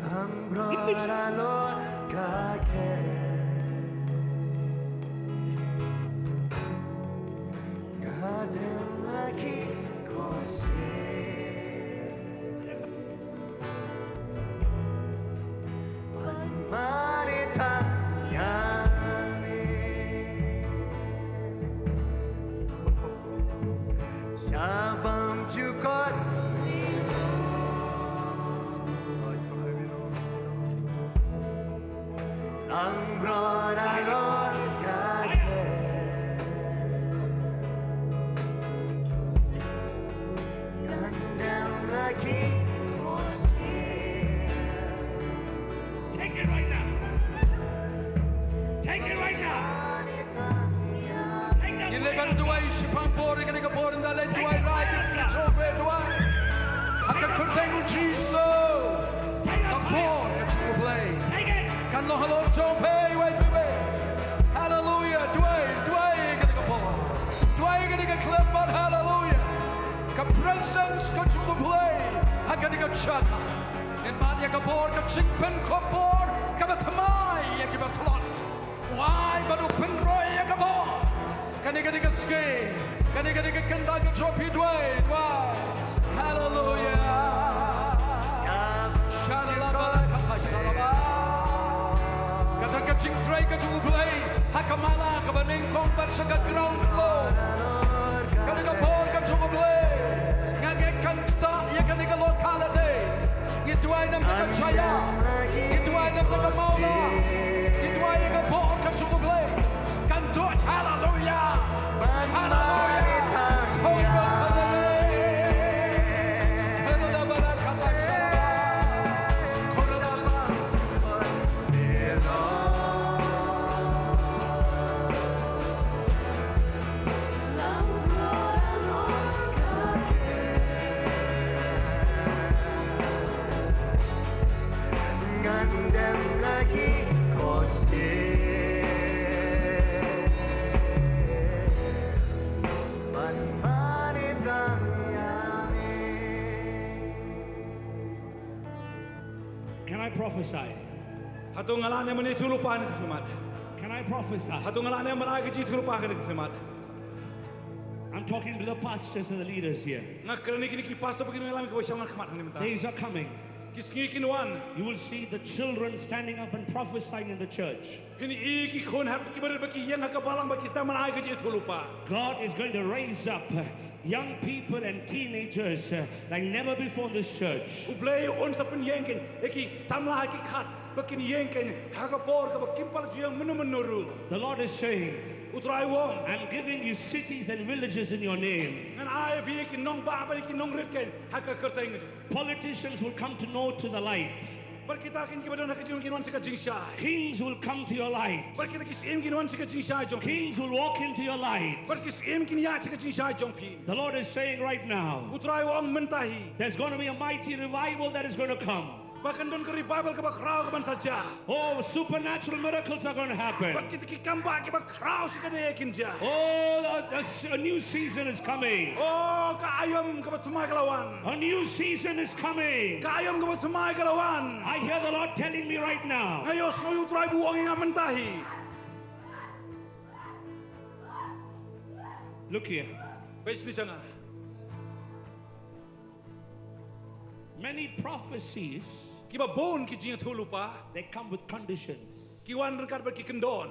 Lambrot alor ka ke. Ngadem lagi kose. Ban mari tang yami. Shabam chukot. Ang brother Lord God. Ngan dem lagi kose. Take it right now. Take it right now. Take that fire. Ngin leh ban duwai shaphang por, ïa kane ka por, ynda leh duwai right, ïa kane ka por duwai. Ha ka kyrteng u Jisu. Take that fire. Ka por ka jong u Blei. Take it. Kan long halor jong phi, wei phi wei. Haleluya. Duwai, duwai ïa kane ka por. Duwai ïa kane ka khlem bad haleluya. Ka presence ka jong u Blei ha kane ka jaka. Ngi mad ïa ka bor ka jingpynkhopor kaba thymmai ïa kiba tlot. Wai ba u pynroi ïa ka bor. Kane ka dei ka sngi, kane ka dei ka kynta ka jong phi, duwai, duwai. Haleluya. Shalala balakata shalaba. Kata ka jingtrei ka jong u Blei ha ka mala kaba nyngkong bad sha ka ground floor. Kane ka por ka jong u Blei. Nga ngeit kan ktah ïa kane ka locality. Ngi duwai nam da ka jaya. Ngi duwai nam da ka mawla. Ngi duwai ïa ka bor ka jong u Blei. Kan duh, haleluya. Haleluya. Can I prophesy? Hato nga lah ne ban ïathuhlypa ha ka khyllipmat? Can I prophesy? Hato nga lah ne ban ai ka jingïathuhlypa ha ka khyllipmat? I'm talking to the pastors and the leaders here. Nga kren ïa kine ki pastor bad ki nongïalam kiba shong ha khmat hangne mynta. Days are coming. Ki sngi kin wan. You will see the children standing up and prophesying in the church. Phin ïohi ki khun hep kiba rit ba ki ïeng ha ka balang ba ki sdang ban ai ka jingïathuhlypa. God is going to raise up young people and teenagers, uh, like never before in this church. U Blei un sa pynïeng kein ïa ki samla ha ki khmat ba kin ïeng kein ha ka por kaba kim pat ju ïeng mynno mynno ruh. The Lord is saying, U Trai u ong, I'm giving you cities and villages in your name. Ngan ai ïa phi ki nongbah bad ki nongrit kein ha ka kyrteng. Politicians will come to know to the light. Bad kita kein kiba don ha ka jingim kin wan sha ka jingshai. Kings will come to your light. Bad kita ki syiem kin wan sha ka jingshai jong phi. Kings will walk into your light. Bad ki syiem kin ïaid sha ka jingshai jong phi. The Lord is saying right now, U Trai u ong mynta hi, there's gonna be a mighty revival that is gonna come. Ba kan don ka revival kaba khraw kaban sa jia. Oh, supernatural miracles are gonna happen. Bad kita ki kambah kiba khraw shi katdei kin jia. Oh, a, a s-, a new season is coming. Oh, ka aïom kaba thymmai ka la wan. A new season is coming. Ka aïom kaba thymmai ka la wan. I hear the Lord telling me right now. Nga ïohsngew U Trai ba u ong ïa nga mynta hi. Look here. Peit shane sha nga. Many prophecies, kiba bun ki jingïathuhlypa, they come with conditions. Ki wan ryngkat bad ki kyndon.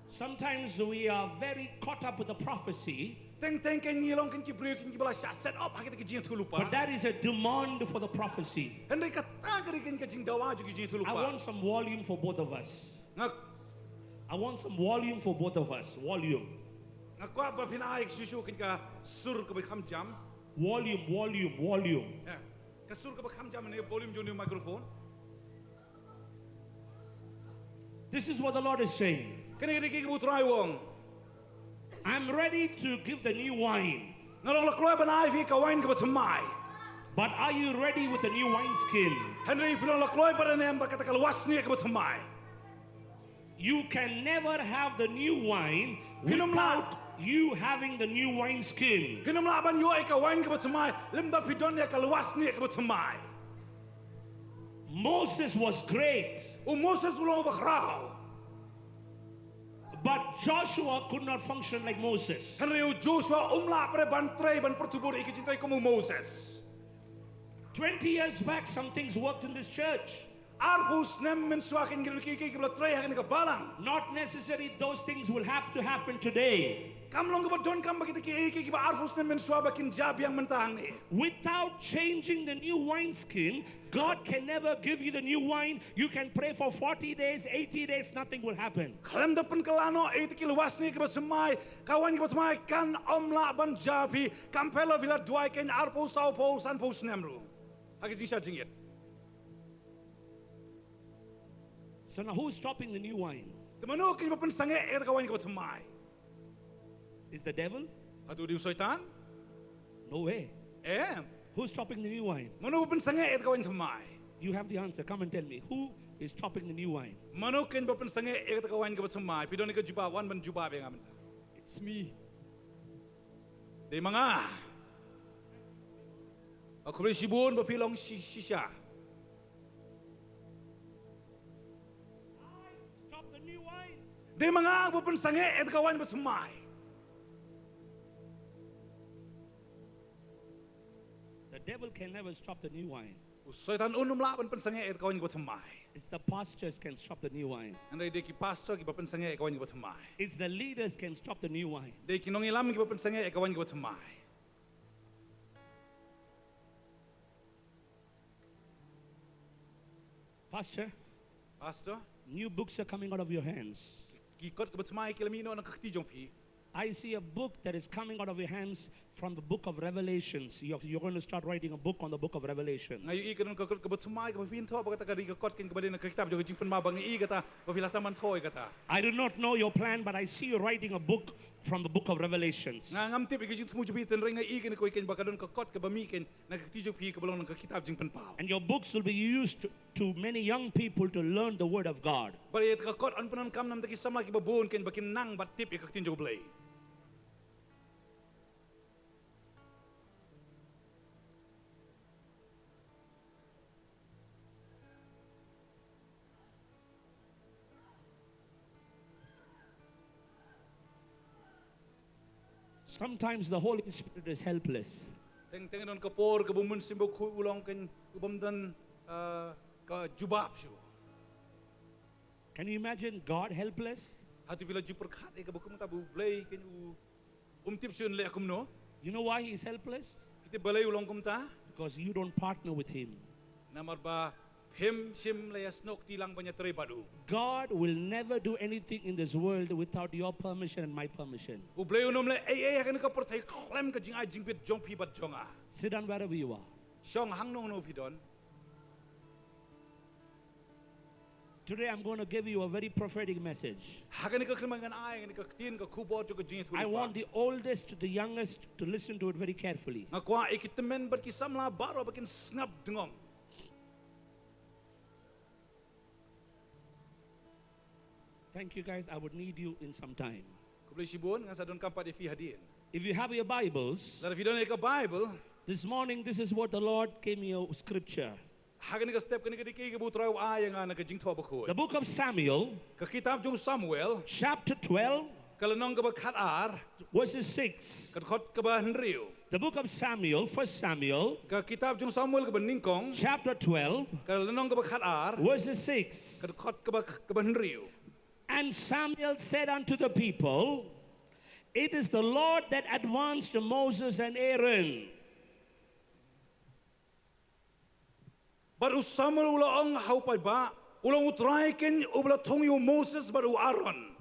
Sometimes we are very caught up with the prophecy. Teng teng kein ngi long kein ki briew kein kiba la shah set up ha kita ki jingïathuhlypa. But that is a demand for the prophecy. Hynrei kata ka dei kein ka jingdawa jong ki jingïathuhlypa. I want some volume for both of us. Nga, I want some volume for both of us. Volume. Nga kwah ba phin ai shuh shuh kein ka sur kaba kham jam. Volume, volume, volume. Yeah. Ka sur kaba kham jam ne volume jong u microphone. This is what the Lord is saying. Kane ka dei kaba U Trai u ong. I'm ready to give the new wine. Nga long la kloi ban ai phi ka wain kaba thymmai. But are you ready with the new wineskin? Hynrei phi long la kloi bad ne em bad kata ka lwasnieh kaba thymmai. You can never have the new wine without You having the new wineskin. Phin ym lah ban ïoh ïa ka wain kaba thymmai lymda phi don ïa ka lwasnieh kaba thymmai. Moses was great. U Moses u long uba khraw. But Joshua could not function like Moses. Hynrei u Joshua um lah pat ban trei, ban pyrthuh buh ïa ka jingtrei kum u Moses. Twenty years back, some things worked in this church. Arphew snem mynshuwa kein ki don kiei kiei kiba la trei ha kane ka balang. Not necessary those things will have to happen today. Kam long kaba donkam ba kita kiei kiei kiba arphew snem mynshuwa ba kin jia biang mynta hangne. Without changing the new wineskin, God can never give you the new wine. You can pray for forty days, eighty days, nothing will happen. Khlem da pynkylla noh ïa kita ki lwasnieh kiba thymmai, ka wain kaba thymmai kan ym lah ban jia phi. Kam pher lada phi la duwai kein arphew, sawphew, sanphew snem ruh ha ka jingshah jingit. So now who's stopping the new wine? Te mano kein ba pynsangeh ïa kata ka wain kaba thymmai? Is the devil? Hato dei u Soitan? No way. Em. Who's stopping the new wine? Mano ba pynsangeh ïa kata ka wain thymmai? You have the answer. Come and tell me. Who is stopping the new wine? Mano kein ba pynsangeh ïa kata ka wain kaba thymmai? Phi don ïa ka jubab, wan ban jubab ïa nga mynta. It's me. Dei ma nga. Khublei shibun ba phi long shi-, shisha. Stop the new wine. Dei ma nga ba pynsangeh ïa kata ka wain ba thymmai. The devil can never stop the new wine. U Soitan un ym lah ban pynsangeh ïa kata ka wain kaba thymmai. It's the pastors can stop the new wine. Hynrei dei ki pastor kiba pynsangeh ïa ka wain kaba thymmai. It's the leaders can stop the new wine. Dei ki nongïalam kiba pynsangeh ïa ka wain kaba thymmai. Pastor, Pastor, new books are coming out of your hands. Ki kot kiba thymmai ki la mih noh na ka kti jong phi. I see a book that is coming out of your hands from the book of Revelations. You're, you're going to start writing a book on the book of Revelations. Nga ïohi ka don ka kot kaba thymmai kaba phin thoh bad kata ka dei ka kot kein kaba dei na ka kitab jong ka Jingpynmaw, ba nga ïohi kata ba phi la sdang ban thoh ïa kata. I do not know your plan, but I see you writing a book from the book of Revelations. Nga ngam tip ïa ka jingthmu jong phi, hynrei nga ïohi kane kawei kein ba ka don ka kot kaba mih kein na ka kti jong phi kaba long na ka kitab Jingpynpaw. And your books will be used to, to many young people to learn the word of God. Bad ïa ka kot yn pyndonkam na bynta ki samla kiba bun kein ba kin nang bad tip ïa ka ktien jong U Blei. Sometimes the Holy Spirit is helpless. Teng teng don ka por kaba U Mynsiem Bakhuid u long kein u bym don, uh, ka jubab shuh. Can you imagine God helpless? Hato phi la ju pyrkhat ïa kaba kumta ba U Blei kein u um tip shuh un leh kumno? You know why he is helpless? Phi tip balei u long kumta? Because you don't partner with him. Namar ba phim shym la ïasnoh kti lang ban ïatrei bad u. God will never do anything in this world without your permission and my permission. U Blei un ym leh ei ei ha kane ka pyrthei khlem ka jingai jingbit jong phi bad jong nga. Sit down wherever you are. Shong hangno hangno phi don. Today I'm going to give you a very prophetic message. Ha kane ka khyllipmat ngan ai ïa kane ka ktien ka khubor jong ka jingïathuhlypa. I want the oldest to the youngest to listen to it very carefully. Nga kwah ïa ki tymmen bad ki samla baroh ba kin sngap dngong. Thank you, guys. I would need you in some time. Khublei shibun, ngan sa donkam pat ïa phi hadien. If you have your Bibles, lada phi don ïa ka Bible, this morning, this is what the Lord gave me a scripture. Ha kane ka step kane ka dei kaei kaba U Trai u ai ïa nga na ka Jingthoh Bakhuid. The book of Samuel, ka kitab jong u Samuel, chapter twelve, ka lynnong kaba khatar, verses six. Ka dkhot kaba hynriew. The book of Samuel, First Samuel, ka kitab jong u Samuel kaba nyngkong, chapter twelve, ka lynnong kaba khatar, verses six. Ka dkhot kaba, kaba hynriew. And Samuel said unto the people, "It is the Lord that advanced Moses and Aaron." Bad u Samuel u la ong ha u paidbah, "U long U Trai kein uba la thung ïa u Moses bad u Aaron."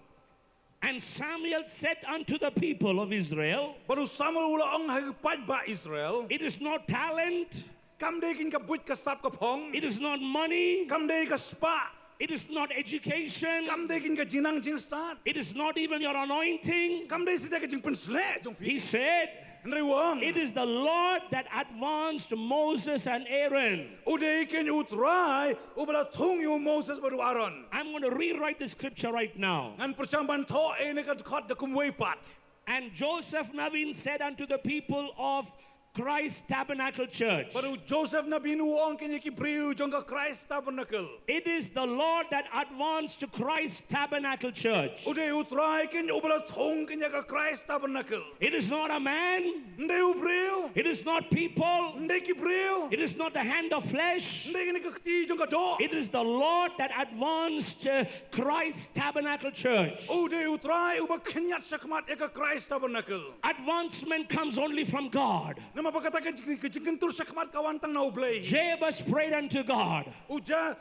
And Samuel said unto the people of Israel, bad u Samuel u la ong ha ki paidbah Israel, "It is not talent. Kam dei kein ka buit ka sap ka phong. It is not money. Kam dei ka spah. It is not education. Kam dei kein ka jingnang jingstad. It is not even your anointing." Kam dei shisha ka jingpynshlur jong phi. He said, hynrei u ong, "It is the Lord that advanced Moses and Aaron." U dei kein U Trai uba la thung ïa u Moses bad u Aaron. I'm going to rewrite the scripture right now. Ngan pyrshang ban thoh ïa kane ka dkhot da kumwei pat. And Joseph Navin said unto the people of Christ Tabernacle Church, Bad u Joseph Navin u ong kein ïa ki briew jong ka Christ Tabernacle, "It is the Lord that advanced to Christ Tabernacle Church." U dei u Trai kein uba la thung kein ïa ka Christ Tabernacle. It is not a man. Ym dei u briew. It is not people. Ym dei ki briew. It is not the hand of flesh. Ym dei kane ka kti jong ka doh. It is the Lord that advanced to Christ Tabernacle Church. U dei u Trai uba khynñiat shakhmat ïa ka Christ Tabernacle. Advancement comes only from God. Namar ba kata ka jing-, ka jingkyntur shakhmat ka wan tang na u Blei. Jabez prayed unto God. U Ja-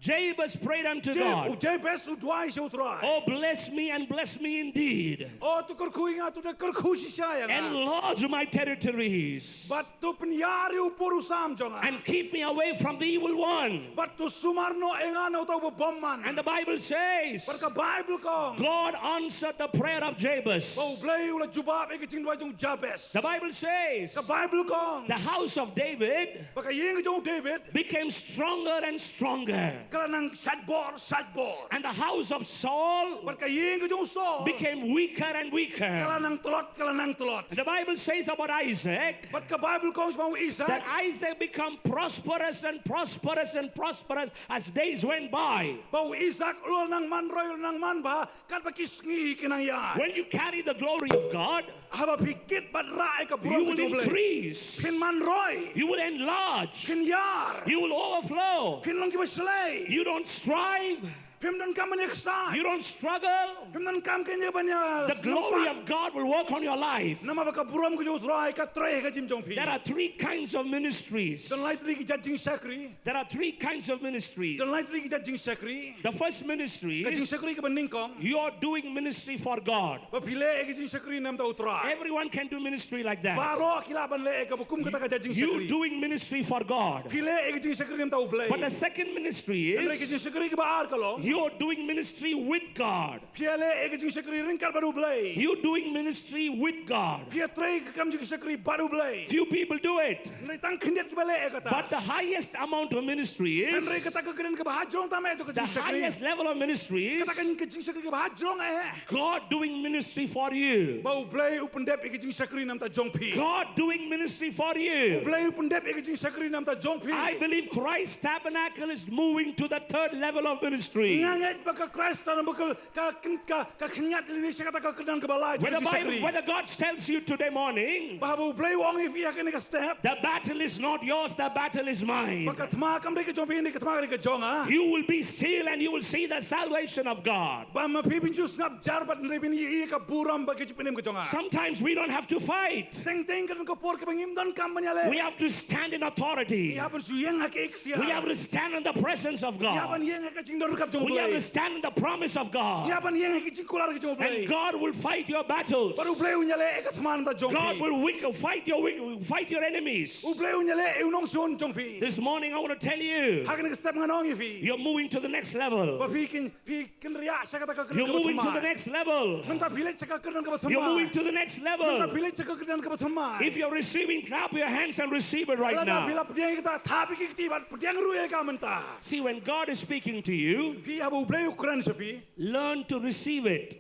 Jabez prayed unto God. U Jabez u duwai sha u Trai. Oh, bless me and bless me indeed. Oh, to kyrkhu ïa nga, to da kyrkhu shisha ïa nga. Enlarge my territories. Bad to pynïar ïa u por u sam jong nga. And keep me away from the evil one. Bad to sumar noh ïa nga na uta uba bymman. And the Bible says, bad ka Bible ka ong, God answered the prayer of Jabez. Ba u Blei u la jubab ïa ka jingduwai jong u Jabez. The Bible says, ka Bible ka ong, the house of David, ba ka ïing jong u David, became stronger and stronger. Ka la nang sait bor sait bor. And the house of Saul, bad ka ïing jong u Saul, became weaker and weaker. Ka la nang tlot, ka la nang tlot. And the Bible says about Isaac, bad ka Bible ka ong shaphang u Isaac, that Isaac became prosperous and prosperous and prosperous as days went by. Ba u Isaac u la nang man roi, u la nang man bha katba ki sngi ki nang ïaid. When you carry the glory of God, haba phi kit bad rah ïa ka burom ka jong u Blei, you will increase, phin man roi, you will enlarge, phin ïar, you will overflow, phin long kiba shlei. You don't strive, phim donkam ban ïa ksai, you don't struggle, phim donkam kein ïa ban ïa, the glory of God will work on your life. Namar ba ka burom ka jong u Trai ka trei ha ka jingim jong phi. There are three kinds of ministries. Don lai tylli ki jait jingshakri. There are three kinds of ministries. Don lai tylli ki jait jingshakri. The first ministry is, ka jingshakri kaba nyngkong, you're doing ministry for God. Ba phi leh ïa ka jingshakri na ka bynta u Trai. Everyone can do ministry like that. Baroh ki lah ban leh ïa kaba kum kata ka jait jingshakri. You doing ministry for God. Phi leh ïa ka jingshakri na ka bynta u Blei. But the second ministry is, hynrei ka jingshakri kaba ar ka long, you're doing ministry with God. Phi ïaleh ïa ka jingshakri ryngkat bad u Blei. You doing ministry with God. Phi ïatrei ka kam jingshakri bad u Blei. Few people do it. Hynrei tang khyndiat kiba leh ïa kata. But the highest amount of ministry is, hynrei kata ka kyrdan kaba hajrong tam eh jong ka jingshakri, the highest level of ministry is, kata ka jingshakri kaba hajrong eh, God doing ministry for you. Ba u Blei u pyndep ïa ka jingshakri na ka bynta jong phi. God doing ministry for you. U Blei u pyndep ïa ka jingshakri na ka bynta jong phi. I believe Christ Tabernacle is moving to the third level of ministry. Nga ngeit ba ka Christ Tabernacle ka kyn-, ka, ka khynñiat lynti sha kata ka kyrdan kaba lai jong ka jingshakri. Whether God tells you today morning, ba haba u Blei u ong ïa phi ha kane ka step, the battle is not yours, the battle is mine. Ba ka thma kam dei ka jong phi, hynrei ka thma ka dei ka jong nga. You will be still and you will see the salvation of God. Ba ma phi phin ju sngap jar bad hynrei phin ïohi ïa ka burom bad ka jingpynim ka jong nga. Sometimes we don't have to fight. Teng teng ka don ka por kaba ngim donkam ban ïaleh. We have to stand in authority. Ngi hap ban shu ïeng ha ka ïing ka thiah. We have to stand in the presence of God. Ngi hap ban ïeng ha ka jingdon ryngkat jong u Blei. We have to stand in the promise of God. Ngi hap ban ïeng ha ka jingkular ka jong u Blei. And God will fight your battles. Bad u Blei un ïaleh ïa ka thma na ka bynta jong phi. God will win, fight your win, fight your enemies. U Blei un ïaleh ïa u nongshun jong phi. This morning I want to tell you, ha kane ka step ngan ong ïa phi, you're moving to the next level. Ba phi kin Phi kynriah sha kata ka kyrdan kaba thymmai. You're moving to the next level. Mynta phi leit sha ka kyrdan kaba thymmai. You're moving to the next level. Mynta phi leit sha ka kyrdan kaba thymmai. If you're receiving, clap your hands and receive it right now. Lada phi la pdiang ïa kata, thap ïa ki kti bad pdiang ruh ïa ka mynta. See, when God is speaking to you, phi, haba u Blei u kren sha phi, learn to receive it.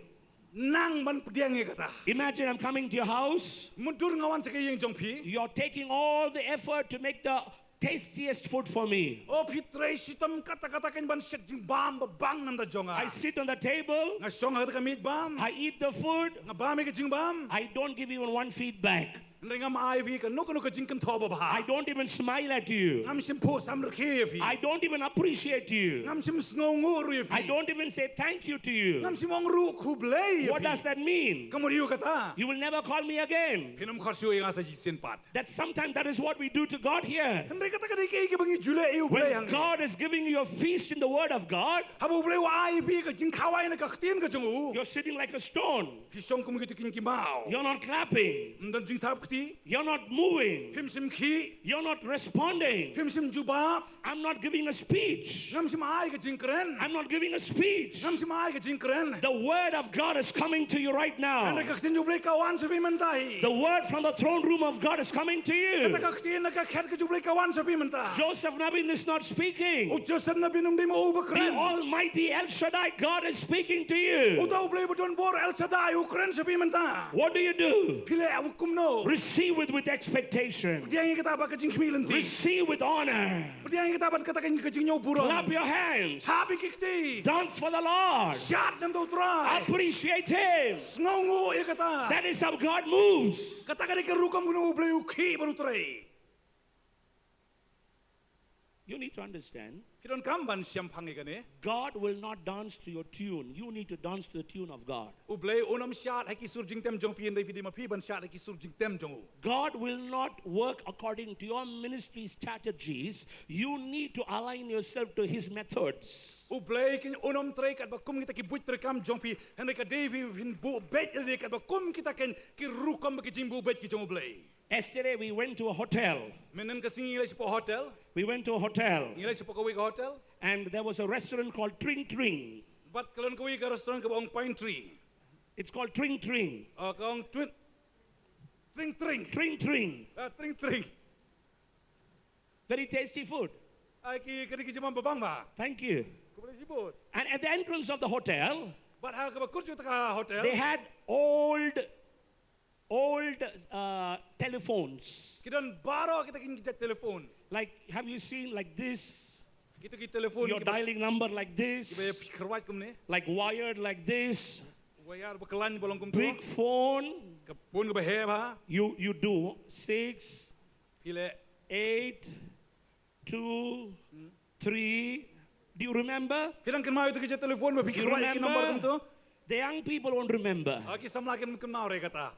Nang ban pdiang ïa kata. Imagine I'm coming to your house. Mutdur nga wan sha ka ïing jong phi. You're taking all the effort to make the tastiest food for me. O, phi trei shitom katta katta kein ban shet jingbam ba bang na ka bynta jong nga. I sit on the table. Nga shong ha kata ka miej bam. I eat the food. Nga bam ïa ka jingbam. I don't give even one feedback. Hynrei ngam ai ïa phi kano kano ka jingkynthoh ba bha. I don't even smile at you. Ngam shym phuh samrkhie ïa phi. I don't even appreciate you. Ngam shym sngewnguh ruh ïa phi. I don't even say thank you to you. Ngam shym ong ruh khublei ïa phi. What does that mean? Ka mut aïu kata? You will never call me again. Phin ym khot shuh ïa nga sa shisien pat. That sometimes that is what we do to God here. Hynrei kata ka dei kaei kaba ngi ju leh ïa u Blei hangne. When God is giving you a feast in the word of God, haba u Blei u ai ïa phi ka jingkhawai na ka ktien ka jong u, you're sitting like a stone. Phi shong kum ki tngen ki maw. You're not clapping. Ym don jingthap kti. You're not moving. Phim shym khih. You're not responding. Phim shym jubab. I'm not giving a speech. Ngam shym ai ka jingkren. I'm not giving a speech. Ngam shym ai ka jingkren. The word of God is coming to you right now. Hynrei ka ktien jong u Blei ka wan sha phi mynta hi. The word from the throne room of God is coming to you. Kata ka ktien na ka khet ka jong u Blei ka wan sha phi mynta. Joseph Nabin is not speaking. U Joseph Nabin um dei mo uba kren. He Almighty El Shaddai, God is speaking to you. Uta U Blei ba don bor, El Shaddai, u kren sha phi mynta. What do you do? Phi leh kumno? Receive it with expectation. Pdiang ïa kata bad ka jingkhmih lynti. Receive with honor. Pdiang ïa kata bad kata ka jingñiewburom. Clap your hands. Hap ïa ki kti. Dance for the Lord. Shad namar U Trai. Appreciate Him. Sngewnguh ïa kata. That is how God moves. Kata ka dei ka rukom kumno U Blei u khih bad U Trai. You need to understand. Ki donkam ban shemphang ïa kane. God will not dance to your tune. You need to dance to the tune of God. U Blei un ym shad ha ki sur jingtem jong phi, hynrei phi dei ma phi ban shad ha ki sur jingtem jong u. God will not work according to your ministry strategies. You need to align yourself to His methods. U Blei kin un ym trei katba kum kita ki buit treikam jong phi, hynrei ka dei phi phin buh beit ïa katba kum kita ki rukom ba ki jingbuh beit ki jong U Blei. Yesterday we went to a hotel. Mynhynnin ka sngi ngi leit shapoh hotel. We went to a hotel. Ngi leit shapoh kawei ka hotel. And there was a restaurant called Tring Tring. Bad ka long kawei ka restaurant kaba ong Pine Tree. It's called Tring Tring. Ah, ka ong Twin Tring Tring. Tring Tring. Ah, Tring Tring. Very tasty food. Ah, ki, ka dei ki jingmam babang ba. Thank you. Khublei shibun. And at the entrance of the hotel, bad ha kaba kut jong kata ka hotel, they had old old uh, telephones. Ki don baroh kita ki jait telephone. Like, have you seen like this? Kita ki telephone. You're dialing number like this. Kiba ïa phi kyrwat kumne. Like wired like this. Wire ba kyllaiñ ba long kumto. Big phone. Ka phone kaba heh ba. You you do six. Phi leh. Eight. Two, three. Do you remember? Phi dang kynmaw ïa ki jait telephone ba phi kyrwat ïa ki number kumto? The young people won't remember. Ah, ki samla kin kynmaw re kata.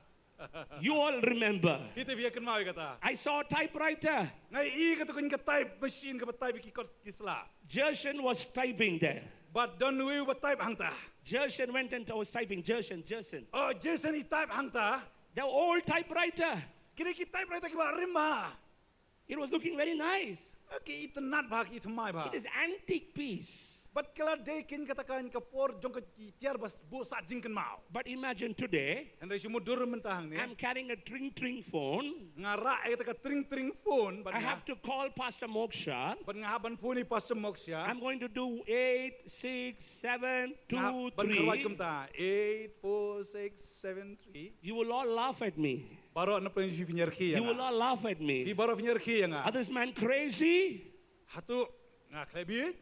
You all remember. Phi te phi kynmaw ïa kata. I saw a typewriter. Nga i kata ka type machine kaba type ki kot ki sla. Jerson was typing there. Bad don uwei uba type hangta. Jerson went and was typing. Jerson, Jerson. Oh, Jerson i type hangta. The old typewriter. Kine ki typewriter kiba rim ba. It was looking very nice. Ki itynnad ba, ki ithymmai ba. It is antique piece. Bad ka la dei kin kata ka por jong ka tiar ba buh sah jingkynmaw. But imagine today. Hynrei shu mutdur mynta hangne. I'm carrying a Tring Tring phone. Nga rah ïa kata ka Tring Tring phone bad I have to call Pastor Moksha. Bad nga hap ban phone ïa Pastor Moksha. I'm going to do eight, six, seven, two, three. Nga hap ban kyrwai kumta, eight, four, six, seven, three. You will all laugh at me. Baroh na pdeng phi pynïar khie ïa nga. You will all laugh at me. Phi baroh pynïar khie ïa nga. Are this man crazy? Hato nga khlem bieit?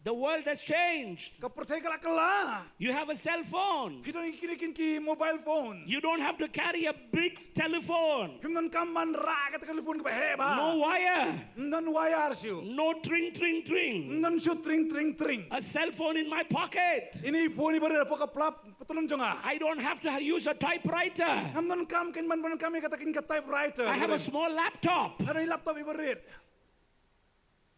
The world has changed. Ka pyrthei ka la kylla. You have a cell phone. Phi don kine kin ki mobile phone. You don't have to carry a big telephone. Phim donkam ban rah ka telephone kaba heh ba. No wire. Ym don wire shuh. No tring tring tring. Ym don shuh tring tring tring. A cell phone in my pocket. Ine i phone iba rit hapoh ka plap patlun jong nga. I don't have to use a typewriter. Ngam donkam kein ban, ban kam ïa kata kein ka typewriter. I have a small laptop. Nga don i laptop iba rit.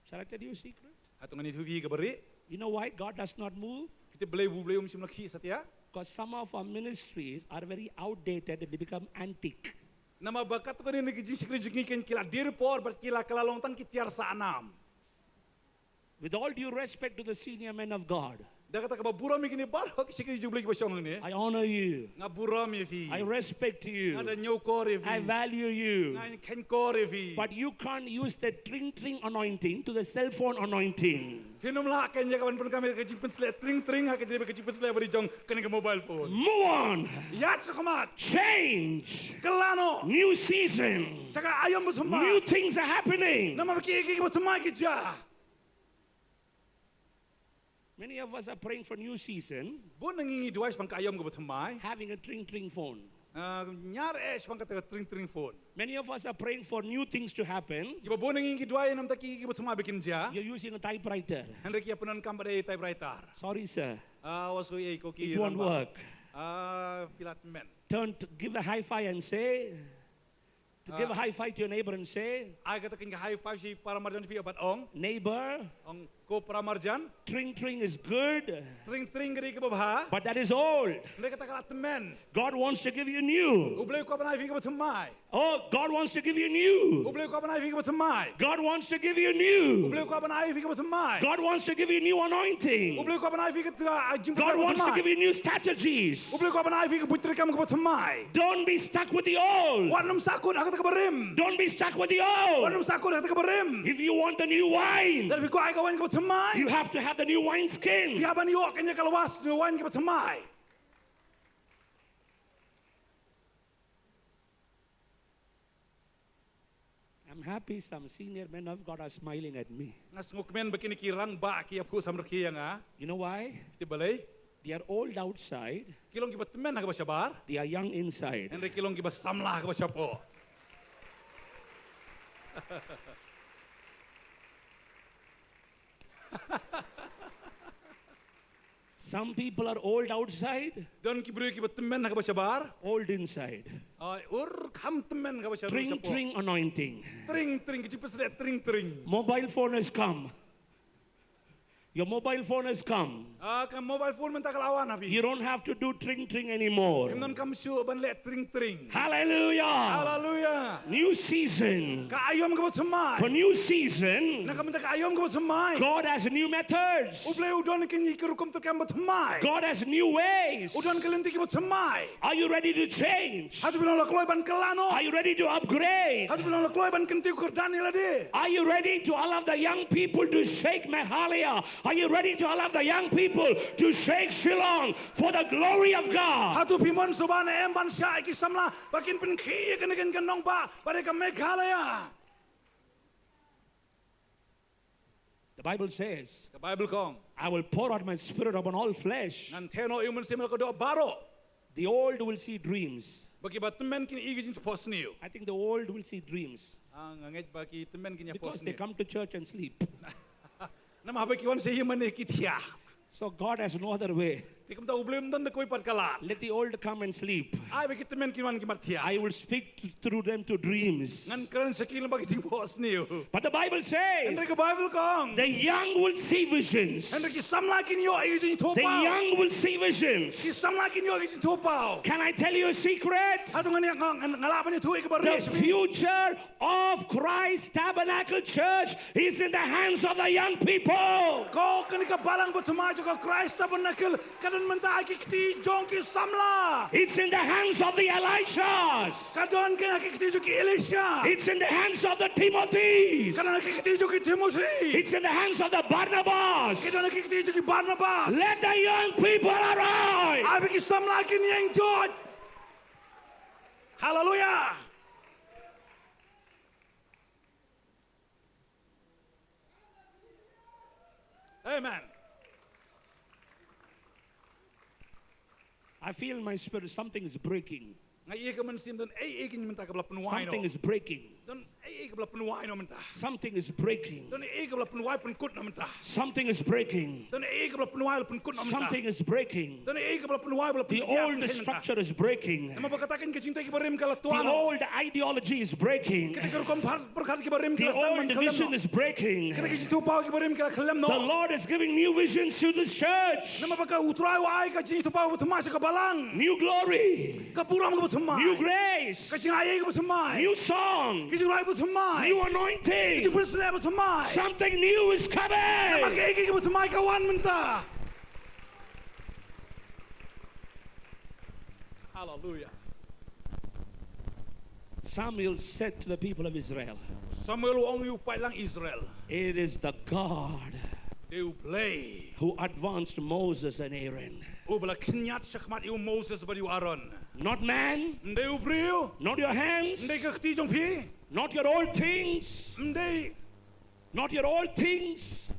Shall I tell you a secret? Hato ngan ïathuh ïa phi kaba rit? You know why God does not move? Phi tip balei U Blei um shym la khih satia? Because some of our ministries are very outdated and they become antique. Namar ba katto katne ki jingshakri jong ngi kein ki la dier por bad ki la kylla long tang ki tiar sahnam. With all due respect to the senior men of God, da kata kaba burom ïa kine baroh ki shakri jong U Blei kiba shong hangne. I honor you. Nga burom ïa phi. I respect you. Nga da ñiewkor ïa phi. I value you. Nga khein kor ïa phi. But you can't use the tring tring anointing to the cell phone anointing. Phin ym lah kein ïa ka ban pynkam ïa ka jingpynsleh tring tring ha ka jingpynsleh ba dei jong kane ka mobile phone. Move on. Ïaid shakhmat. Change. Kylla noh. New season. Sha ka aïom bathymmai. New things are happening. Namar ba ki, ki, ki bathymmai ki jia. Many of us are praying for new season. Bun na ngi ngi duwai shaphang ka aïom kaba thymmai. Having a tring tring phone. Ah, ñiar eh shaphang kata ka tring tring phone. Many of us are praying for new things to happen. Kiba bun na ngi ngi duwai namar ki, ki bathymmai ba kin jia. You're using a typewriter. Hynrei ki ïa pyndonkam bad ei typewriter. Sorry, sir. Ah, wa sngewsih ko ki. It won't work. Ah, phi la tymmen. Turn to, give a high five and say, to give a high five to your neighbor and say, ai kata kein ka high five sha i para marjan phi bad ong, neighbor, ong ko para marjan, tring tring is good, tring tring ka dei kaba bha, but that is old. Hynrei kata ka la tymmen. God wants to give you new. U Blei u kwah ban ai phi kaba thymmai. Oh, God wants to give you new. U Blei u kwah ban ai phi kaba thymmai. God wants to give you new. U Blei u kwah ban ai phi kaba thymmai. God wants to give you new anointing. U Blei u kwah ban ai phi ka, ah, jingpynshlur kaba thymmai. God wants to give you new strategies. U Blei u kwah ban ai phi ka buit treikam kaba thymmai. Don't be stuck with the old. Wat nym sahkut ha kata kaba rim. Don't be stuck with the old. Wat nym sahkut ha kata kaba rim. If you want the new wine, lada phi kwah ai ka wain kaba thymmai. You have to have the new wine skin. Phi hap ban ïoh kane ka lywa sniew wine kaba thymmai. I'm happy some senior men of God are smiling at me. Nga sngewkmen ba kine ki rangbah ki ïa phuh samrkhie ïa nga. You know why? Te balei? They are old outside. Ki long kiba tymmen ha kaba shabar. They are young inside. Hynrei ki long kiba samla ha kaba shapoh. Some people are old outside. Don ki briew kiba tymmen ha kaba shabar. Old inside. Ai, ur kham tymmen ha kaba shabar. Tring, shapoh. Tring anointing. Tring, tring, ki jingpynshlur tring, tring. Mobile phone has come. Your mobile phone has come. Ah, ka mobile phone mynta ka la wan ha phi. You don't have to do tring tring anymore. Ym don kam shuh ban leh tring tring. Hallelujah. Hallelujah. New season. Ka aïom kaba thymmai. For new season, na ka bynta ka aïom kaba thymmai, God has new methods. U Blei u don kine ki rukom treikam ba thymmai. God has new ways. U don ki lynti kiba thymmai. Are you ready to change? Hato phi long la kloi ban kylla noh? Are you ready to upgrade? Hato phi long la kloi ban kyntiew kyrdan ïa lade? Are you ready to allow the young people to shake Meghalaya? Are you ready to allow the young people to shake Shillong for the glory of God? Hato phi mon shuh ban, em ban shah ïa ki samla ba kin pynkhih ïa kane ka nongbah bad ïa ka Meghalaya? The Bible says, ka Baibl ka ong, "I will pour out my spirit upon all flesh." Ngan theh noh ïa u Mynsiem ha ka doh baroh. The old will see dreams. Ba kiba tymmen kin ïohi ki jingthohsniew. I think the old will see dreams. Ah, nga ngeit ba ki tymmen kin ïa thohsniew. Because they come to church and sleep. Namar haba ki wan sha ïing mane ki thiah. So God has no other way. Te kumta U Blei um don da kawei pat ka lad. Let the old come and sleep. Ai ba ki tymmen kin wan ki mat thiah. I will speak to, through them to dreams. Ngan kren sha ki lyngba ki jingthohsniew. But the Bible says, hynrei ka Baibl ka ong, the young will see visions. Hynrei ki samla kin ïohi ki jingthohpaw. The young will see visions. Ki samla kin ïohi ki jingthohpaw. Can I tell you a secret? Hato ngan ïa, nga, nga lah ban ïathuh ïa kaba rieh? The future of Christ Tabernacle Church is in the hands of the young people. Ko kane ka balang ba thymmai jong ka Christ Tabernacle ka don mynta ha ki kti jong ki samla. It's in the hands of the Elishas. Ka don ka ha ki kti jong ki Elisha. It's in the hands of the Timothys. Ka don ha ki kti jong ki Timothy. It's in the hands of the Barnabas. Ka don ha ki kti jong ki Barnabas. Let the young people arise. Ai ba ki samla kin ïeng joit. Hallelujah. Amen. I feel in my spirit something is breaking. Nga ïohi ha ka mynsiem don ei ei kaba mynta kaba la pynwai noh. Something is breaking. Don ei ei kaba la pynwai noh mynta. Something is breaking. Don ei ei kaba la pynwai pynkut noh mynta. Something is breaking. Don ei ei kaba la pynwai la pynkut noh mynta. Something is breaking. Don ei ei kaba la pynwai ba la pynkhih noh mynta. The old structure is breaking. Namar ba kata ka jingtei kaba rim ka la twah noh. The old ideology is breaking. Kata ka rukom pyrkhat kaba rim ka la sdang ban khyllem noh. The old vision is breaking. Kata ka jingthohpaw kaba rim ka la khyllem noh. The Lord is giving new visions to this church. Namar ba ka U Trai u ai ka jingthohpaw ba thymmai sha ka balang. New glory. Ka burom kaba thymmai. New grace. Ka jingaiei kaba thymmai. New song. Ka jingrwai ba thymmai. New anointing. Ka jingpynshlur ba thymmai. Something new is coming. Namar kaei kaei kaba thymmai ka wan mynta. Hallelujah. Samuel said to the people of Israel, Samuel u ong ïa u paidlang Israel, "It is the God Dei U Blei who advanced Moses and Aaron." Uba la khynñiat shakhmat ïa u Moses bad ïa u Aaron. Not man. Ym dei u briew. Not your hands. Ym dei ka kti jong phi. Not your old things. Ym dei. Not your old things.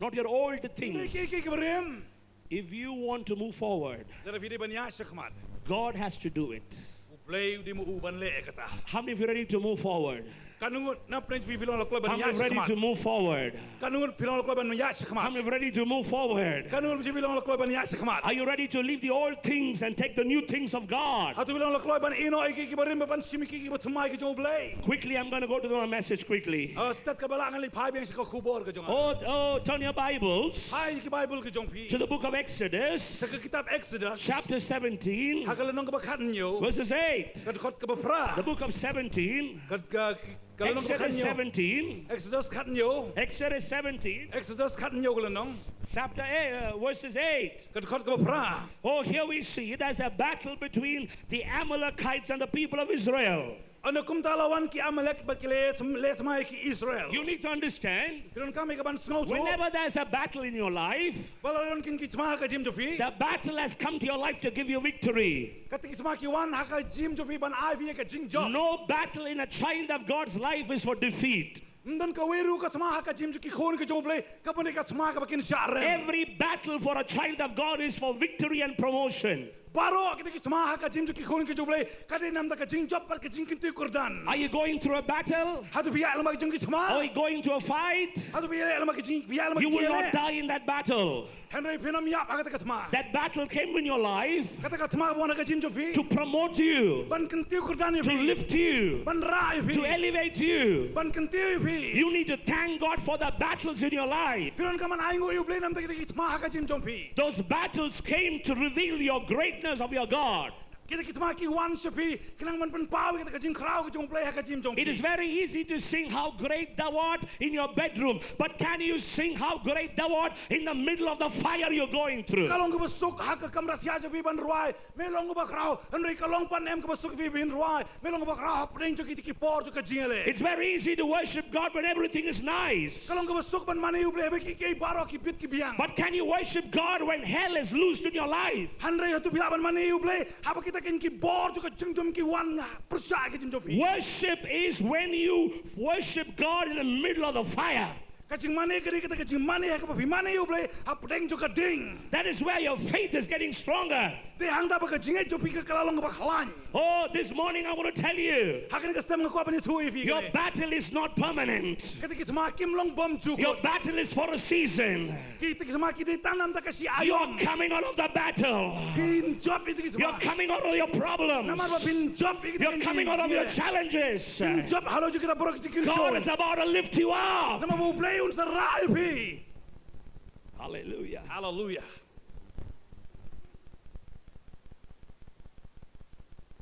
Not your old things. Ym dei kiei kiei kiba rim. If you want to move forward, lada phi dei ban ïaid shakhmat, God has to do it. U Blei u dei ma u ban leh kata. How many of you ready to move forward? Katno ngut na pdeng jong phi phi long la kloi ban ïaid shakhmat? How many ready to move forward? Katno ngut phi long la kloi ban ïaid shakhmat? How many ready to move forward? Katno ngut jong phi phi long la kloi ban ïaid shakhmat? Are you ready to leave the old things and take the new things of God? Hato phi long la kloi ban ïehnoh ïa kiei kiba rim bad ban shim ïa kiei kiba thymmai ki jong U Blei? Quickly, I'm gonna go to my message quickly. Ah, step kaba lah ngan leit phai biang sha ka khubor ka jong nga. Oh, oh, turn your Bibles. Phai ki Baibl ka jong phi. To the book of Exodus. Sha ka kitab Exodus. Chapter seventeen. Ha ka lynnong kaba khathynñiew. Verses eight. Ka dkhot kaba phra. The book of seventeen. Ka, ka, ka lynnong kaba khathynñiew. Exodus seventeen. Exodus khathynñiew. Exodus seventeen. Exodus khathynñiew ka lynnong. Chapter eight, uh, verses eight. Ka dkhot kaba phra. Oh, here we see it as a battle between the Amalekites and the people of Israel. Ynda kumta la wan ki Amalek bad ki leh, leh thma ïa ki Israel. You need to understand, Phi donkam ïa ka ban sngewthuh. Whenever there's a battle in your life, Balei la don kine ki thma ha ka jingim jong phi? The battle has come to your life to give you victory. Kata ki thma ki wan ha ka jingim jong phi ban ai phi ïa ka jingjop. No battle in a child of God's life is for defeat. Ym don kawei ruh ka thma ha ka jingim jong ki khun ki jong U Blei kaba dei ka thma kaba kin shah rem. Every battle for a child of God is for victory and promotion. Baroh kita ki thma ha ka jingim jong ki khun ki jong U Blei ka dei namar ka jingjop bad ka jingkyntiew kyrdan. Are you going through a battle? Hato phi ïaid lem bad ki jong ki thma? Are you going through a fight? Hato phi ïaid lem bad ki jong, phi ïaid lem bad You ki will jong ki not die in that battle. Hynrei phin ym ïap ha kata ka thma. That battle came in your life Kata ka thma ka wan ha ka jingim jong phi. To promote you, Ban kyntiew kyrdan ïa to phi. Lift you, Ban rah ïa phi. To elevate you. Ban kyntiew ïa phi. You need to thank God for the battles in your life. Phi donkam ban ai nguh ïa U Blei namar kita ki thma ha ka jingim jong phi. Those battles came to reveal your greatness of your God. Kita ki thma ki wan sha phi khnang ban pynpaw ïa kata ka jingkhraw ka jong U Blei ha ka jingim jong phi. It is very easy to sing how great thou art in your bedroom, but can you sing how great thou art in the middle of the fire you're going through? Ka long kaba suk ha ka kamra thiah jong phi ban rwai, me long kaba khraw, hynrei ka long pat ne em kaba suk ïa phi ban rwai, me long kaba khraw hapdeng jong kita ki por jong ka jingïaleh. It's very easy to worship God when everything is nice. Ka long kaba suk ban mane ïa U Blei haba ki, ki baroh ki bit ki biang. But can you worship God when hell is loosed in your life? Hynrei hato phi lah ban mane ïa U Blei haba kita ki, ki bor jong ka jingjop ki wan pyrshah ka jingim jong phi. Worship is when you worship God in the middle of the fire. Ka jingmane ka dei kata ka jingmane ha kaba phi mane ïa U Blei hapdeng jong ka ding. That is where your faith is getting stronger. Te hangta ba ka jingngeit jong phi ka la long kaba khlaiñ. Oh, this morning I want to tell you, Ha kane ka step nga kwah ban ïathuh ïa phi. Your battle is not permanent. Kata ki thma kim long bymjukut. Your battle is for a season. Kita ki thma ki dei tang namar ka shi aïom. You are coming out of the battle. Phin jop ïa kita ki thma. You're coming out of your problems. Namar ba phin jop ïa kita ki. You're coming out of your challenges. Phin jop halor jong kita baroh ki jingkyrkhu. God is about to lift you up. Namar ba U Blei un sa rah ïa phi. Hallelujah. Hallelujah.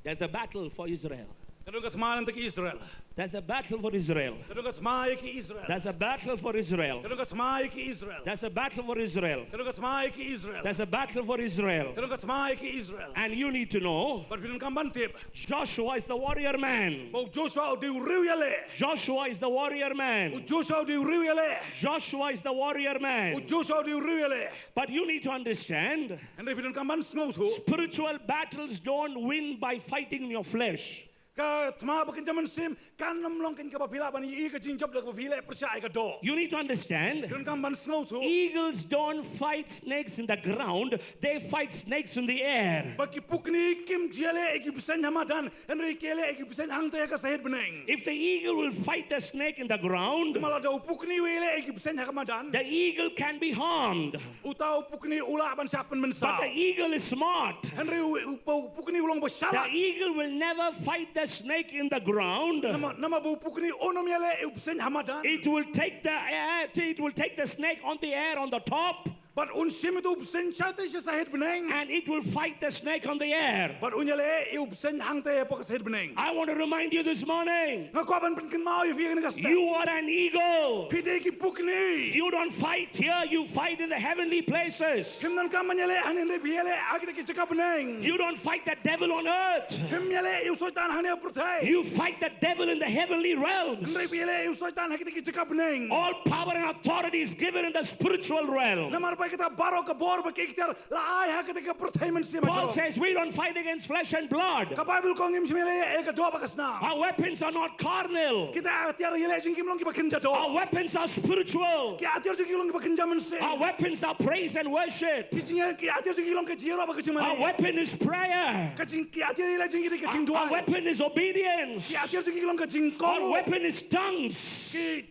There's a battle for Israel. Ka don ka thma namar ki Israel. There's a battle for Israel. Ka don ka thma ïa ki Israel. There's a battle for Israel. Ka don ka thma ïa ki Israel. There's a battle for Israel. Ka don ka thma ïa ki Israel. There's a battle for Israel. Ka don ka thma ïa ki Israel. And you need to know, Bad phi donkam ban tip. Joshua is the warrior man. Ba u Joshua u dei u riewïaleh. Joshua is the warrior U man. Joshua u dei u riewïaleh. Joshua is the warrior U man. Joshua u dei u riewïaleh. But you need to understand, Hynrei phi donkam ban sngewthuh. Spiritual battles don't win by fighting in your flesh. Ka thma ba kynja mynsiem kan ym long kan kaba phi lah ban ïoh ka jingjop da kaba phi leh pyrshah ïa ka doh. You need to understand, Phi donkam ban sngewthuh. Eagles don't fight snakes in the ground, they fight snakes in the air. Ba ki pukni kim ju ïaleh ïa ki bseiñ ha madan, hynrei ki ïaleh ïa ki bseiñ hangta ha ka sahit bneng. If the eagle will fight the snake in the ground, Namar lada u pukni u ïaleh ïa ki bseiñ ha ka madan, the eagle can be harmed. Uta u pukni u lah ban shah pynmynsaw. But the eagle is smart. Hynrei u, u, u pukni u long ba The shalak. Eagle will never fight the snake in the ground. Namar, namar ba u pukni un ym ïaleh ïa u bseiñ ha madan. It will take the air, it will take the snake on the air on the top. Bad un shim ïa u bseiñ shatei sha sahit bneng. And it will fight the snake on the air. Bad un ïaleh ïa u bseiñ hangta hapoh ka sahit bneng. I want to remind you this morning. Nga kwah ban pynkynmaw ïa phi ha kane ka step. You are an eagle. Phi dei ki pukni. You don't fight here, you fight in the heavenly places. Phim donkam ban ïaleh hangne, hynrei phi ïaleh ha kita ki jaka bneng. You don't fight the devil on earth. Phim ïaleh ïa u Soitan hangne ha pyrthei. You fight the devil in the heavenly realms. Hynrei phi ïaleh ïa u Soitan ha kita ki jaka bneng. All power and authority is given in the spiritual realm. Namar ba kita baroh ka bor bad ka iktiar la ai ha kita ka pyrthei mynsiem. Paul says we don't fight against flesh and blood. Ka Baibl ka ong ngim shym ïaleh ïa ka doh bad ka snam. Our weapons are not carnal. Kita ïatiar ïaleh jong ngi kim long kiba kynja doh. Our weapons are spiritual. Ki ïatiar jong ngi ki long kiba kynja mynsiem. Our weapons are praise and worship. Ki jing, ki ïatiar jong ngi ki long ka jingïaroh bad ka jingmane. Our weapon is prayer. Ka jing, ki ïatiar ïaleh jong ngi ka Our, jingduwai. Our weapon is obedience. Ki ïatiar jong ngi ki long ka jingkohnguh. Our weapon is tongues. Ki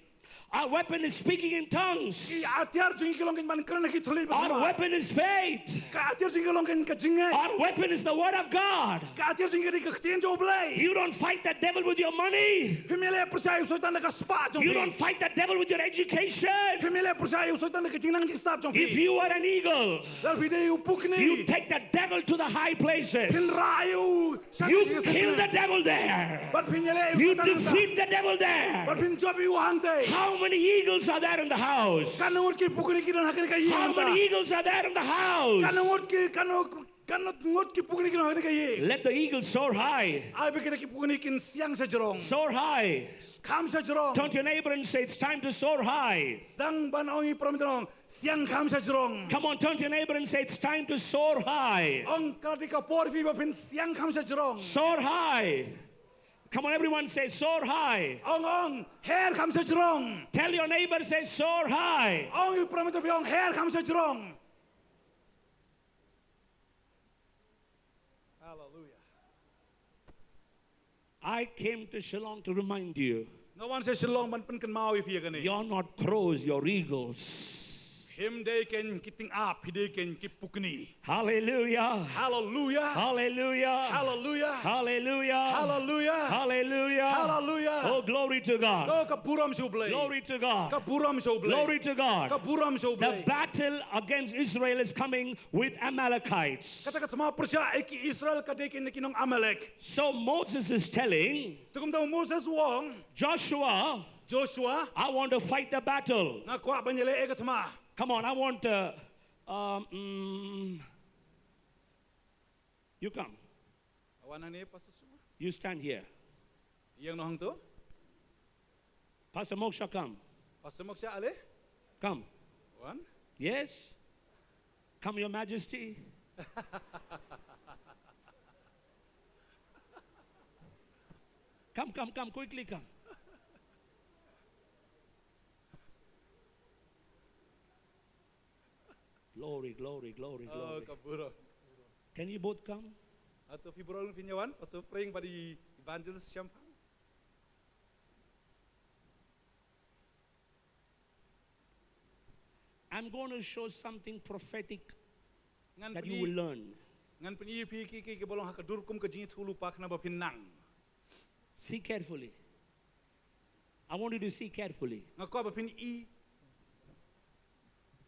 Our weapon is speaking in tongues. Ki ïatiar jong ngi ki long ka ban kren ha ki thylliej ba. Our weapon is faith. Ka ïatiar jong ngi ki long ka jingngeit. Our weapon is the word of God. Ka ïatiar jong ngi ka ktien jong U Blei. You don't fight the devil with your money. Phim ïaleh pyrshah ïa u Soitan da ka spah jong phi. You don't fight the devil with your education. Phim ïaleh pyrshah ïa u Soitan da ka jingnang jingstad jong phi. If you are an eagle, Lada phi dei u pukni. You take the devil to the high places. Phin rah ïa u sha You ka jingïaseng. Kill the devil there. Bad phin ïaleh ïa u You Soitan hangta. Defeat the devil there. Bad phin jop ïa u hangta. How How many eagles are there in the house? Katno ngut ki pukni ki don ha kane ka ïing mynta? How many eagles are there in the house? Katno ngut ki, katno, katno ngut ki pukni ki don ha kane ka ïing? Let the eagles soar high. Ai ba kita ki pukni kin siang sha jrong. Soar high. Kham sha jrong. Turn to your neighbor and say, "It's time to soar high." Sdang ban ong ïa i para bangeit jong, siang kham sha jrong. Come on, turn to your neighbor and say, "It's time to soar high." Ong, ka dei ka por ïa phi ba phin siang kham sha jrong. Soar high. Come on, everyone say, "Soar high." Ong, ong, her kham sha jrong. Tell your neighbor, say, "Soar high." Ong ïa i para bangeit jong phi, ong, her kham sha jrong. Hallelujah. I came to Shillong to remind you. Nga wan sha Shillong ban pynkynmaw ïa phi ïa kane. You're not crows, you're eagles. Phim dei kein ki tyngab, phi dei kein ki pukni. Hallelujah. Hallelujah. Hallelujah. Hallelujah. Hallelujah. Hallelujah. Hallelujah. Hallelujah. Oh, glory to God. To ka burom sha U Blei. Glory to God. Ka burom sha U Blei. Glory to God. Ka burom sha U Blei. The battle against Israel is coming with Amalekites. Kata ka thma pyrshah ïa ki Israel ka dei kein ki nong Amalek. So Moses is telling, te kumta u Moses u ong, Joshua, Joshua, "I want to fight the battle." Nga kwah ban ïaleh ïa ka thma. Come on, I want to, um, mm, you come. Wan hangne, Pastor Suma. You stand here. Ïeng noh hangto. Pastor Moksha, come. Pastor Moksha, ale? Come. Wan. Yes. Come, Your Majesty. Come, come, come, quickly come. Glory, glory, glory, glory. Oh, ka burom. Can you both come? Hato phi baroh phin ïa wan, Pastor Frank bad i Evangelist Shemphang. I'm going to show something prophetic that you will learn. Ngan pyni, ngan pyni ïa phi ki, ki, ki ba long ha ka dur kum ka jingïathuhlypa khnang ba phin nang. See carefully. I want you to see carefully. Nga kwah ba phin i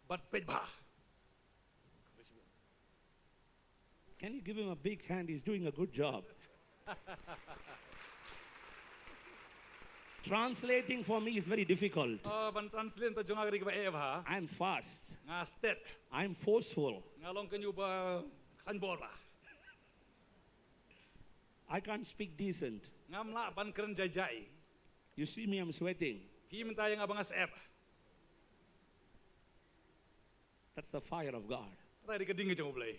bad peit bha. Can you give him a big hand? He's doing a good job. Translating for me is very difficult. Oh, ban translate ïa ka jong nga ka dei kaba eh bha. I'm fast. Nga stet. I'm forceful. Nga long kein uba khlaiñ bor bha. I can't speak decent. Ngam lah ban kren jai jai. You see me, I'm sweating. Phi mynta ïa nga ba nga syep. That's the fire of God. Kata ka dei ka ding ka jong U Blei.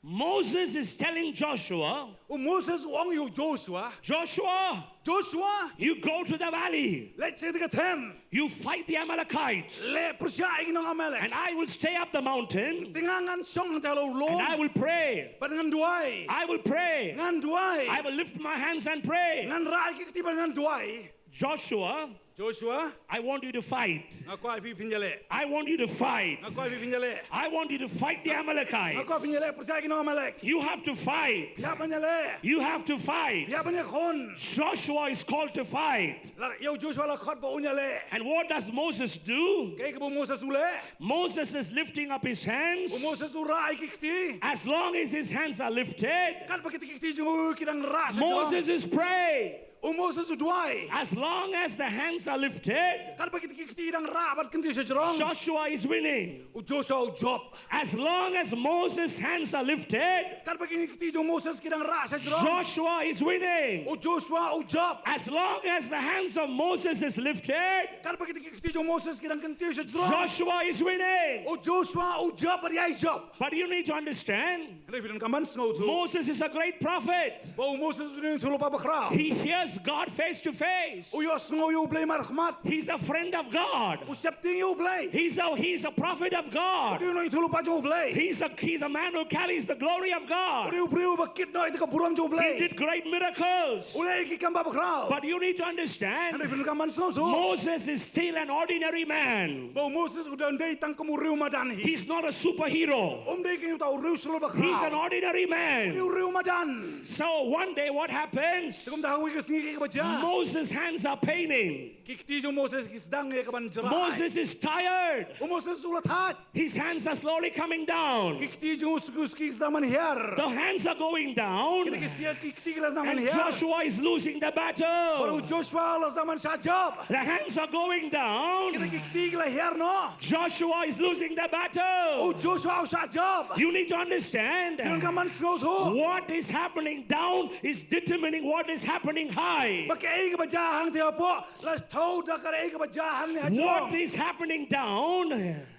Moses is telling Joshua, u Moses u ong ïa u Joshua, Joshua, Joshua, you go to the valley. Leit sha ka them. You fight the Amalekites. Leit pyrshah ïa ki nong Amalek. And I will stay up the mountain. Te nga ngan shong hangta ha u lum. And I will pray. Bad ngan duwai. I will pray. Ngan duwai. I will lift my hands and pray. Ngan rah ïa ki kti bad ngan duwai. Joshua, Joshua, I want you to fight. Nga kwah ïa phi phin ïaleh. I want you to fight. Nga kwah ïa phi phin ïaleh. I want you to fight the Amalekites. Nga kwah phin ïaleh pyrshah ïa ki nong Amalek. You have to fight. Phi hap ban ïaleh. You have to fight. Phi hap ban ïakhun. Joshua is called to fight. La, ïa u Joshua la khot ba un ïaleh. And what does Moses do? Kaei kaba u Moses u leh? Moses is lifting up his hands. U Moses u rah ïa ki kti. As long as his hands are lifted, katba kita ki kti jong u ki dang rah sha jrong, Moses is praying. U Moses u duwai. As long as the hands are lifted, katba kita ki kti dang rah bad kyntiew sha jrong, Joshua is winning. U Joshua u jop. As long as Moses' hands are lifted, katba ki kti jong Moses ki dang rah sha jrong, Joshua is winning. U Joshua u jop. As long as the hands of Moses is lifted, katba kita ki kti jong Moses ki dang kyntiew sha jrong, Joshua is winning. U Joshua u jop bad ïai jop. But you need to understand, hynrei phi donkam ban sngewthuh, Moses is a great prophet. Ba u Moses u dei u nongïathuhlypa bakhraw. He hears God face to face. U ïohsngew ïa U Blei markhmat. He's a friend of God. U sheptieng ïa U Blei. He's a, he's a prophet of God. U dei u nongïathuhlypa jong U Blei. He's a, he's a man who carries the glory of God. U dei u briew uba kit noh ïa ka burom jong U Blei. He did great miracles. U leh ki kam bakhraw. But you need to understand, hynrei phi donkam ban sngewthuh, Moses is still an ordinary man. Ba u Moses u dang dei tang kum u riew madan hi. He's not a superhero. Um dei kein uta u riew shlur bakhraw. He's an ordinary man. U dei u riew madan. So one day what happens? Te kumta ha kawei ka sngi Ki kti ba jah. Moses' hands are paining. Ki kti jong Moses ki sdang ïa ka ban jrai. Moses is tired. U Moses u la thait. His hands are slowly coming down. Ki kti jong u suki suki ki sdang ban hiar. The hands are going down. Kita ki sia ki kti ki la sdang ban hiar. And Joshua is losing the battle. Bad u Joshua u la sdang ban shah jop. The hands are going down. Kita ki kti ki la hiar noh. Joshua is losing the battle. U Joshua u shah jop. You need to understand. Phi donkam ban sngewthuh. What is happening down is determining what is happening high. Ba kaei kaba jah hangtei hapoh la thew da kaei kaba jah hangne ha jrong. What is happening down,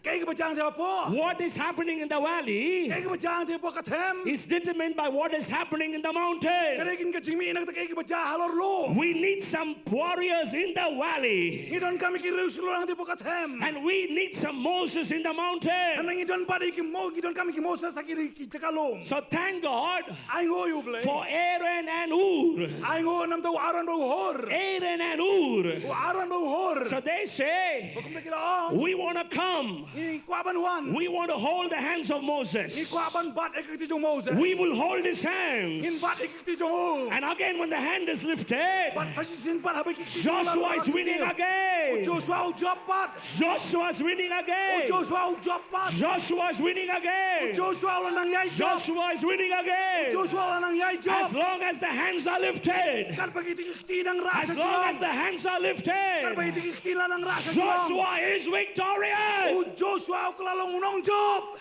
kaei kaba jah hangtei hapoh, what is happening in the valley, kaei kaba jah hangtei hapoh ka them, is determined by what is happening in the mountain. Ka dei ka jingmih na kata kaei kaba jah halor lum. We need some warriors in the valley. Ngi donkam ïa ki riew shlur hangtei hapoh ka them. And we need some Moses in the mountain. Hynrei ngi don pat ïa ki Mo-, ngi donkam ïa ki Moses ha ki, ki jaka lum. So thank God. Ai nguh ïa U Blei. For Aaron and Hur. Ai nguh namar u Aaron bad u Hur. Aaron and Hur. U Aaron bad u Hur. So they say, ba kumta ki la ong, "We want to come. Ngi kwah ban wan. We want to hold the hands of Moses. Ngi kwah ban bat ïa ka kti jong u Moses. We will hold his hands." Ngin bat ïa ka kti jong u. And again, when the hand is lifted, bad sa shisien pat haba ki kti jong u la, Joshua is winning again. U Joshua u jop pat. Joshua is winning again. U Joshua u jop pat. Joshua is winning again. U Joshua u la nang ïai jop. Joshua is winning again. U Joshua u la nang ïai jop. As long as the hands are lifted. Katba kita ki kti nang rah sha jrong. As long as the hands are lifted, katba kita ki kti la nang rah sha jrong, Joshua is victorious. U Joshua u kylla long u nongjop.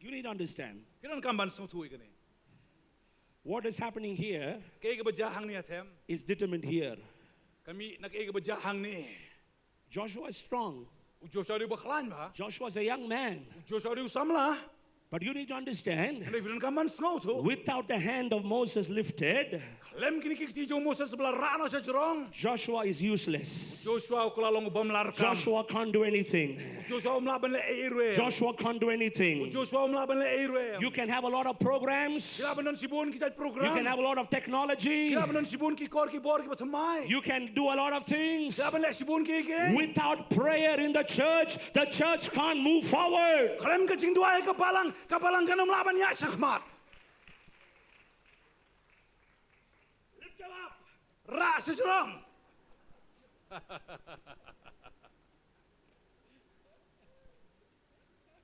You need to understand. Phi donkam ban sngewthuh ïa kane. What is happening here, kaei kaba jah hangne ha them, is determined here. Ka mih na kaei kaba jah hangne. Joshua is strong. U Joshua u dei uba khlaiñ bha. Joshua is a young man. U Joshua u dei u samla. But you need to understand, hynrei phi donkam ban sngewthuh, without the hand of Moses lifted, khlem kine ki kti jong u Moses ba la rah noh sha jrong, Joshua is useless. U Joshua u kylla long u bym lah rukom. Joshua can't do anything. U Joshua um lah ban leh ei ei ruh. Joshua can't do anything. U Joshua um lah ban leh ei ei ruh. You can have a lot of programs. Ki lah ban don shibun ki jait program. You can have a lot of technology. Ki lah ban don shibun ki kor ki bor kiba thymmai. You can do a lot of things. Ki lah ban leh shibun kiei kiei. Without prayer in the church, the church can't move forward. Khlem ka jingduwai ha ka balang, ka balang kan ym lah ban ïaid shakhmat. Lift him up. Rah sha jrong.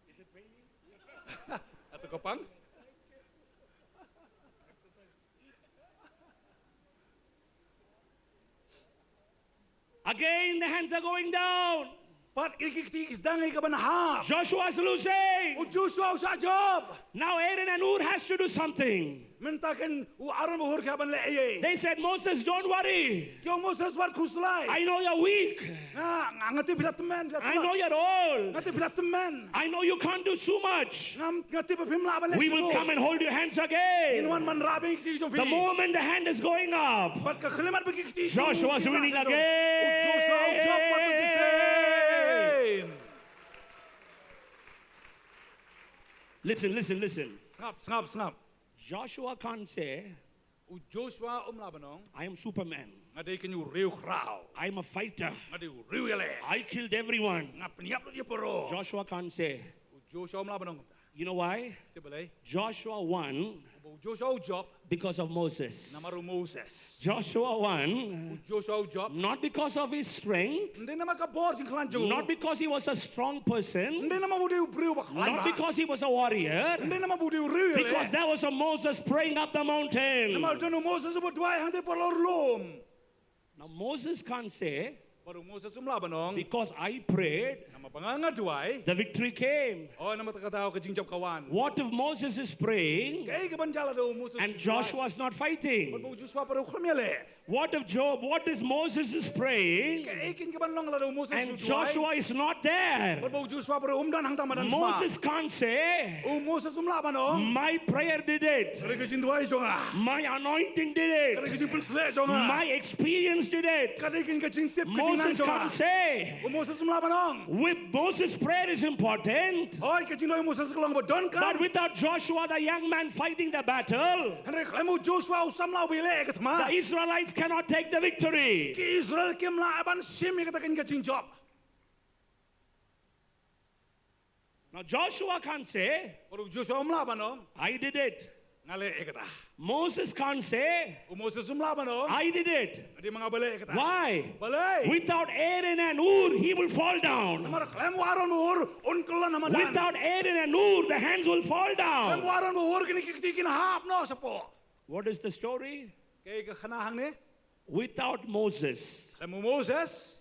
Is it paining? Atu ka pang? Again, the hands are going down. Pat ki, ki kti ki sdang ïa ka ban hap. Joshua is losing. U Joshua u shah jop. Now Aaron and Hur has to do something. Mynta kan u Aaron bad u Hur ki hap ban leh ei ei. They said, "Moses, don't worry. Ki ong u Moses, wat khuslai. I know you're weak. Nga, nga, nga tip phi la tymmen, phi la tymmen. I know you're old. Nga tip phi la tymmen. I know you can't do so much. Nga, nga tip ba phim lah ban leh shibun. We will come and hold your hands again." Ngin wan ban rah biang ïa ki kti jong phi. The moment the hand is going up, bad ka khyllipmat ba ki kti, Joshua is winning again. U Joshua u jop pat shisien. Listen, listen, listen. Sngap, sngap, sngap. Joshua can't say, U Joshua um lah ban ong, "I am Superman. Nga dei kane u riew khraw. I am a fighter. Nga dei u riew ïaleh. I killed everyone." Nga pynïap lut ïa baroh. Joshua can't say. U Joshua um lah ban ong kumta. You know why? Tip balei? Joshua won. Ba u Joshua u jop. Because of Moses. Namar u Moses. Joshua won. U Joshua u jop. Not because of his strength. Ym dei namar ka bor jingkhlaiñ jong u. Not because he was a strong person. Ym dei namar ba u dei u briew ba khlaiñ bha. Not because he was a warrior. Ym dei namar ba u dei u riew ïaleh. Because there was a Moses praying up the mountain. Namar don u Moses uba duwai hangtei halor lum. Now Moses can't say, bad u Moses um lah ban ong, "Because I prayed, namar ba nga nga duwai, the victory came." Oh, namar kata ka jingjop ka wan. What if Moses is praying, kaei kaban jia lada u Moses u duwai, and Joshua is not fighting? Bad ba u Joshua pat u khlem ïaleh. What if Job, what if Moses is praying, kaei kaban long lada u Moses u duwai, and Joshua is not there? Bad ba u Joshua pat um don hangta madan thma. Moses can't say, U Moses um lah ban ong, "My prayer did it. Ka dei ka jingduwai jong nga. My anointing did it. Ka dei ka jingpynshlur jong nga. My experience did it." Ka dei ka jingtip ka jingnang jong nga. Moses can't say. U Moses um lah ban ong. With Moses, prayer is important. Hooid, ka jingduwai u Moses ka long ba donkam. But without Joshua, the young man fighting the battle, hynrei khlem u Joshua u samla uba ïaleh ka thma, the Israelites cannot take the victory. Ki Israel kim lah ban shim ïa kata ka jingjop. Now Joshua can't say, bad u Joshua um lah ban ong, "I did it." Nga leh ïa kata. Moses can't say, U Moses um lah ban ong, "I did it." Hynrei ma nga ba leh ïa kata. Why? Balei? Without Aaron and Hur, he will fall down. Namar khlem u Aaron bad u Hur, un kyllon ha madan. Without Aaron and Hur, the hands will fall down. Khlem u Aaron bad u Hur, kine ki kti kin hap noh shapoh. What is the story? Kaei ka khana hangne? Without Moses, khlem u Moses,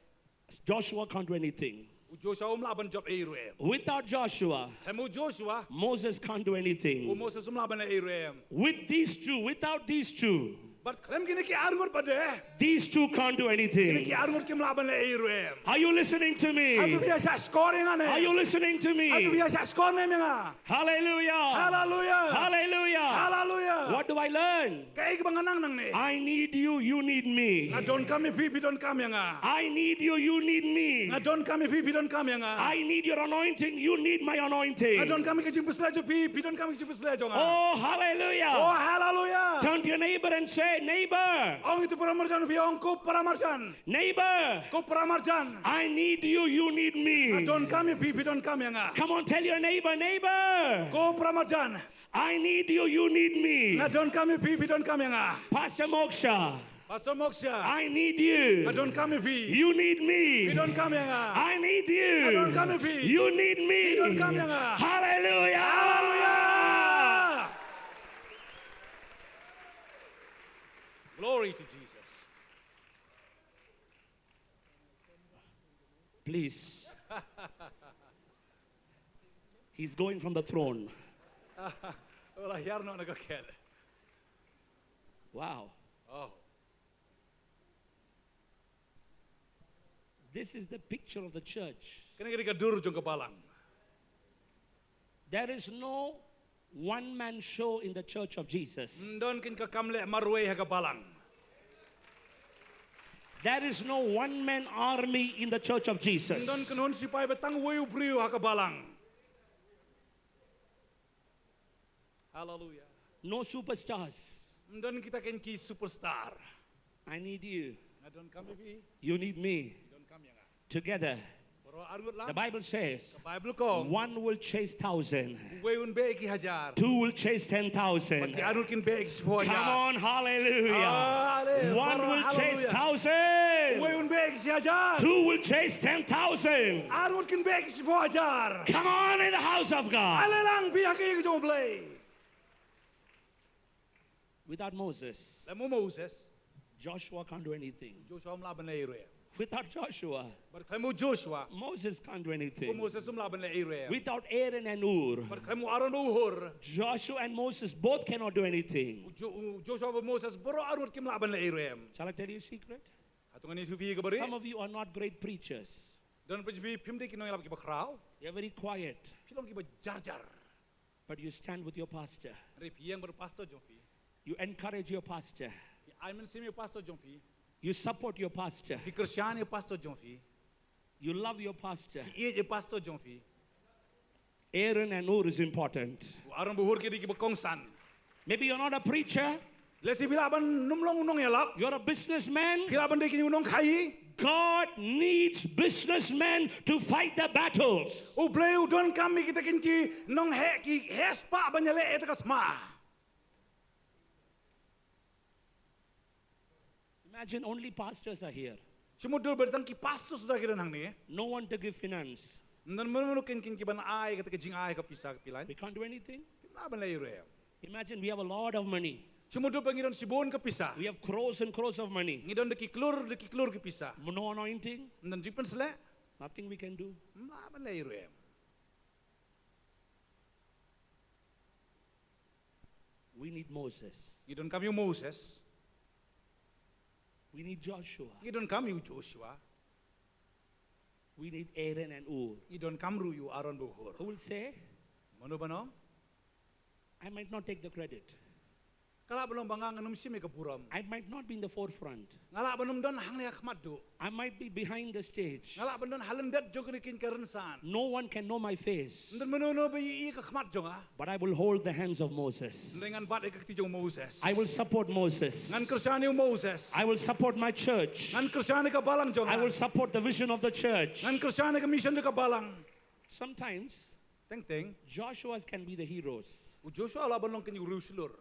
Joshua can't do anything. U Joshua um lah ban jop ei ruh em. Without Joshua, khlem u Joshua, Moses can't do anything. U Moses um lah ban leh ei ruh em. With these two, without these two, Bad khlem kine ki arngut pat de, these two can't do anything. Kine ki arngut kim lah ban leh ei ruh em. Are you listening to me? Hato phi ïa shahshkor ïa nga ne? Are you listening to me? Hato phi ïa shahshkor ne em ïa nga? Hallelujah. Hallelujah. Hallelujah. Hallelujah. What do I learn? Kaei kaba nga nang nangne? I need you, you need me. Nga donkam ïa phi, phi donkam ïa nga. I need you, you need me. Nga donkam ïa phi, phi donkam ïa nga. I need your anointing, you need my anointing. Nga donkam ïa ka jingpyllait jong phi, phi donkam ïa ka jingpyllait jong nga. Oh, hallelujah. Oh, hallelujah. Turn to your neighbor and say, "Neighbor." Ong ïa uto u paramarjan, phi ong, "Ko paramarjan." Neighbor. Ko paramarjan. I need you, you need me. Nga donkam ïa phi, phi donkam ïa nga. Come on, tell your neighbor, "Neighbor." Ko paramarjan. I need you, you need me. Nga donkam ïa phi, phi donkam ïa nga. Pastor Moksha. Pastor Moksha. I need you. Nga donkam ïa phi. You need me. Phi donkam ïa nga. I need you. Nga donkam ïa phi. You need me. Phi donkam ïa nga. Hallelujah. Hallelujah. Glory to Jesus. Please. He's going from the throne. Wala hiar no na ka kel. Wow. Oh. This is the picture of the church. Kane ka dei ka dur jong ka balang. There is no one man show in the church of Jesus. Ym don kane ka kam leh marwei ha ka balang. There is no one man army in the church of Jesus. Ym don kynhun sipai ba tang uwei u briew ha ka balang. Hallelujah. No superstars. Ym don kita kine ki superstar. I need you. Nga donkam ïa phi. You need me. Phi donkam ïa nga. Together. Baroh arngut lang. The Bible says, ka Bible ka ong, "One will chase thousand. Uwei un beh ïa ki hajar. Two will chase ten thousand." Bad ki arngut kin beh ïa ki shiphew hajar. Come on, hallelujah. Hallelujah. One will chase thousand. Uwei un beh ïa ki shi hajar. Two will chase ten thousand. Arngut kin beh ïa ki shiphew hajar. Come on in the house of God. Ale lang phi ha ka ïing jong U Blei. Without Moses, khlem u Moses, Joshua can't do anything. U Joshua um lah ban leh ei ruh em. Without Joshua, bad khlem u Joshua, Moses can't do anything. U Moses um lah ban leh ei ruh em. Without Aaron and Hur, bad khlem u Aaron bad u Hur, Joshua and Moses both cannot do anything. U Jo-, u Joshua bad u Moses baroh arngut kim lah ban leh ei ruh em. Shall I tell you a secret? Hato ngan ïathuh ïa phi ka barieh? Some of you are not great preachers. Don pat jong phi phim dei ki nongïalap kiba khraw. You're very quiet. Phi long kiba jar jar. But you stand with your pastor. Hynrei phi ïeng bad u pastor jong phi. You encourage your pastor. Phi ai mynsiem ïa u pastor jong phi. You support your pastor. Phi kyrshan ïa u pastor jong phi. You love your pastor. Phi ïeit ïa u pastor jong phi. Aaron and Hur is important. U Aaron bad u Hur ki dei kiba kongsan. Maybe you're not a preacher. Lehse phi lah ban ym long u nongïalap. You're a businessman. Phi lah ban dei kine u nongkhaïi. God needs businessmen to fight the battles. U Blei u donkam ïa kita kine ki nongheh, ki heh spah ban ïaleh ïa kata ka sma. Imagine only pastors are here. Shu mutdur ba tang ki pastor suda ki don hangne. No one to give finance. Ym don mano mano kine, kine kiban ai kata ka jingai ka pisa ka pilan. We can't do anything. Phim lah ban leh ei ruh em. Imagine we have a lot of money. Shu mutdur ba ngi don shibun ka pisa. We have crores and crores of money. Ngi don da ki klur da ki klur ka pisa. No anointing. Ym don jingpynsleh. Nothing we can do. Phim lah ban leh ei ruh em. We need Moses. Ngi donkam ïa u Moses. We need Joshua. Ngi donkam ïa u Joshua. We need Aaron and Hur. Ngi donkam ruh ïa u Aaron bad u Hur. Who will say, mano ban ong, "I might not take the credit. Ka lah ban long ba nga ngan ym shim ïa ka burom. I might not be in the forefront. Nga lah ban ym don hangne ha khmat duh. I might be behind the stage. Nga lah ban don ha lyndet jong kine kine ki rynsan. No one can know my face. Ym don mano mano ba ïohi ïa ka khmat jong nga. But I will hold the hands of Moses. Hynrei ngan bat ïa ka kti jong u Moses. I will support Moses. Ngan kyrshan ïa u Moses. I will support my church. Ngan kyrshan ïa ka balang jong nga. I will support the vision of the church." Ngan kyrshan ïa ka mission jong ka balang. Sometimes, teng teng, Joshuas can be the heroes. U Joshua u lah ban long kane u riewshlur.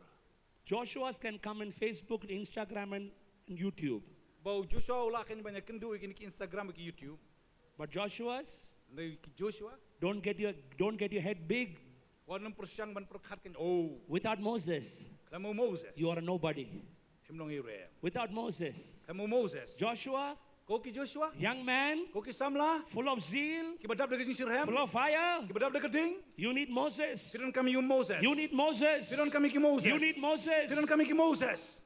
Joshuas can come in Facebook, Instagram, and, and YouTube. Ba u Joshua u lah kein ban ïakynduh ïa kine ki Instagram, ki YouTube. But Joshuas, hynrei ki Joshua, don't get your, don't get your head big. Wat nym pyrshang ban pyrkhat kein, oh, without Moses, khlem u Moses, you are a nobody. Phim long ei ruh em. Without Moses, khlem u Moses, Joshua, ko ki Joshua, young man, ko ki samla, full of zeal, kiba dap da ka jingshitrhem, full of fire, kiba dap da ka ding. You need Moses. Phi donkam ïa u Moses. You need Moses. Phi donkam ïa ki Moses. You need Moses. Phi donkam ïa ki Moses.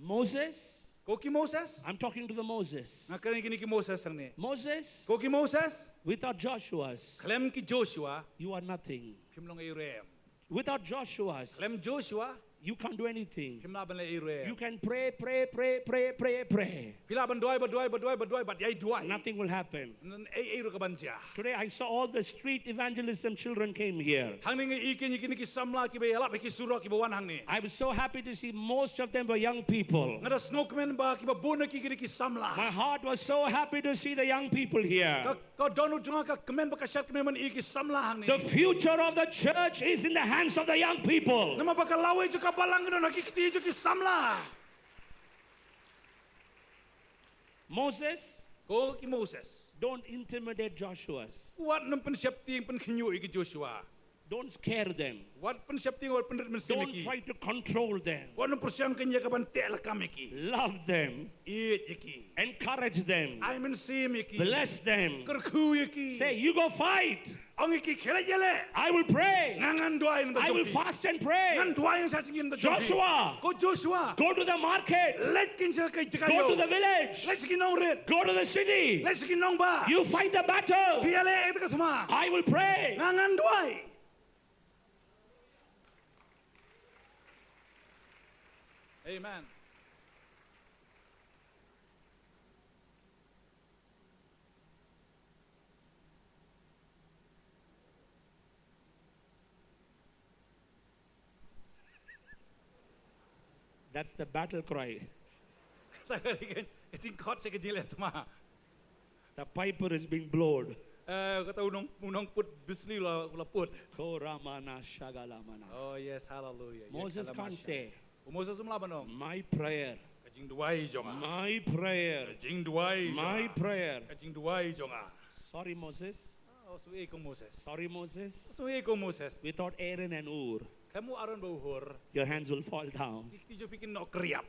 Moses. Ko ki Moses. I'm talking to the Moses. Nga kren ïa kine ki Moses hangne. Moses. Ko ki Moses. Without Joshuas, khlem ki Joshua, you are nothing. Phim long ei ruh em. Without Joshuas, khlem Joshua, you can't do anything. Phim lah ban leh ei ruh em. You can pray, pray, pray, pray, pray, pray. Phi lah ban duwai, ban duwai, ban duwai, ban duwai, bad ïai duwai. Nothing will happen. Ym don ei ei ruh ka ban jia. Today I saw all the street evangelism children came here. Hangne nga i kein ïa kine ki samla kiba ïalap ha ki surok kiba wan hangne. I was so happy to see most of them were young people. Nga da sngewkmen ba kiba bun na ki, kine ki samla. My heart was so happy to see the young people here. Ka, ka dohnud jong nga, ka kmen bad ka shadkmen ban i ïa ki samla hangne. The future of the church is in the hands of the young people. Namar ba ka lawei jong ka balang ka don ha ki kti jong ki samla. Moses, ko ki Moses, don't intimidate Joshuas. Wat nym pynsheptieng, pynkhynñiuh ïa ki Joshua. Don't scare them. Wat pynsheptieng, wat pynrit mynsiem ïa ki. Don't try to control them. Wat nym pyrshang kein ïa ka ban tehlakam ïa ki. Love them. Ïeit ïa ki. Encourage them. Ai mynsiem ïa ki. Bless them. Kyrkhu ïa ki. Say, "You go fight." Ong ïa ki, khie leit ïaleh. I will pray. Nga ngan duwai na ka bynta jong phi. I will fast and pray. Ngan duwai na ka bynta jong phi. Joshua, ko Joshua, go to the market. Leit kein sha ka jaka ïew. Go to the village. Leit sha ki nongrit. Go to the city. Leit sha ki nongbah. You fight the battle. Phi ïaleh ïa kata ka thma. I will pray. Nga ngan duwai. Amen. That's the battle cry. Ka jingkhot sha ka jingleh thma. The piper is being blown. Eh, kata u nong, u nongput bisli u la, u la put. Ko ramana shagalamana. Oh yes, hallelujah. Moses can't say, u Moses um lah ban ong, "My prayer." Ka jingduwai jong nga. "My prayer." Ka jingduwai jong nga. "My prayer." Ka jingduwai jong nga. Sorry, Moses. Oh, sngewsih ko Moses. Sorry, Moses. Sngewsih ko Moses. Without Aaron and Hur, khlem u Aaron bad u Hur, your hands will fall down. Ki kti jong phi kin noh kyrïap.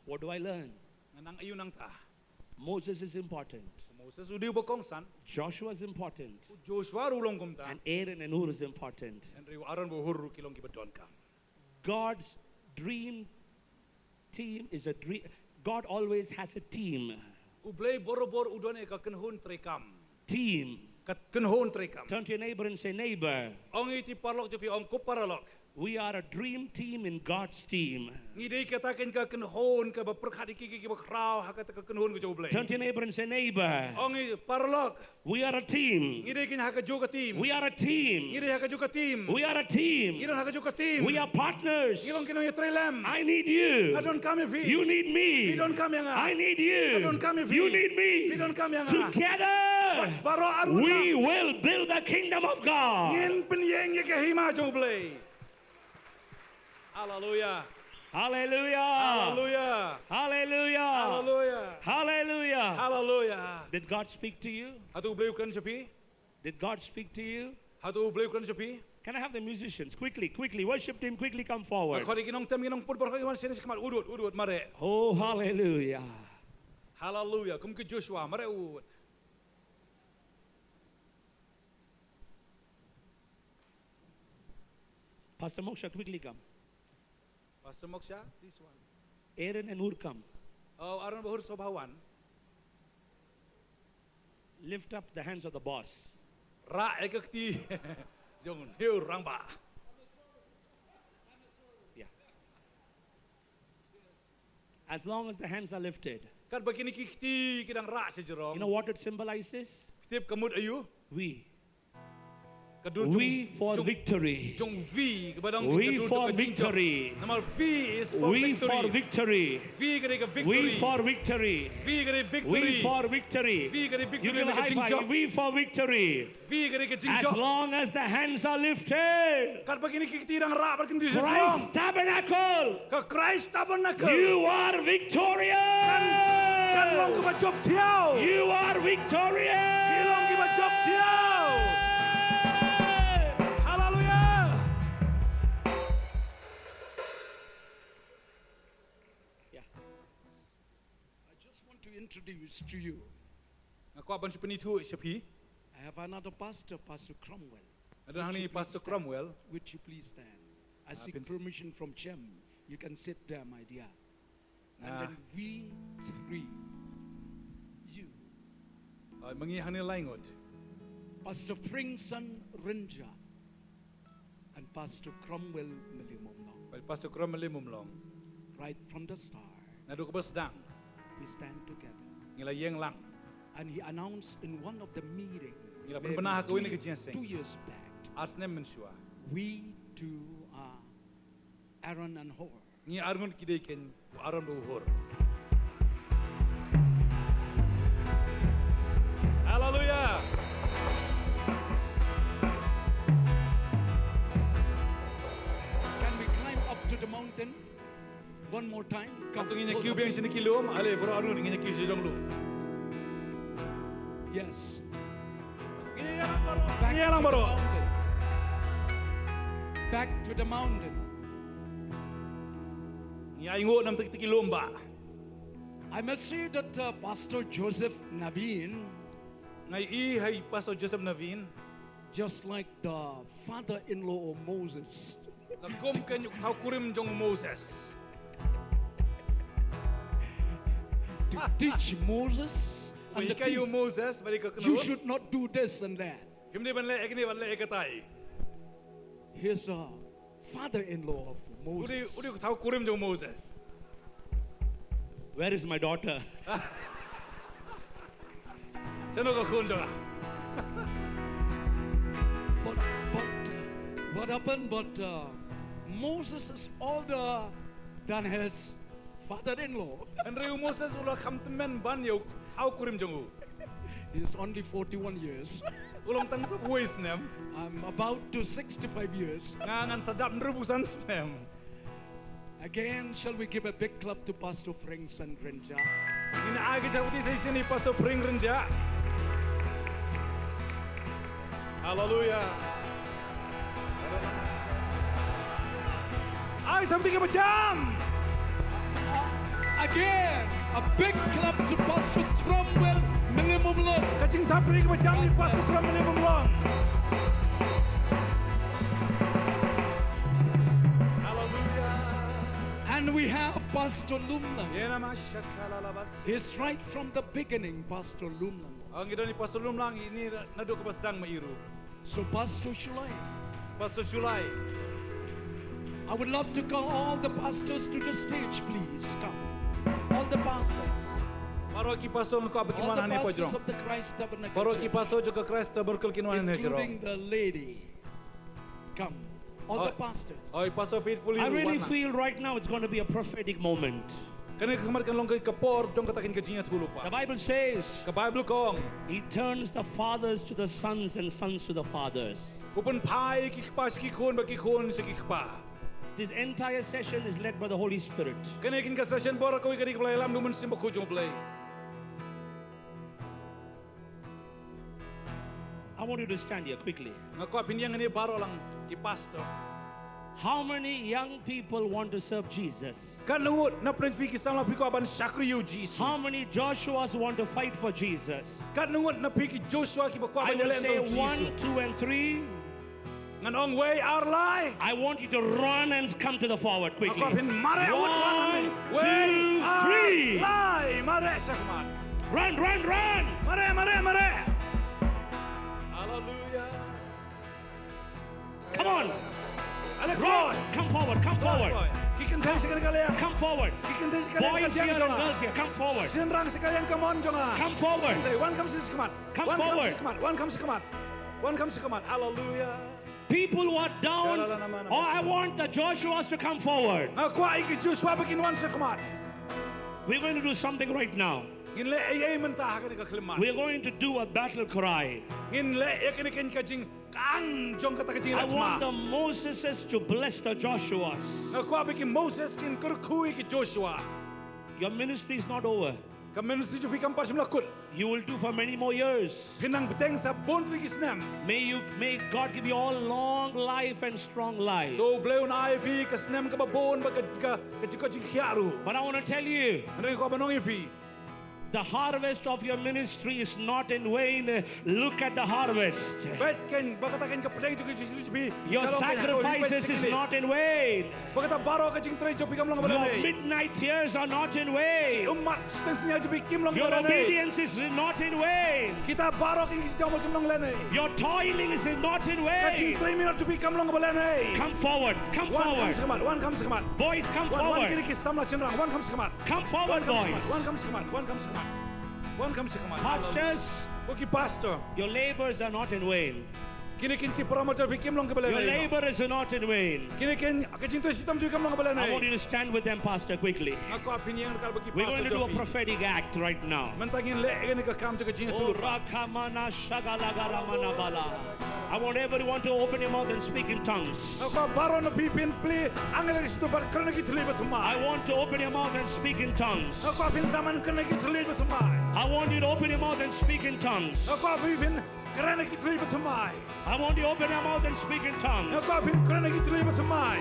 What do I learn? Nga nang aïu nangta? Moses is important. Moses u dei uba kongsan. Joshua is important. U Joshua ruh u long kumta. And Aaron and Hur is important. Hynrei u Aaron bad u Hur ruh ki long kiba donkam. God's dream team is a dream. God always has a team. U Blei borabor u don ïa ka kynhun treikam. Team. Ka kynhun treikam. Turn to your neighbor and say, "Neighbor." Ong ïa i paralok jong phi, ong, "Ko paralok." We are a dream team in God's team. Ngi dei kata kein ka kynhun kaba pyrkhat ïa ki, ki, kiba khraw ha kata ka kynhun ka jong U Blei. Turn to your neighbor and say, "Neighbor." Ong ïa i paralok. We are a team. Ngi dei kein ha kajuh ka team. We are a team. Ngi dei ha kajuh ka team. We are a team. Ngi don ha kajuh ka team. We are partners. Ngi long ki nongïatreilang. I need you. Nga donkam ïa phi. You need me. Phi donkam ïa nga. I need you. Nga donkam ïa phi. You need me. Phi donkam ïa nga. Together, baroh arngut, we will build the kingdom of God. Ngin pynïeng ïa ka hima jong U Blei. Hallelujah. Hallelujah. Hallelujah. Hallelujah. Hallelujah. Hallelujah. Hallelujah. Did God speak to you? Hato U Blei u kren sha phi? Did God speak to you? Hato U Blei u kren sha phi? Can I have the musicians quickly, quickly, worship team, quickly come forward. Khot ïa ki nongtem, ki nongput baroh, ki wan shane shakhmat, ud ud, ud ud, mareh. Oh, hallelujah. Hallelujah. Kum ki Joshua, mareh ud. Pastor Moksha, quickly come. Pastor Moksha, please one. Aaron and Hur, come. Oh, Aaron bad Hur, sngewbha wan. Lift up the hands of the boss. Rah ïa ka kti jong u rangbah. Yeah. As long as the hands are lifted. Katba kine ki kti ki dang rah shajrong. You know what it symbolizes? Phi tip ka mut aïu? We. Ka dur jong, V for jong, victory. Jong V, kaba dang V ka dur jong for ka jingjop. Victory. Namar V is for V for victory. Victory. V ka dei ka victory. V for victory. V ka dei victory. V for victory. V ka dei victory. You can high five. Ka jingjop. V for victory. V ka dei ka jingjop. As long as the hands are lifted. Katba kine ki kti dang rah bad ki kti sha jrong. Christ Tabernacle. Ka Christ Tabernacle. You are victorious. Phi, phi long kiba jop thiaw. You are victorious. Phi long kiba jop thiaw. Hallelujah. Yeah. I just want to introduce to you. Nga kwah ban shu pynithuh sha phi. I have another pastor, Pastor Cromwell. Nga don hangne Pastor Cromwell. Would you please stand? I seek permission from Chem. You can sit there, my dear. And then V three. You. Ah, ma ngi hangne lai ngut. Pastor Pringson Rynjah and Pastor Cromwell Mylliemumlong. Pastor Cromwell Mylliemumlong. Right from the start. Naduh kaba sdang. We stand together. Ngi la ïeng lang. And he announced in one of the meeting, ngi la pynbna ha kawei na ka jingïaseng, two years back. Ar snem mynshuwa. We two are Aaron and Hur. Ngi ar ngut ki dei kein u Aaron bad u Hur. Hallelujah. Can we climb up to the mountain? One more time. Come. Hato ngin ïa kiew biang sha kine ki lum? Ale, baroh arngut ngin ïa kiew sha ki lum. Yes. Ngin ïa lang baroh. Back to the mountain. Back to the mountain. Ngi ainguh na bynta kita ki lum bah. I must say that, uh, Pastor Joseph Naveen, nga ïohi ha i Pastor Joseph Naveen, just like the father-in-law of Moses. La kum kein u thaw kurim jong u Moses. To teach Moses and the king, u hikai u Moses, bad i ka kynhun, you should not do this and that. Phim dei ban leh ïa kane, ban leh ïa katai. He's a father-in-law of Moses. U dei, u dei u thaw kurim jong u Moses. Where is my daughter? Shano ka khun jong nga? But, but, uh, what happened? But, uh, Moses is older than his father-in-law. Hynrei u Moses u la kham tymmen ban ïa u thaw kurim jong u. He is only forty-one years. U long tang saphew wei snem. I'm about to sixty-five years. Nga ngan sa dap hynriewphew san snem. Again, shall we give a big clap to Pastor Pringson Rynjah? Ngin ai ka jingkhublei sa shisien ïa Pastor Pring Rynjah. Hallelujah. Ai, sa bynta kiba jam. Again, a big clap to Pastor Cromwell Mylliemumlong. Ka jingthap briew kaba jam ïa Pastor Cromwell Mylliemumlong. Hallelujah. And we have Pastor Lumlang. Ïa na ma shakala la bas. He's right from the beginning, Pastor Lumlang. Ah, ngi don ïa Pastor Lumlang, ine naduh kaba sdang ma i ruh. So, Pastor Shullai. Pastor Shullai. I would love to call all the pastors to the stage, please. Come. All the pastors. Baroh ki pastor nga kwah ba kin wan hangne hapdeng jrong. All the pastors of the Christ Tabernacle Church. Baroh ki pastor jong ka Christ Tabernacle kin wan hangne jrong. Including the lady. Come. All the pastors. Oi, Pastor Faithfully ruh wan lang. I really feel right now it's gonna be a prophetic moment. Kane ka khmat kan long ka por jong kata ka jingïathuhlypa. The Bible says, ka Bible ka ong, He turns the fathers to the sons and sons to the fathers. U pynphai ki kpa sha ki khun bad ki khun sha ki kpa. This entire session is led by the Holy Spirit. Kane ka session baroh kawei ka dei kaba la ïalam da u Mynsiem Bakhuid jong U Blei. I want you to stand here quickly. Nga kwah phin ïeng hangne baroh lang ki pastor. How many young people want to serve Jesus? Katno ngut na pdeng phi ki samla phi kwah ban shakri ïa u Jisu? How many Joshuas want to fight for Jesus? Katno ngut na phi ki Joshua kiba kwah ban ïaleh ïa u Jisu? I will say one, two, and three. Ngan ong wei, ar, lai. I want you to run and come to the forward quickly. Nga kwah phin mareh wut wan. One, two, three. Wei, ar, lai. Mareh sha khmat. Run, run, run. Mareh, mareh, mareh. Hallelujah. Come on. Run. Come forward, come forward. Ki kynthei sha kane ka liang. Come forward. Ki kynthei sha ka liang. Boys here and girls here, come forward. Shynrang sha ka liang, come on, jong nga. Come forward. Kynthei, wan kham sha khmat. Come forward. Wan kham sha khmat. Wan kham sha khmat. Wan kham shakhmat. Hallelujah. People who are down, oh, I want the Joshuas to come forward. Nga kwah ïa ki Joshua ba kin wan shakhmat. We're going to do something right now. Ngin leh ei ei mynta ha kane ka khyllipmat. We're going to do a battle cry. Ngin leh ïa kane ka jingkang jong kata ka jingïaleh thma. I want the Moseses to bless the Joshuas. Nga kwah ba ki Moses kin kyrkhu ïa ki Joshua. Your ministry is not over. Ka ministry jong phi kam pat shym la kut. You will do for many more years. Phin nang bteng sa bun tylli ki snem. May you, may God give you all long life and strong life. To U Blei un ai ïa phi ka snem kaba bun bad ka, ka, ka jingkoit jingkhiah ruh. But I want to tell you, hynrei nga kwah ban ong ïa phi, the harvest of your ministry is not in vain. Look at the harvest. Peit keiñ ba kata keiñ ka pdeng jong ka jingïaleh jong phi. Your sacrifices is not in vain. Ba kata baroh ka jingtrei jong phi kam long kaba lehnoh. Your midnight tears are not in vain. Ki ummat shiteng synñia jong phi kim long kaba lehnoh. Your obedience is not in vain. Kita baroh ki jingdonkam kim long lehnoh. Your toiling is not in vain. Ka jingtrei mihnot jong phi kam long kaba lehnoh. Come forward, come forward. Wan kham shakhmat, wan kham shakhmat. Boys, come forward. Wan, wan kine ki samla shynrang, wan kham shakhmat. Come forward, boys. Wan kham shakhmat, wan kham shakhmat. Wan kham shakhmat. Pastors, ko ki pastor, your labors are not in vain. Kine keiñ ki parom jong phi kim long kaba lehnoh. Your labor is not in vain. Kine keiñ ka jingtrei shitom jong phi kam long kaba lehnoh. I want you to stand with them, Pastor, quickly. Nga kwah phin ïeng ryngkat bad ki pastor jong phi. We're going to do a prophetic act right now. Mynta ngin leh ïa kane ka kam jong ka jingïathuhlypa. Oh, Rakamana Shagalagarabala. I want everyone to open your mouth and speak in tongues. Nga kwah baroh na phi phin plie angel ki shto bad kren ki thylliej ba thymmai. I want to open your mouth and speak in tongues. Nga kwah phin sam ban kren ki thylliej ba thymmai. I want you to open your mouth and speak in tongues. Nga kwah phi phin kren ki thylliej ba thymmai. I want you to open your mouth and speak in tongues. Nga kwah phin kren ki thylliej ba thymmai.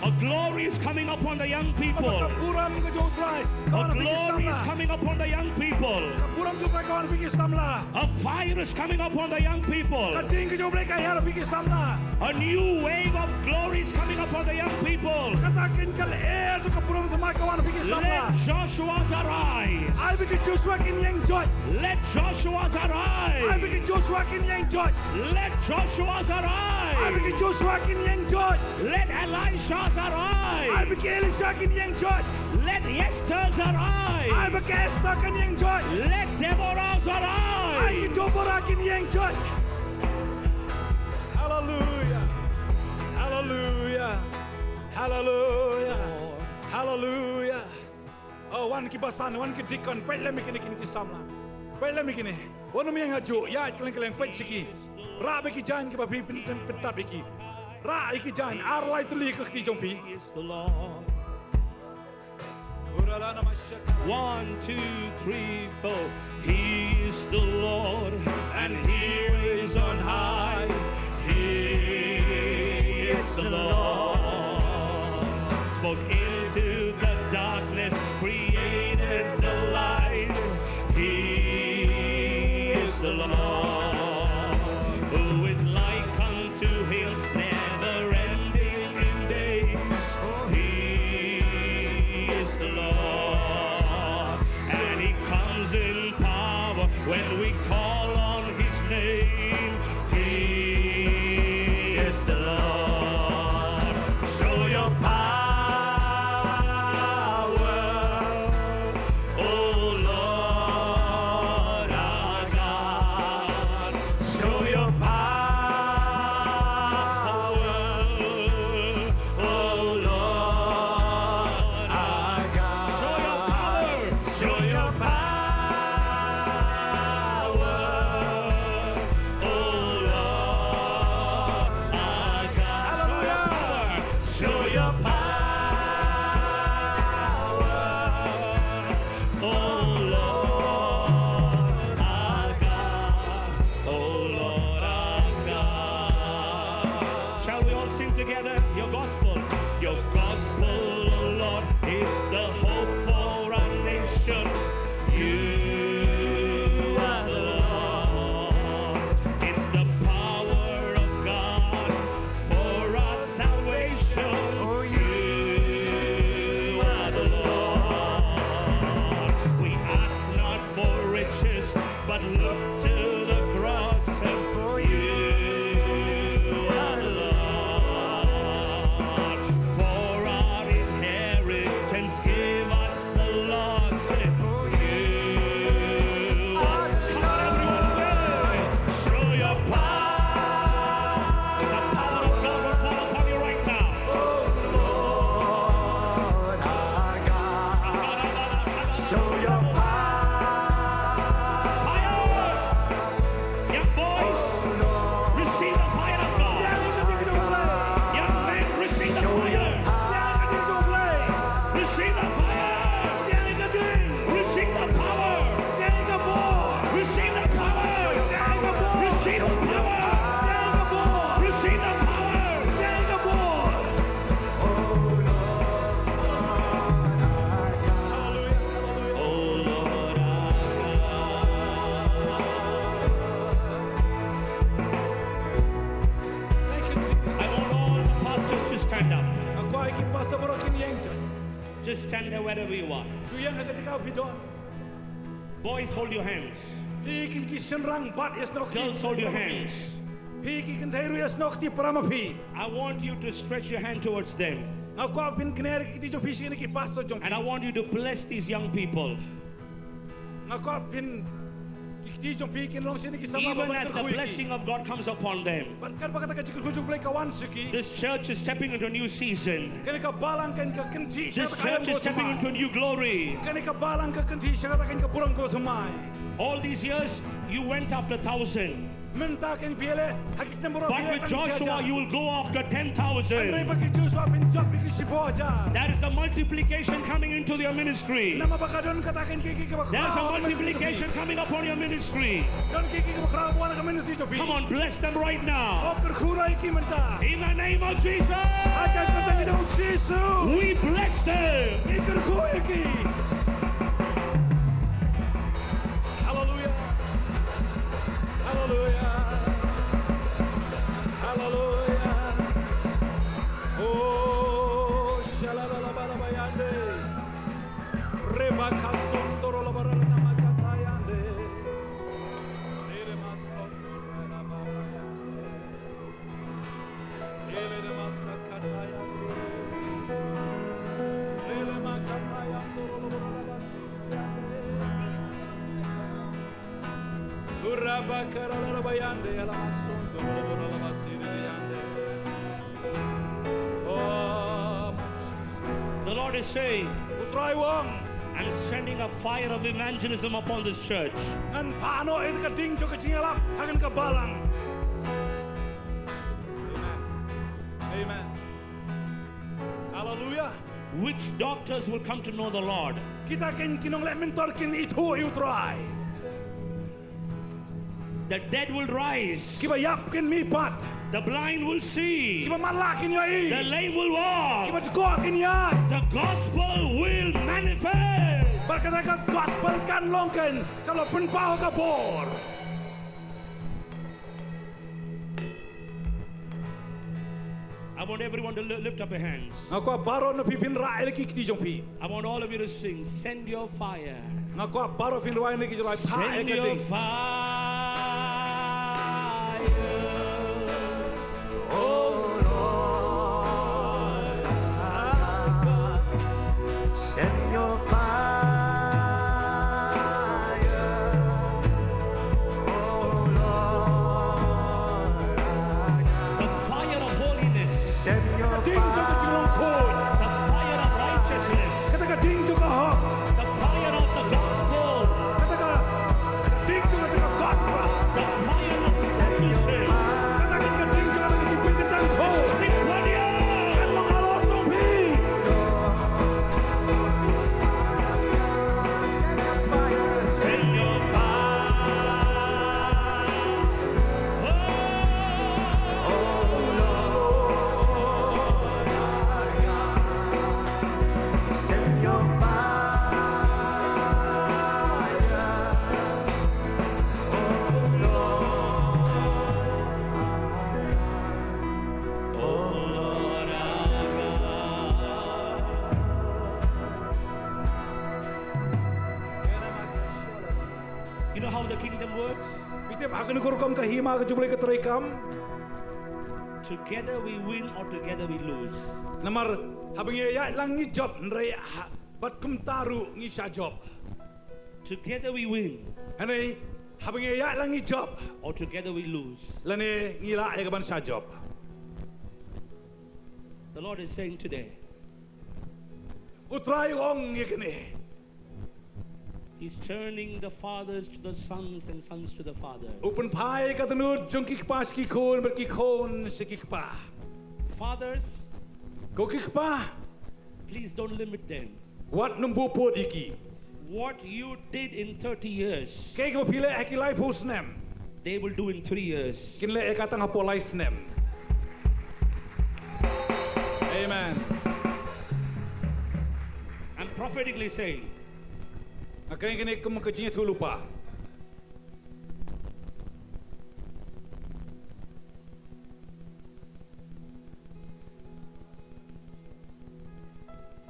A glory is coming upon the young people. Ka burom ka jong U Trai ka wan ha phi ki samla. A glory is coming upon the young people. Ka burom jong U Trai ka wan ha phi ki samla. A fire is coming upon the young people. Ka ding ka jong U Blei ka hiar ha phi ki samla. A new wave of glory is coming upon the young people. Kata keiñ ka lyer jong ka burom thymmai ka wan ha phi ki samla. Let Joshua's arise. Ai ba ki Joshua kin ïeng joit. Let Joshua's arise. Ai ba ki Joshua kin ïeng joit. Let Joshua's arise. Ai ba ki Joshua kin ïeng joit. Let Elisha's arise. Ai ba ki Elisha kin ïeng joit. Let Esther's arise. Ai ba ki Esther kin ïeng joit. Let Deborah's arise. Ai ki Deborah kin ïeng joit. Hallelujah. Hallelujah. Hallelujah. Hallelujah. Oh, wan ki basan, wan ki deacon, peit lem ïa kine, kine ki samla. Peit lem ïa kine. Wan ym ïeng hajuh, ïa kylleng kylleng, peit sha ki. Rah bad ki jaiñ kiba phi pyn, pyn, pyntap ïa ki. Rah ïa ki jaiñ, ar lai tylli ka kti jong phi. One, two, three, four. He is the Lord, and He reigns on high. He is the Lord. Spoke into the darkness, created the light. He is the Lord. Who is like unto Him, never ending in days? He is the Lord, and He comes in power when we call on His name. He is the Lord. Show your power, oh Lord our God. Show your power, oh Lord our God. Show your power. Show your power, oh Lord our God. Show your power. Show your power, oh Lord our God. Oh Lord our God. Shall we all sing together? Your gospel, your gospel, oh Lord, is the hope for our nation. You are the Lord. It's the power of God for our salvation. You are the Lord. We ask not for riches, but look to the cross. You are the Lord. For our Stand there wherever you are. Shu ïeng ha ka jaka ba phi don. Boys, hold your hands. Phi ki, ki shynrang, bat ïasnoh ki. Girls, hold your hands. Phi ki kynthei ruh ïasnoh ki para ma phi. I want you to stretch your hand towards them. Nga kwah ba phin kner ki kti jong phi sha kine ki pastor jong phi. And I want you to bless these young people. Nga kwah ba phin, ki kti jong phi kin long shisha ki samla. Even as the blessing of God comes upon them, bad katba kata ka jingkyrkhu jong U Blei ka wan sha ki, this church is stepping into a new season. Kane ka balang kan ka kynthih sha kata ka burom. This church is stepping into a new glory. Kane ka balang ka kynthih sha kata ka burom kaba thymmai. All these years, you went after thousand. Mynta kan phi leh ha ki snem baroh. But with Joshua, you will go after ten thousand. Hynrei bad ki Joshua phin jop ïa ki shiphew hajar. There is a multiplication coming into your ministry. Namar ba ka don kata ka jingkyrkhu kaba khraw. There's a multiplication coming upon your ministry. Don ka jingkyrkhu kaba khraw ha ka ministry jong phi. Come on, bless them right now. Kyrkhu ïa ki mynta. In the name of Jesus, ha ka kyrteng jong U Jisu, we bless them. Ngi kyrkhu ïa ki. Hallelujah. Hallelujah. Hallelujah. Oh, shalala la bala bayande. Reba kasondoro la bara la namakata yande. Reba masondoro la bara yande. Ele de masakata yande. Ele makata yandoro la bara la basiri yande. Oh, my Jesus. The Lord is saying, U Trai u ong, I'm sending a fire of evangelism upon this church. Ngan phah noh ïa ka ding jong ka jingïalap ha kane ka balang. Amen. Amen. Hallelujah. Witch doctors will come to know the Lord. Kita ki, ki nongleh myntoi kin ithuh ïa U Trai. The dead will rise. Kiba ïap kin mihpat. The blind will see. Kiba matlah kin ïohi. The lame will walk. Kiba dkoh kin ïaid. The gospel will manifest. Bad kata ka gospel kan long, kan, kan long pynpaw ka bor. I want everyone to li-, lift up your hands. Nga kwah baroh na phi phin rah ïa la ki kti jong phi. I want all of you to sing, "Send your fire." Nga kwah baroh phin rwai na ki jong phi, phah ïa ka ding. Send your fire, oh Lord. Send your fire, oh Lord. The fire of holiness. Send your fire. Ka ding jong ka jinglong khuid. The fire of righteousness. Kata ka ding jong ka hok. The fire of the gospel. Kata ka ding jong ka gospel. The fire of discipleship. Kata ka ding jong ka jingpynkyntang khuid. It's coming upon you. Kan long halor jong phi. Send your fire. Oh, oh Lord, send your fire. Oh Lord, oh Lord, our God. You know how the kingdom works? Phi tip ha kano ka rukom ka hima ka jong U Blei ka trei kam? Together we win or together we lose. Namar haba ngi ïaid lang ngi jop, hynrei ha, bad kumta ruh ngi shah jop. Together we win. Hynrei haba ngi ïaid lang ngi jop. Or together we lose. Lane ngi lah ïa ka ban shah jop. The Lord is saying today, U Trai u ong ïa kane. He's turning the fathers to the sons and sons to the fathers. U pynphai ka tnut jong ki kpa sha ki khun bad ki khun sha ki kpa. Fathers, ko ki kpa, please don't limit them. Wat nym buh pud ïa ki. What you did in thirty years, kaei kaba phi leh ha ki laiphew snem, they will do in three years. Kin leh ïa ka tang hapoh lai snem. Amen. I'm prophetically saying, nga kren kane kum ka jingïathuhlypa.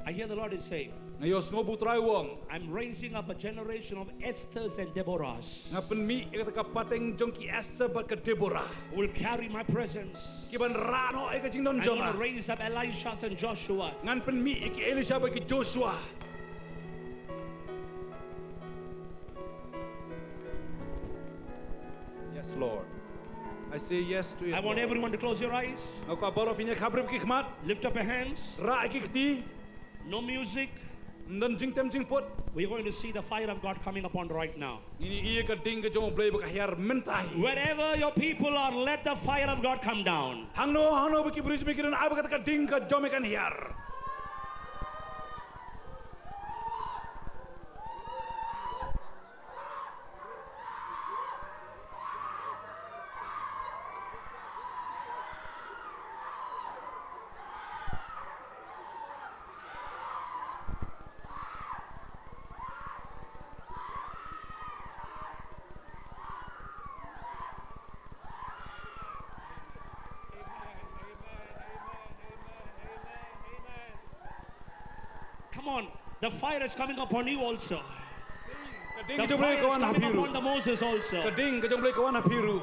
I hear the Lord is saying, nga ïohsngew ba U Trai u ong, "I'm raising up a generation of Esthers and Deborahs." Nga pynmih ïa kata ka pateng jong ki Esther bad ka Deborah, who will carry my presence. Ki ban rah noh ïa ka jingdon jong nga. I'm gonna raise up Elishas and Joshuas. Ngan pynmih ïa ki Elisha bad ki Joshua. Yes, Lord. I say yes to it, Lord. I want everyone to close your eyes. Nga kwah baroh phin ïa khabrip ki khmat. Lift up your hands. Rah ïa ki kti. No music. Ym don jingtem jingput. We're going to see the fire of God coming upon right now. Ngin ïohi ïa ka ding ka jong U Blei ba ka hiar mynta hi. Wherever your people are, let the fire of God come down. Hangno hangno ba ki briew jong me ki don, ai ba kata ka ding ka jong me kan hiar. Come on, the fire is coming upon you also. Ka ding ka jong U Blei ka wan ha phi ruh. The fire is coming upon the Moses also. Ka ding ka jong U Blei ka wan ha phi ruh.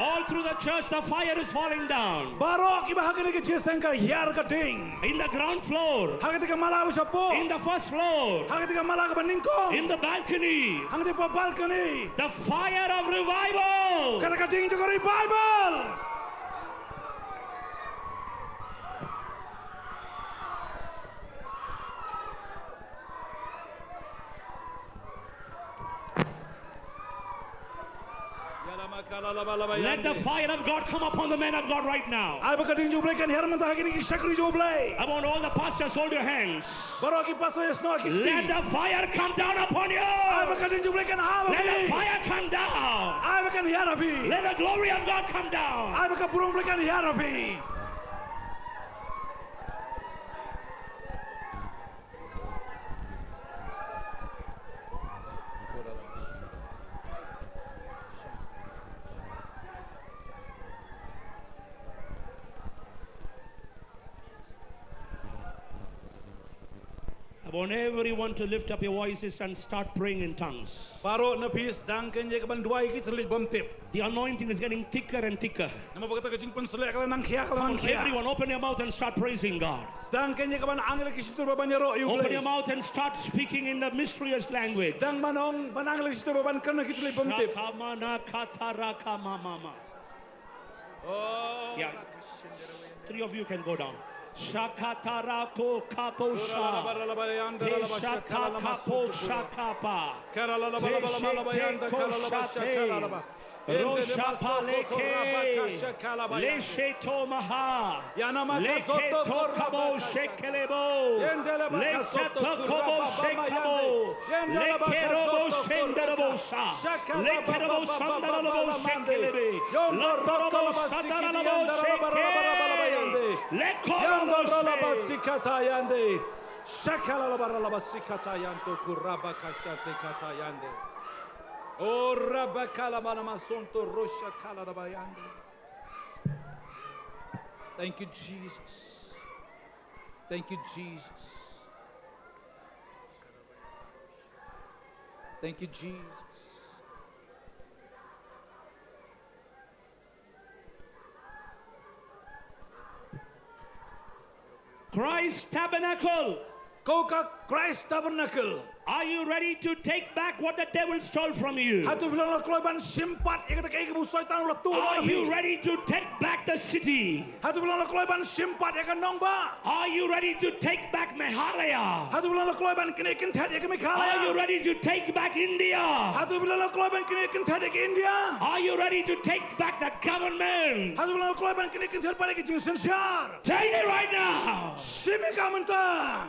All through the church, the fire is falling down. Baroh kiba ha kane ka jingïaseng ka hiar ka ding. In the ground floor. Ha kata ka mala ba shapoh. In the first floor. Ha kata ka mala kaba nyngkong. In the balcony. Ha kata ka balcony. The fire of revival. Kata ka ding jong ka revival. Let the fire of God come upon the men of God right now. Ai ba ka ding jong U Blei kan hiar mynta ha kine ki shakri jong U Blei. I want all the pastors, hold your hands. Baroh ki pastor, ïohsngew ïa ki kti. Let the fire come down upon you. Ai ba ka ding jong U Blei kan ap ha phi. Let the fire come down. Ai ba kan hiar ha phi. Let the glory of God come down. Ai ba ka burom U Blei kan hiar ha phi. I want everyone to lift up your voices and start praying in tongues. Baroh na phi sdang kein ïa ka ban duwai ki thylliej bym tip. The anointing is getting thicker and thicker. Namar ba kata ka jingpynsleh ka la nang khia, ka la nang khia. Come on, everyone, open your mouth and start praising God. Sdang kein ïa ka ban angel ki shitur ba ban ïaroh ïa U Blei. Open your mouth and start speaking in the mysterious language. Sdang ban ong, ban angel ki shitur ba ban kren ki thylliej bym tip. Shakamana kataraka mamama. Oh. Yeah. Three of you can go down. Shakatarako kaposha. Teshata kaposhakapa. Tesheteko shate. Roshapaleke. Lesheto maha. Leketo kabo shekelebo. Leseto kobo shekabo. Lekerobo shenderobosha. Lekerobo sandarabo shekelebe. Latorobo sadarabo sheke. Lekerobo she. Shakala la bara la basikata yanto kuraba kashate kata yande. O rabakala mana masonto rosha kala la bayande. Thank you, Jesus. Thank you, Jesus. Thank you, Jesus. Christ Tabernacle. Ko ka Christ Tabernacle. Are you ready to take back what the devil stole from you? Hato phi long la kloi ban shim pat ïa kata kaei kaba u Soitan u la tuh na phi? Are you ready to take back the city? Hato phi long la kloi ban shim pat ïa ka nongbah? Are you ready to take back Meghalaya? Hato phi long la kloi ban knieh kynthet ïa ka Meghalaya? Are you ready to take back India? Hato phi long la kloi ban knieh kynthet ïa ka India? Are you ready to take back the government? Hato phi long la kloi ban knieh kynthet pat ïa ka jingsynshar? Take it right now. Shim ïa ka mynta.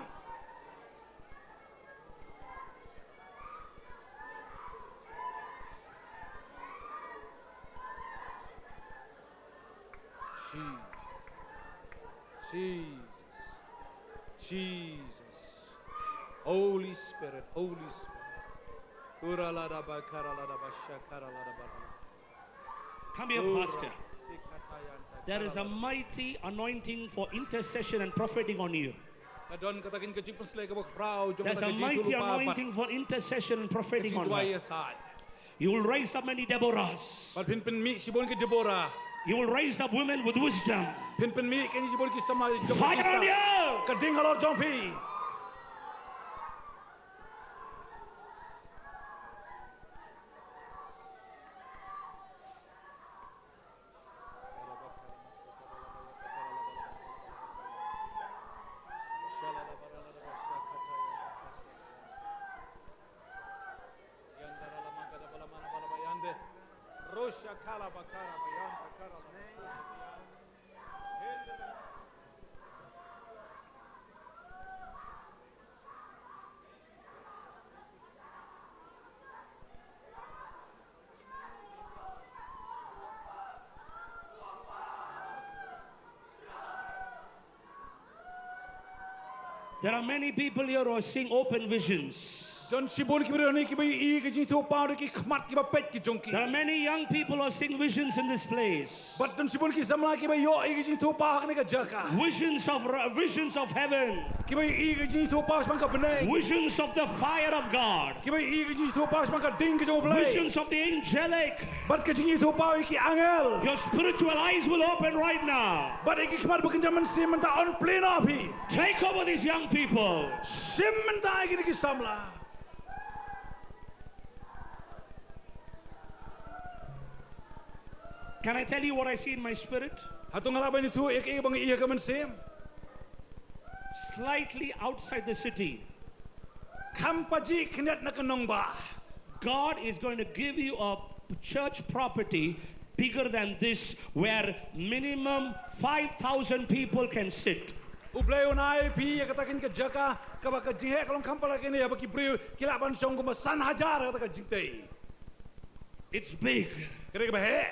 Jesus. Jesus. Jesus. Holy Spirit, Holy Spirit. Ura la da ba kara la da ba shakara la da ba la. Come here, Pastor. There is a mighty anointing for intercession and prophetic on you. Ka don kata ka jingpynsleh kaba khraw jong kata ka jingthulba bad ka jingduwai ïasaid. You will raise up many Deborahs. Bad phin pynmih shibun ki Deborah. You will raise up women with wisdom. Phin pynmih kine shibun ki samla jong ka jingstad. Ka ding halor jong phi. There are many people here who are seeing open visions. Don shibun ki briew hangne kiba ïohi ka jingïathuhpaw da ki khmat kiba peit ki jong ki. There are many young people who are seeing visions in this place. Bad don shibun ki samla kiba ïohi ka jingïathuhpaw ha kane ka jaka. Visions of ra-, visions of heaven. Kiba ïohi ka jingïathuhpaw shaphang ka bneng. Visions of the fire of God. Kiba ïohi ka jingïathuhpaw shaphang ka ding ka jong U Blei. Visions of the angelic. Bad ka jingïathuhpaw ïa ki angel. Your spiritual eyes will open right now. Bad ïa ki khmat bakynja mynsiem mynta yn plie noh phi. Take over these young people. Shim mynta ïa kine ki samla. Can I tell you what I see in my spirit? Hato nga lah ban ïathuh ïa kaei ba nga ïohi ha ka mynsiem? Slightly outside the city. Kham pajih khyndiat na ka nongbah. God is going to give you a church property bigger than this, where minimum five thousand people can sit. U Blei un ai phi ïa kata ka jaka kaba ka jingheh ka long kham pat la kane, haba ki briew ki lah ban shong kumba san hajar ha kata ka jingtei. It's big. Ka dei kaba heh.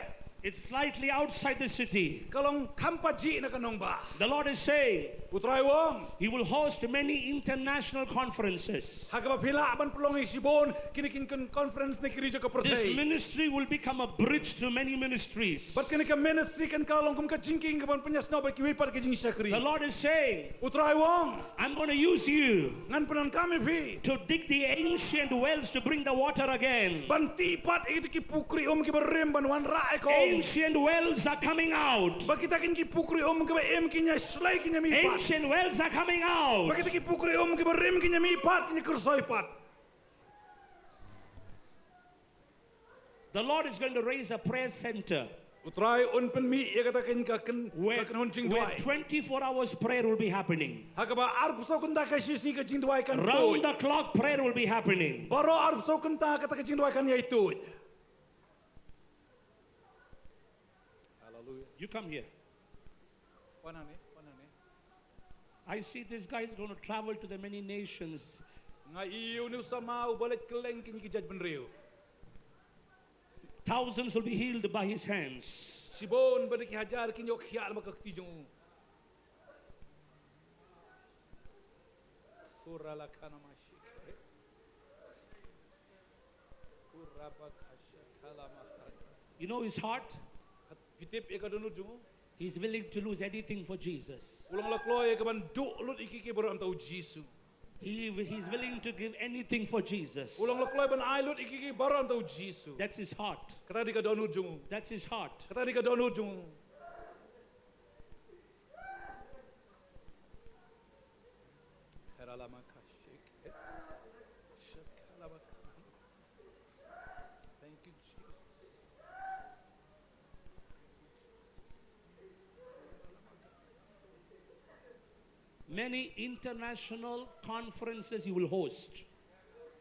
It's slightly outside the city. Ka long kham pajih na ka nongbah. The Lord is saying, U Trai u ong, He will host many international conferences. Ha kaba phi lah ban pynlong ïa shibun kine ki con-, conference na ki ri jong ka pyrthei. This ministry will become a bridge to many ministries. Bad kane ka ministry kan ka long kum ka jingkieng kaban pynïasnoh bad kiwei pat ki jingshakri. The Lord is saying, U Trai u ong, I'm gonna use you Ngan pyndonkam ïa phi to dig the ancient wells to bring the water again. Ban tih pat ïa kita ki pukri um kiba rim ban wanrah ïa ka um. Ancient wells are coming out. Ba kita kine ki pukri um kiba im kin ïa shlei, kin ïa mih pat. Ancient wells are coming out. Ba kita ki pukri um kiba rim kin ïa mih pat, kin ïa kyrsoi pat. The Lord is going to raise a prayer center. U Trai un pynmih ïa kata ka kyn-, ka kyn-, where, ka kynhun jingduwai, where twenty-four hours prayer will be happening. Ha kaba arphew saw kynta ka shi sngi ka jingduwai kan tuid. Round the clock prayer will be happening. Baroh arphew saw kynta kata ka jingduwai kan ïai tuid. Hallelujah. You come here. Wan hangne, wan hangne. I see this guy is gonna travel to the many nations. Nga ïohi une u samla uba leit kylleng kine ki jaitbynriew. Thousands will be healed by his hands. Shibun bad ki hajar kin ïoh khiah lyngba ka kti jong u. Kurala kana mashik. Kuraba kasha kala maharas. You know his heart? Phi tip ïa ka dohnud jong u? He's willing to lose anything for Jesus. U long la kloi ïa kaban duh lut ïa kiei kiei baroh namar u Jisu. He, he's willing to give anything for Jesus. U long la kloi ban ai lut ïa kiei kiei baroh namar u Jisu. That's his heart. Kata dei ka dohnud jong u. That's his heart. Kata dei ka dohnud jong u. Thank you, Jesus. Many international conferences you will host.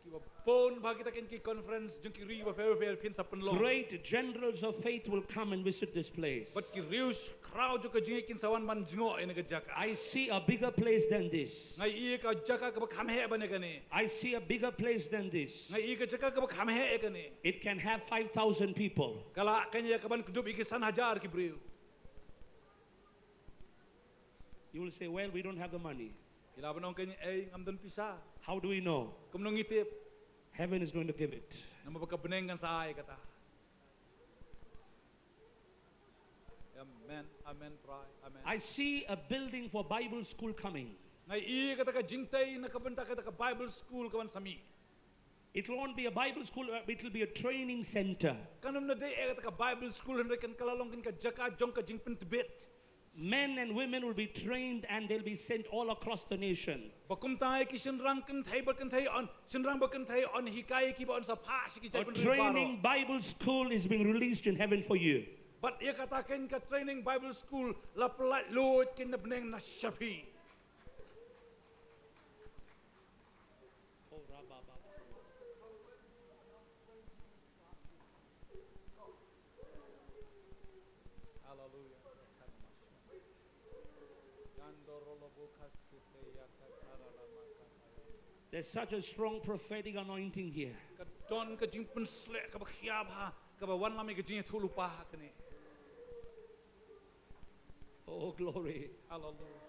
Kiba bun bha kita kine ki conference jong ki ri bapher bapher phin sa pynlong. Great generals of faith will come and visit this place. Bad ki riew khraw jong ka jingngeit kin sa wan ban jngoh ïa kane ka jaka. I see a bigger place than this. Nga ïohi ka jaka kaba kham heh ban ïa kane. I see a bigger place than this. Nga ïohi ka jaka kaba kham heh ïa kane. It can have five thousand people. Ka lah kan ïa kaban kdup ïa ki san hajar ki briew. You will say, "Well, we don't have the money." Phi lah ban ong kein, "Ei, ngam don pisa." How do we know? Kumno ngi tip? Heaven is going to give it. Namar ba ka bneng kan sa ai kata. Amen, amen, Trai, amen. I see a building for Bible school coming. Nga i kata ka jingtei na ka bynta kata ka Bible school ka ban sa mih. It won't be a Bible school, uh, it will be a training center. Kan ym dei ïa kata ka Bible school, hynrei kan ka la long kan ka jaka jong ka jingpyntbit. Men and women will be trained and they'll be sent all across the nation. Ba kumta ïa ki shynrang kynthei bad kynthei yn, shynrang bad kynthei yn hikai ïa ki ba yn sa phah sha ki jaitbynriew baroh. A training Bible school is being released in heaven for you. Bad ïa kata kein ka training Bible school la pyllait lut kein na bneng na sha phi. Oh, rabba, ba, ba. Hallelujah. There's such a strong prophetic anointing here. Ka don ka jingpynsleh kaba khia bha, kaba wanlam ïa ka jingïathuhlypa ha kane. Oh, glory. Hallelujah.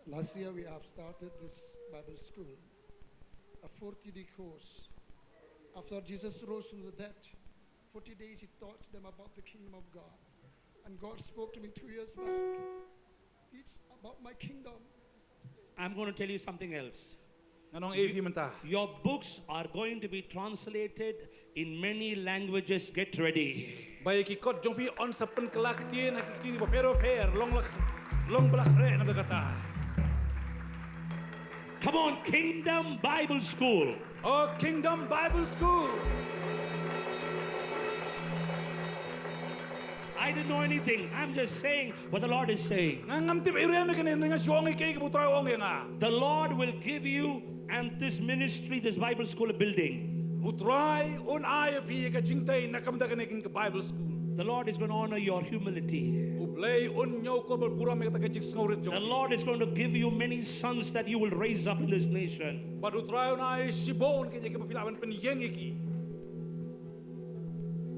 Last year we have started this Bible school, a forty-day course. After Jesus rose from the dead, forty days he taught them about the kingdom of God. And God spoke to me two years back. Teach about my kingdom. I'm going to tell you something else. Ngan ong ïa phi mynta. Your books are going to be translated in many languages. Get ready. Ba ïa ki kot jong phi yn sa pynkylla ktien ha ki ktien bapher bapher, long la, long ba la khreh na kata. Come on, Kingdom Bible School. Oh, Kingdom Bible School. I didn't know anything. I'm just saying what the Lord is saying. Nga ngam tip ei ruh ïa kane, nga shu ong ïa kaei kaba U Trai u ong ïa nga. The Lord will give you and this ministry, this Bible school, a building. U Trai un ai ïa phi ïa ka jingtei na ka bynta kane ka Bible school. The Lord is going to honor your humility. U Blei un ñiewkor bad burom ïa kata ka jingsngewrit jong phi. The Lord is going to give you many sons that you will raise up in this nation. Bad U Trai un ai shibun kein ïa kiba phi lah ban pynïeng ïa ki.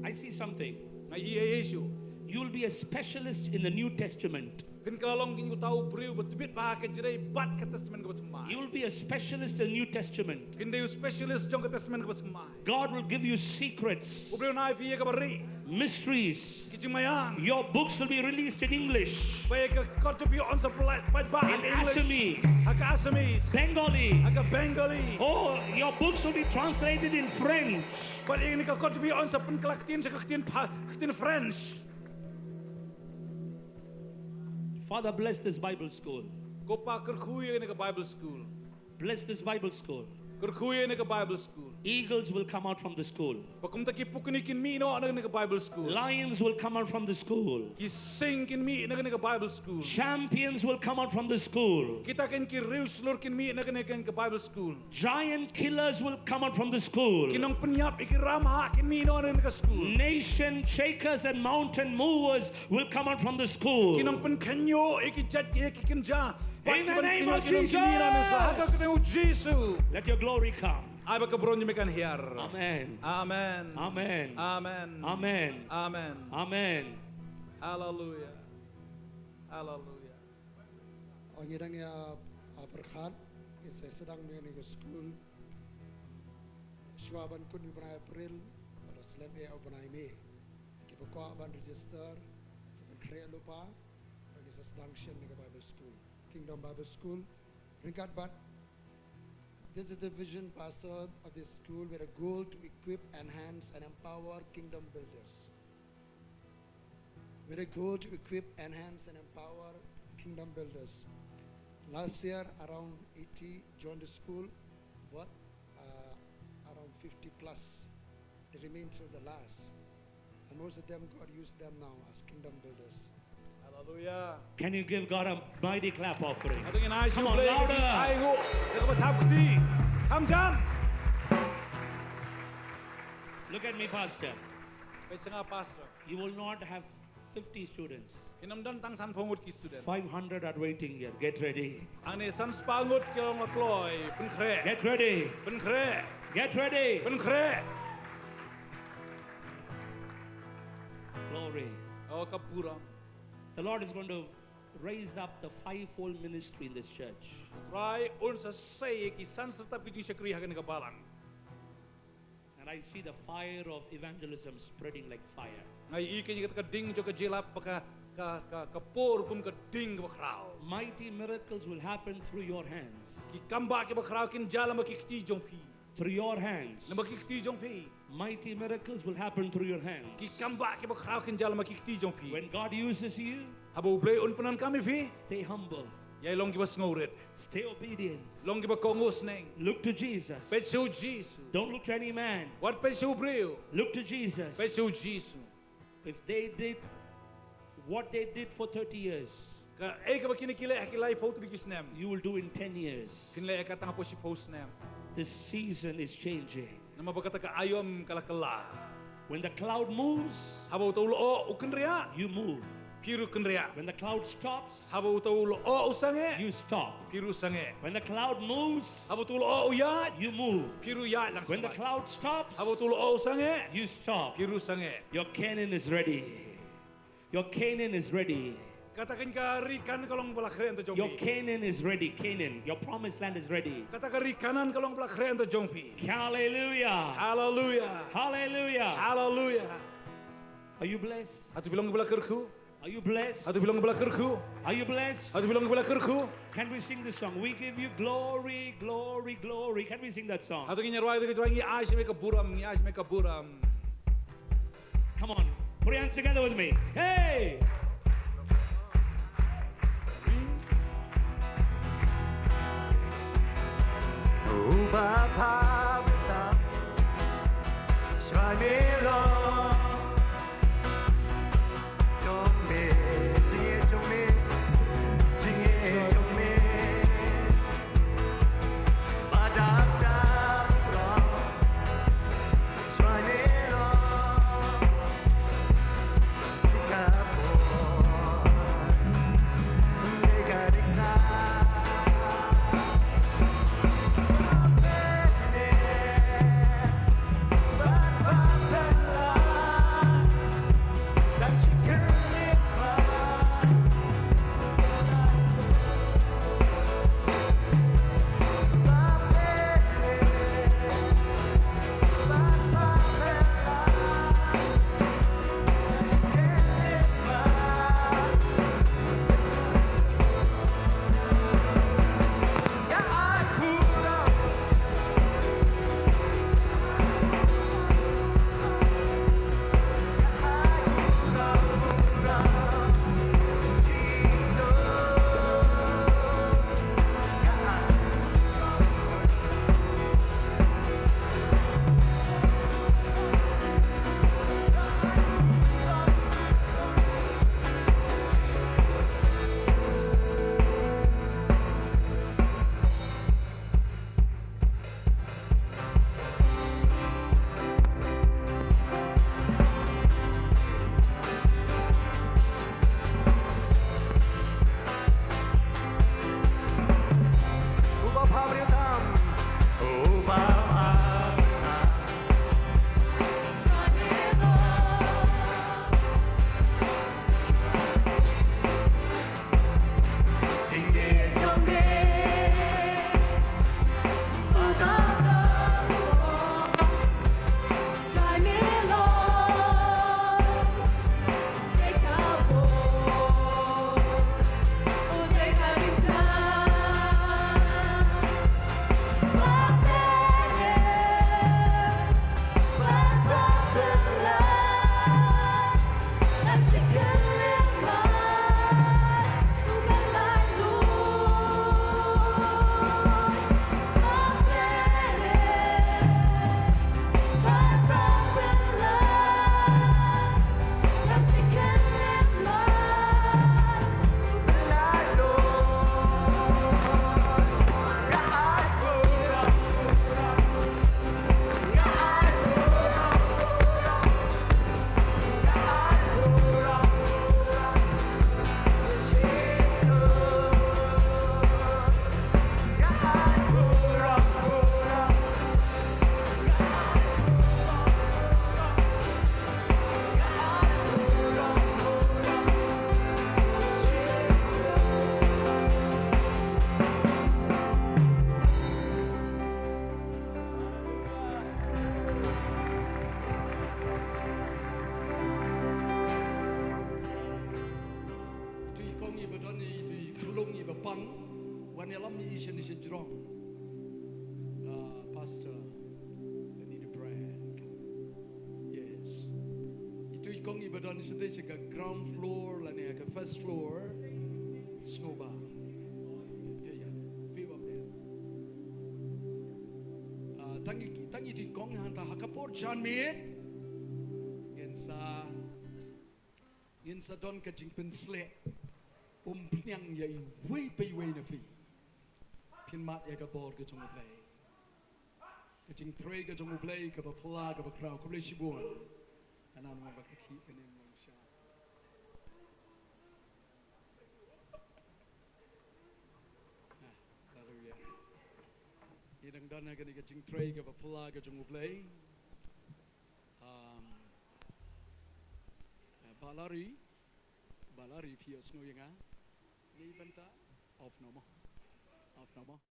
I see something. Nga i ei ei shuh. You'll be a specialist in the New Testament. Phin kylla long kein uta u briew ba tbit bha ha ka Jrai bad ka Testament kaba thymmai. You'll be a specialist in the New Testament. Phin dei u specialist jong ka Testament kaba thymmai. God will give you secrets. U Blei un ai phi ïa kaba rieh. Mysteries. Ki jingmaïan. Your books will be released in English. Ba ïa ka kot jong phi yn sa pyllait paidbah ha ka English. In Assamese. Ha ka Assamese. Bengali. Ha ka Bengali. Oh, your books will be translated in French. Bad ïa kane ka kot jong phi yn sa pynkylla ktien sha ka ktien pha, ktien French. Father, bless this Bible school. Ko Pa, kyrkhu ïa kane ka Bible school. Bless this Bible school. Kyrkhu ïa kane ka Bible school. Eagles will come out from the school. Ba kumta ki pukni kin mih noh na kane ka Bible school. Lions will come out from the school. Ki sing kin mih na kane ka Bible school. Champions will come out from the school. Kita kein ki riew shlur kin mih na kane ka Bible school. Giant killers will come out from the school. Ki nongpynïap ïa ki ramhah kin mih noh na kane ka school. Nation shakers and mountain movers will come out from the school. Ki nongpynkhynñiuh ïa ki jait ïa ki kynja. In the name of Jesus. Ha ka kyrteng u Jisu. Let your glory come. Ai ba ka burom jong me kan hiar. Amen. Amen. Amen. Amen. Amen. Amen. Amen. Hallelujah. Hallelujah. Ngi dang ïa, ah, pyrkhat, ngin sa sdang ïa kane ka school. Shuwa ban kut u bnai April, bad la slem eh u bnai May. Kiba kwah ban register, sa pynkhreh lypa, ba ngin sa sdang shen ïa ka Bible School. Kingdom Bible School, ryngkat bad, this is the vision, Pastor, of this school with a goal to equip, enhance and empower kingdom builders. With a goal to equip, enhance and empower kingdom builders. Last year, around eighty joined the school, but, uh, around fifty plus, they remain till the last. And most of them, God used them now as kingdom builders. Hallelujah. Can you give God a mighty clap offering? Atu ngin ai shuh, Blei, ka jingai nguh da kaba thap kti. Kham jam. Look at me, Pastor. Peit sha nga, Pastor. You will not have fifty students. Kin ym don tang sanphew ngut ki student. Five hundred are waiting here. Get ready. Hangne san spah ngut ki long la kloi. Pynkhreh. Get ready. Pynkhreh. Get ready. Pynkhreh. Glory. Oh, ka burom. The Lord is going to raise up the fivefold ministry in this church. Trai un sa sei ki san syrtap ki jingshakri ha kane ka balang. And I see the fire of evangelism spreading like fire. Nga ïohi kane kata ka ding jong ka jingïalap ba ka, ka, ka, ka pur kum ka ding kaba khraw. Mighty miracles will happen through your hands. Ki kam bah kiba khraw kin jia lyngba ki kti jong phi. Through your hands. Lyngba ki kti jong phi. Mighty miracles will happen through your hands. Ki kam bah kiba khraw kin jia lyngba ki kti jong phi. When God uses you, haba U Blei un pyndonkam ïa phi, stay humble. Ïai long kiba sngewrit. Stay obedient. Long kiba kohnguh sneng. Look to Jesus. Peit sha U Jisu. Don't look to any man. Wat peit sha u briew. Look to Jesus. Peit sha U Jisu. If they did what they did for thirty years, kaei kaba kine ki leh ha ki laiphew tylli ki snem, you will do in ten years. Kin leh ïa ka tang hapoh shiphew snem. This season is changing. Namar ba kata ka aïom ka la kylla. When the cloud moves, haba uta u lyoh u kynriah, you move. Phi ruh kynriah. When the cloud stops, haba uta u lyoh u sangeh, you stop. Phi ruh sangeh. When the cloud moves, haba uta u lyoh u ïaid, you move. Phi ruh ïaid lang. When the cloud stops, haba uta u lyoh u sangeh, you stop. Phi ruh sangeh. Your Canaan is ready. Your Canaan is ready. Kata kane ka ri Kanaan ka long ba la khreh hangta jong phi. Your Canaan is ready. Canaan, your promised land is ready. Kata ka ri Kanaan ka long ba la khreh hangta jong phi. Hallelujah. Hallelujah. Hallelujah. Hallelujah. Are you blessed? Hato phi long kiba la kyrkhu? Are you blessed? Hato phi long kiba la kyrkhu? Are you blessed? Hato phi long kiba la kyrkhu? Can we sing this song? We give you glory, glory, glory. Can we sing that song? Hato ngin ïa rwai ïa ka jingrwai, ngi ai sha me ka burom, ngi ai sha me ka burom. Come on, put your hands together with me. Hey! Ïalam ïa i sha, sha jrong. Ah, Pastor, lane i Brad. Yes. Itu i kong iba don shatei sha ka ground floor lane ka first floor. Sngewbha. Ïa, ïa. Few of them. Ah, tang i, tang itu i kong hangta ha ka por janmiet. Ngin sa Ngin sa don ka jingpynsleh umphniang ïa iwei pa iwei na phi. Phin mad ïa ka bor ka jong U Blei. Ka jingtrei ka jong U Blei kaba phylla kaba khraw, khublei shibun. Ana ngam ba ka khih ka nim ngam sha. Ah, haleluya. Ngi dang don ha kane ka jingtrei kaba phylla ka jong U Blei. Um, eh, Balari, Balari phi ïohsngew ïa nga. Ni bynta off no mo. Off no mo.